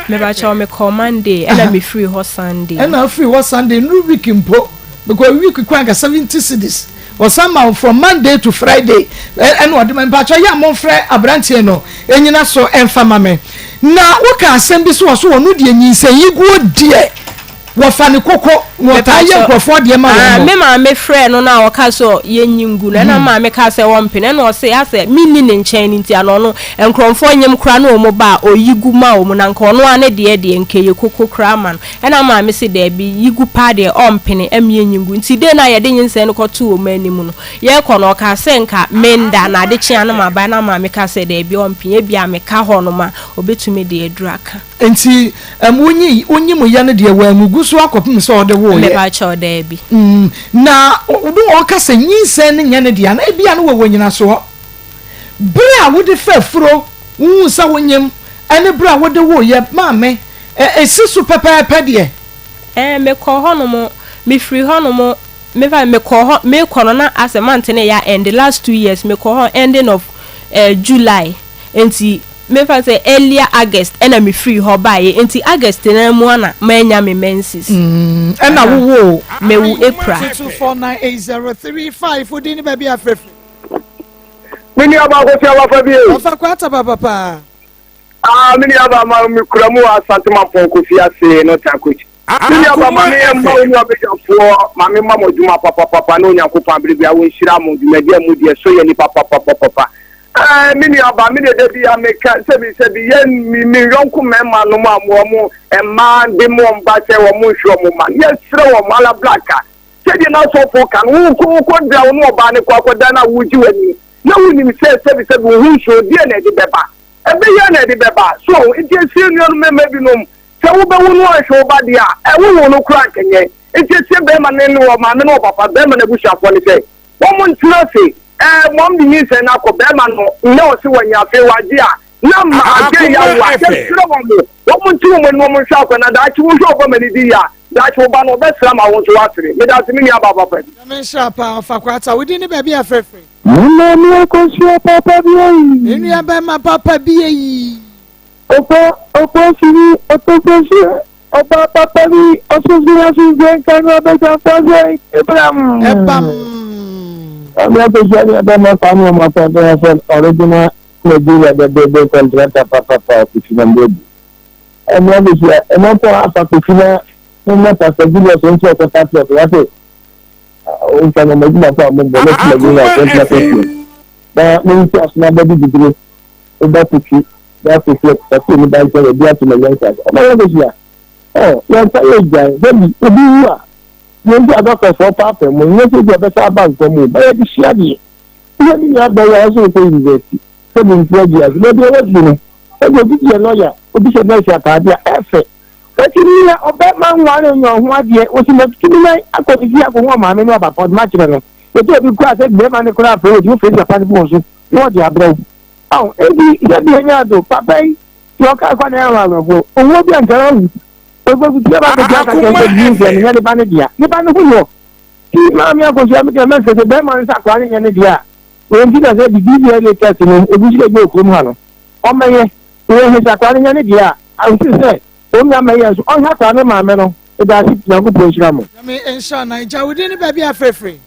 Mebakyɛw mekɔɔ Monday ɛna me firi hɔ Sunday. Ɛna wofiri hɔ Sunday nnuru week mpo because week kɔ anka 70 cedis ɔsan ma wo from Monday to Friday ɛna ɔde ma mpakyɛw yɛ a momfrɛ aberanteɛ no ɛnyina so ɛmfa ma me na woka asɛm bi so wɔ so ɔno deɛ nyinsɛn deɛ Wɔfa ne koko na wɔtaa yɛ nkurɔfoɔ adeɛ ma wɔn. Me maame frɛɛ no na ɔka sɛ yɛnyi ngu no ɛna me maame kaa sɛ ɔmpene ɛna ɔse asɛ menni ne nkyɛn no nti ana ɔno nkurɔfoɔ nyem koraa na wɔn ba a ɔyi gu ma wɔn na nka ɔno ara ne deɛ deɛ nka ɛyɛ koko koraa ma no ɛna me maame se daabi yi gu paa deɛ ɔmpene ɛma yɛnyi ngu nti day no a yɛde nyinsɛn no kɔtoo wɔn anim no yɛrekɔ no ɔkaa sɛ nka menda na ade kye a na maba ɛna me maame kaa sɛ daabi ɔmpene ebia meka hɔ nom a ɔbɛtumi de aduru aka. Nti ɛm wonyi wonyi mo yɛ no deɛ wangugu so akɔpem sɛ ɔde woo yɛ. Mepa kyɛw daabi. Mm na do ɔka sɛ nyinsɛn no nyɛ ne dea na ebia no wɔwɔ nyinasoɔ. Bere a wode fa afuro wohuu sɛ wonyem ɛne bere a wode woo yɛ maame ɛ esi so pɛpɛɛpɛ deɛ. Ɛɛ mekɔɔ hɔ nom mefiri hɔ nom mefa mekɔɔ hɔ mekɔ no na asɛ month no yɛ a end last 2 years mekɔɔ hɔ ending of eh July nti Memfa no sɛ earlier August ɛna me firii hɔ baeɛ nti August no ara mu ana manya me menses. Ɛna wo woo? Me wo April. 2249803 wo din ne baabi a frɛ firi. Me nua ba Kwasi Abafa bi e. Ɔfa kwata papa paa. Ah, me nua ba ma me kura mu wɔ Asante Mampɔn Kofi ase no ta coach. Me nua ba ma me mma wo nua badwafoɔ ma me mma mo adwuma papapapa na Onyankopɔn abere bia wo nhyira mo dwumadi a mu deɛ so yɛ nipa papapapa. Ɛɛ, me nuabaa, me deɛ da bi a meka sɛbi sɛbi yɛ me me yɔnko mmarima nom a wɔn mmaa de wɔn ba sɛ wɔn nhwɛ wɔn mma no, yɛsrɛ wɔn alablaka sɛdeɛ n'asɔfoɔ ka no, wokɔ wokɔ da wo ne ɔbaa no kɔ akɔda no a wogye w'ani na wonim sɛ sɛbi sɛbi wo ho nsuo deɛ na ɛde bɛba ɛbɛyɛ na ɛde bɛba so nti esie nuanom mmarima binom sɛ wobɛwo no anhwɛ wo ba deɛ a ɛwowo no koraa nkɛnyɛ nti esie bɛrima ne ne wɔ maame ne wɔ papa bɛrima no abusuafoɔ ne sɛ Wɔn ntena ase ɛɛ mɔm de nyinsɛn no akɔ bɛɛma no nyɛ ɔse wanya afei wagye a na ma agye ya wo a yɛsrɛ wɔn mo wɔn nte wɔn anim wɔn nhwɛ akɔ na daakye wo hwɛ ɔba ma ne di yie a daakye wo ba no ɔbɛsra ma wo nso wasere medase me nua baa papa bi. Nyame nhyira paa ɔfa kwata wo din ne baabi a frɛfrɛ. Me maame akosua papa bi eyi. Me nua bɛma papa bi eyi. Ɔfa ɔkɔ sini ɔtɔfɛhyɛ. Ɔbaa papa bi ɔsosoro asomdwoe nka no abadwamfoɔ sɛ ebram. Ɛbam. Ɔne akosua ne ɛbɛma Kwame Ɔmɔfɛnfɛn FM original Nigeria bɛbɛbɛ contractor papapa Kofi na Mbebu. Ɔne akosua ɛmɔpɔ afa Kofi na moma Pastor Julius nso ɔkɔfa plot wate nka na madwuma fo a mobɔ na fi Nigeria akɔntina kɔsie na mensi asoma bɛde bibire woba Kofi na Kofi ɔkɔfa ne ba nkyɛn ebi ato na nyansa ase ɔma yɛn kosua ɔ yɛn nsa yɛ gyan sɛbi obi wu a yɛn nti adɔkɔfoɔ paapɛ mu nyɛ sɛ bi ɔbɛsa aba nkwa mu ba yɛde sua deɛ yɛ ne nua bɛyɛ a ɔsɛ ɔkɔ university sɛbi mfo adi ase baabi a wɔasi no sɛbi obi yɛ lɔya obi hyɛ nɛɛse ataade a ɛfɛ wɔsi nea ɔbɛma nware nyɛ ɔho adeɛ wɔsi na tutumi nan akɔ ne fie akɔhu ɔmaame ne ɔbapa ɔde ma kyerɛ no yɛtɔ obi kura sɛ bɛrima ne koraa afei wɔtumi fɛ papa no fon so na ɔde abrɛ wo Ao, enti sɛ deɛ nya do, papa yi, deɛ ɔka kwa na ɛyɛ awerɛhoɔ. Owuo bi anka wawu. Ogogutie ba bɛgya aka kyerɛ sɛ nyinsɛn no nyɛ ne ba no dea. Ne ba no ho yɔ. Ti maame akosua me deɛ mɛsɛ sɛ bɛrima no sɛ akwadaa no nyɛ ne dea a, wei nti na sɛ de DNA test no egu so ɛgu okurom ha no, ɔmmɛyɛ. Na yɛhwɛ sɛ akwadaa no nyɛ ne dea a, ɔnte sɛ ɔnnya mmɛyɛ nso, ɔnhwɛ akwadaa no maame no. Meda ase, Nyankopɔn nhyira mo. Nyame nhyira Naija. Wo din ne baabi a frɛfrɛ?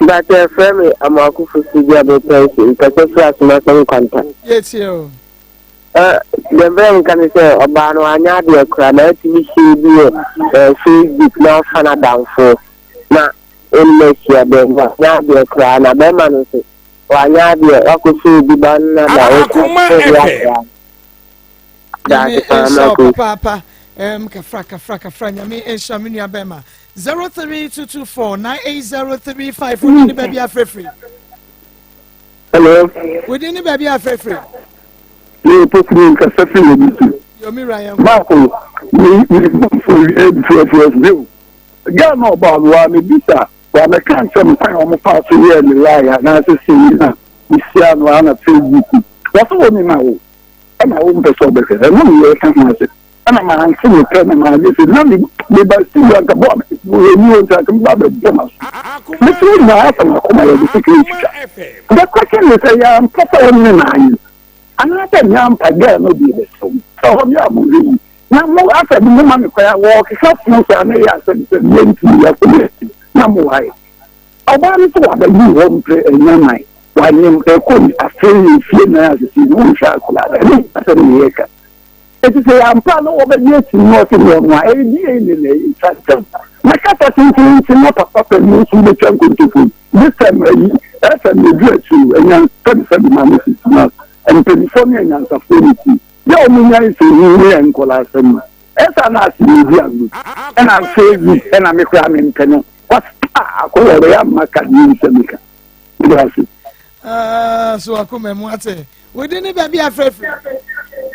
Mpakyɛ yɛfrɛ me Amoako Fosu bi Abopɛnsi, mekasa firi Asomasɛm Nkwanta. Yɛtie o. Deɛ mpɛ sɛ meka ne sɛ ɔbaa no wanyɛ adeɛ koraa na atumi hyɛ bi wɔ Facebook na wafa no adamfo na ɔnim ahyia dɛm wanyɛ adeɛ koraa na bɛrima no nso wanyɛ adeɛ wakɔhyɛ obi ba no na da Akoma FM. Nyame nhyira wo papaapa. Um, kafra kafra kafra nyame nhyira me nua bɛrima 03224 98035 wodi ne baabi afrɛfiri. Hello. Wodi ne baabi afrɛfiri. Ne pokuru nkasa firi wɔ bi so. Yomi ra yɛn. Baako ne ne bɔfo fuafuafu bi o. Gaa na ɔbaa no wa mebisa wa mɛka nsɛm kwan a wɔn faa so yɛɛ ne lie anaasɛ sɛ na mehyia no ana Facebook. Wɔsɛ wɔ ne ma wo. ɛna wo mpɛ sɛ ɔbɛhwɛ ɛno ne yɛreka ho asɛm ɛna mante ne pɛ na maanyɛ sɛ na meba studio anka bɔ ɛni hɔ nti anka meba bɛbɔ ma so mete wo nyinaa asɛm akoma yɛde sika ɛtwitwa the question is sɛ yɛampa sɛ wo ne naanye anaasɛ nyɛ ampa gɛɛ no deɛ bɛsɛm sɛ hɔ yɛ a mohwɛ yi na mo asɛ mo ma me kwan a wɔkeka fo saa na ɛyɛ asɛm sɛ yɛntumi yɛkɔ na mo wae Ɔbaa no sɛ wabɛgye hɔ mprɛ anyaman, wanyem ɛkɔ afe mfie nan asese no wonhwɛ akwadaa no, ɛno asɛm na yɛka. Eti sɛ yɛampa na wɔbɛgye atim na ɔse ne ɔno a, ɛyɛ DNA na ɛtwa ntɛm. Na kasa tententen na papa panin nso bɛtwa nkontofo yi. This time ayi, FM ɛduru akyiri o, anyansafo maame sisi na mpanimfoɔ ne anyansafoɔ ne ti. Yɛ wɔn nyae sɛ hu ne nkɔla asɛm no. Ɛsa na ase yɛ di agorɔ. Ɛna Facebook ɛna me koraa mempɛ no. Kwasita akɔyɛ ɔbɛyɛ ama ka deɛ nsɛ meka. Meda ase. Ah, so akoma mu ate. Wodi ne baabi afrɛfrɛ.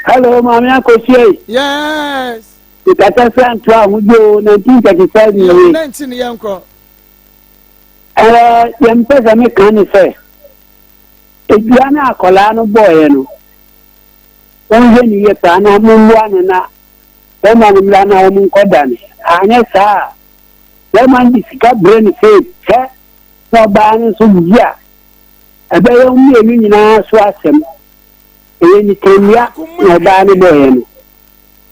Hello, Maame Akosua yi. Yes. Mekasa sɛ nto ahodwo o, 1935 nie. 19 yɛn kɔ. Ɛɛ, yɛn mpɛ sɛ meka ne sɛ, edua no akwadaa no bɔɔyɛ no, wɔnhwɛ ne yie paa na mommoa no na bɛrima no mmra na wɔn nkɔda no. Anyɛ saa a, bɛrima no de sika brɛ no sei pɛ na ɔbaa no nso gye a, ɛbɛyɛ wɔn mmienu nyinaa so asɛm. Ɛyɛ nitanwia na ɔbaa no bɔeɛ no.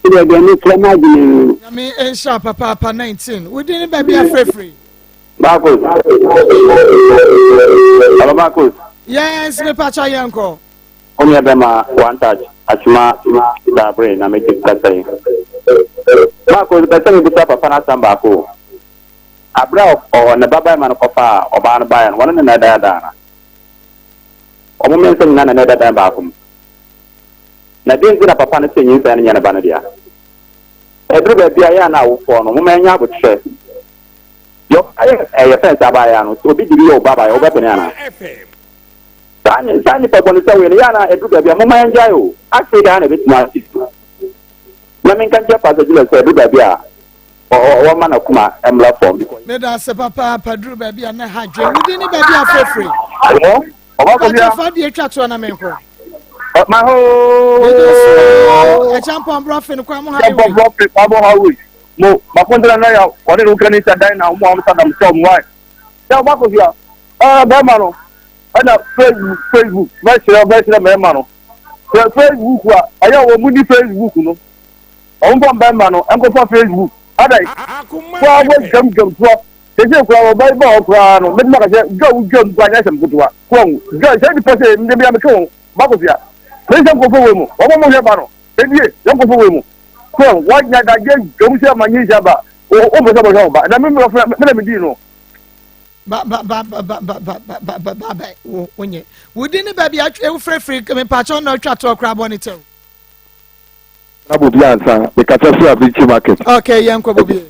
Ɛdeɛ deɛ mekyerɛ m'adwene no no. Nyame nhyira papaapa 19. Wo din ne baabi afrɛfiri. Marcus. Hello, Marcus. Yes, me pacha yɛnkɔ. Wo nua bɛma one touch atwuma daabere na mete kasa yi. Marcus, mepɛ sɛ mebisa papa no asɛm baako o. Abere a ɔ ne ba barima no kɔfaa ɔbaa no baeɛ no, wɔne no na ɛdaadaa no? Wɔn mmiɛnsa nyinaa na na ɛda dan baako mu. Na deɛn nti na papa no se nyinsɛn no nyɛ ne ba no dea? Ɛduru baabi a, yɛ a na awofoɔ no, momma yɛnyɛ aboterɛ. Deɛ ɔyɛ ɛyɛ fɛn sɛ abaayewa no, sɛ obi de bi yɛ wo ba abaayewa, wobɛpene anaa? Saa saa nnipa bɔne sɛ wei no, yɛ a na ɛduru baabi a, momma yɛngyae o. Afei daa na ɛbɛtumi asi. Na menka nkyerɛ Pastor Julius sɛ ɛduru baabi a, wɔmma n'akoma mmra fam. Medase papaapa duru baabi a na ha dwen wo din ne baabi a frɛfrɛ. Hello, ɔba kɔ bia. Fa deɛ twa toɔ na menkɔ. Ma ho. Ɛkyampɔn brɔfe no kwa mo highway. Ɛkyampɔn brɔfe kwa mo highway. Mo makontana na ya wɔde no kani sa dan na mo am sa dam sɛ mo wai. Sɛ ɔba kɔ bia. Ɛɛ bɛrima no ɛna Facebook Facebook mɛkyerɛ mɛkyerɛ mɛrima no. Sɛ Facebook a ɛyɛ wɔn mu ni Facebook no. Wɔn fa mmarima no nkɔfa Facebook adan koraa wɔ dwam dwam toa sese koraa wɔ ba ba hɔ koraa no mɛtuma kasɛ dwa wo dwam koraa nyɛ asɛm ketewa koraa ho dwa sɛ nipa sɛ ndɛ bi ameka wɔn ba kɔfia mɛ sɛ nkɔfo wɔ mu wɔn mo hwɛ ba no ebie yɛn nkɔfo wɔ mu koraa wɔanya dagye dwam sɛ ma nyi sɛ ba o o mpɛ sɛ bɔhwɛ wo ba na me me wɔfrɛ me na me di no. Ba ba ba ba ba ba ba ba ba ba ba ba wo wonyɛ wodi ne baabi atwa wofirifiri mepaakyɛw na atwa toɔ koraa bɔ ne tɛw. Na bobi ansa, mekasa firi Abinkyi market. Ok, yɛnkɔ bobi.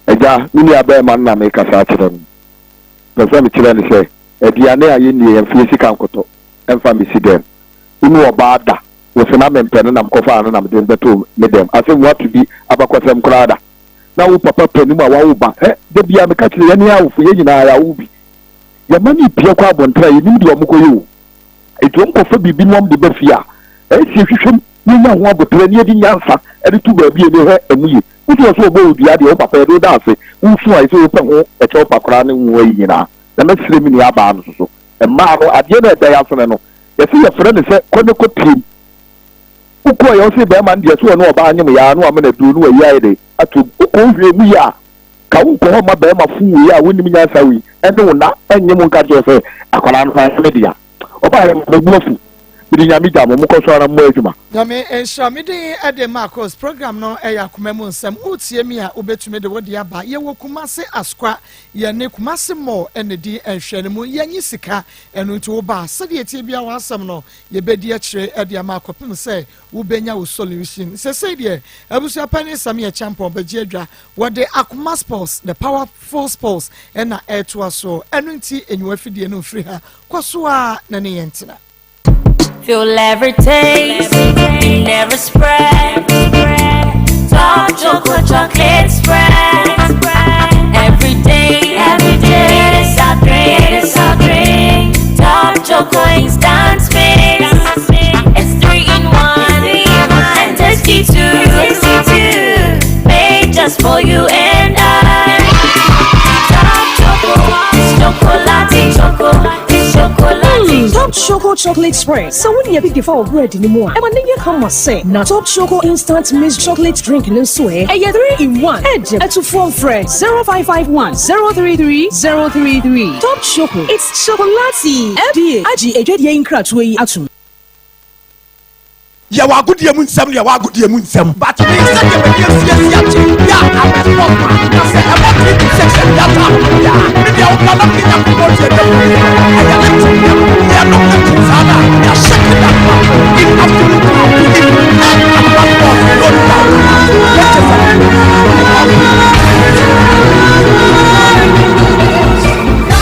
Agya, me nua bɛɛma no na mekasa akyerɛ no. Mepɛ sɛ mekyerɛ no sɛ, aduane a yɛnnie yɛmfa yɛ sika nkɔtɔ mfa mmɛsi dɛm. Wo ne ɔbaa da, wo se na mempɛ no na mekɔfaa no na mede no bɛtoo me dɛm. Asɛm woato bi abakɔsɛm koraa da. Na wo papa panin a wawo ba, hɛ, da biara meka kyerɛ yɛne awofo, yɛn nyinaa yɛawo bi. Yɛma no repia kɔ abɔnten a yɛnnim deɛ wɔkɔyɛ o. Enti wɔkɔfa biribi na wɔde ba fie a, ɛyɛ sɛ yɛhwehwɛ mu na yɛnya ho aboterɛ na yɛde nyansa de to baabi a ɛni hwɛ ɛmu yie. Wosi wɔ sɛ wɔbɔ wo dua deɛ, wo papa yɛde wo da ase, wosu a ɛsɛ wopɛ ho ɛkyɛw pa koraa ne ho ayi nyinaa. Na mɛsrɛ me nuabaa no nso so, mmaa no, adeɛ no a ɛda yɛn asene no, yɛse yɛfrɛ no sɛ kɔ ne kɔ tiem. Wokɔɔ yɛ wose bɛrima no deɛ sɛ ɔne ɔbaa nyem yɛ a na wamena aduro na wayi ayɛ dɛn atom. Wokɔ wohwɛ mu yie a, ka wonkɔ hɔ mma bɛrima fuu wei a wonnim nyansa wei ne wo nna nnye mo nka nkyerɛ wo sɛ akwadaa no fa me dea. Ɔbaeɛ no me bo afu. Mede Nyame gya mo, mokɔ so ara mmɔ adwuma. Nyame nhyira. Me din de Marcos. Program no yɛ akoma mu nsɛm. Wotie me a wobɛtumi de wode aba. Yɛwɔ Kumasi Asokwa. Yɛne Kumasi Mall na ɛdi nhwɛanimu. Yɛnnye sika. Ɛno nti woba a sɛdeɛ ɛteɛ biara w'asɛm no yɛbɛdi akyire de ama kɔpem sɛ Wobɛnya wo solution. Sesei deɛ abusua panin Sammy Acheampong bɛgye adwa. Wɔde Akoma Sports, the powerful sports na ɛretoa soɔ. Ɛno nti nyi w'afidie no mfiri ha. Kɔ so ara na ne yɛn ntena. Feel every taste in every spread. Top choco chocolate spread. Every day, every day, it is our drink, it is our drink. Top choco instant mix. It's 3 in 1 and tasty too. Tasty too. Made just for you and I. Top choco, it's chocolate choco, it's chocolate. Top Choco Chocolate Spread. Sɛ wo nea bi de fa wɔ bread no mu a, ɛma ne yɛ kama sɛ. Na Top Choco Instant Mixed Chocolate Drink no nso ɛ, ɛyɛ 3 in 1. Ɛde atufoɔ mfrɛ 0551 033 033. Top Choco, it's chocolatey. FDA agye adwadie yi nkratoɔ yi atom. Yɛwɔ agodie mu nsɛm ne yɛwɔ agodie mu nsɛm. But me sɛdeɛ m'ani afi asi akyɛ yɛ a abɛbɔ ma na sɛ ɛbɔ.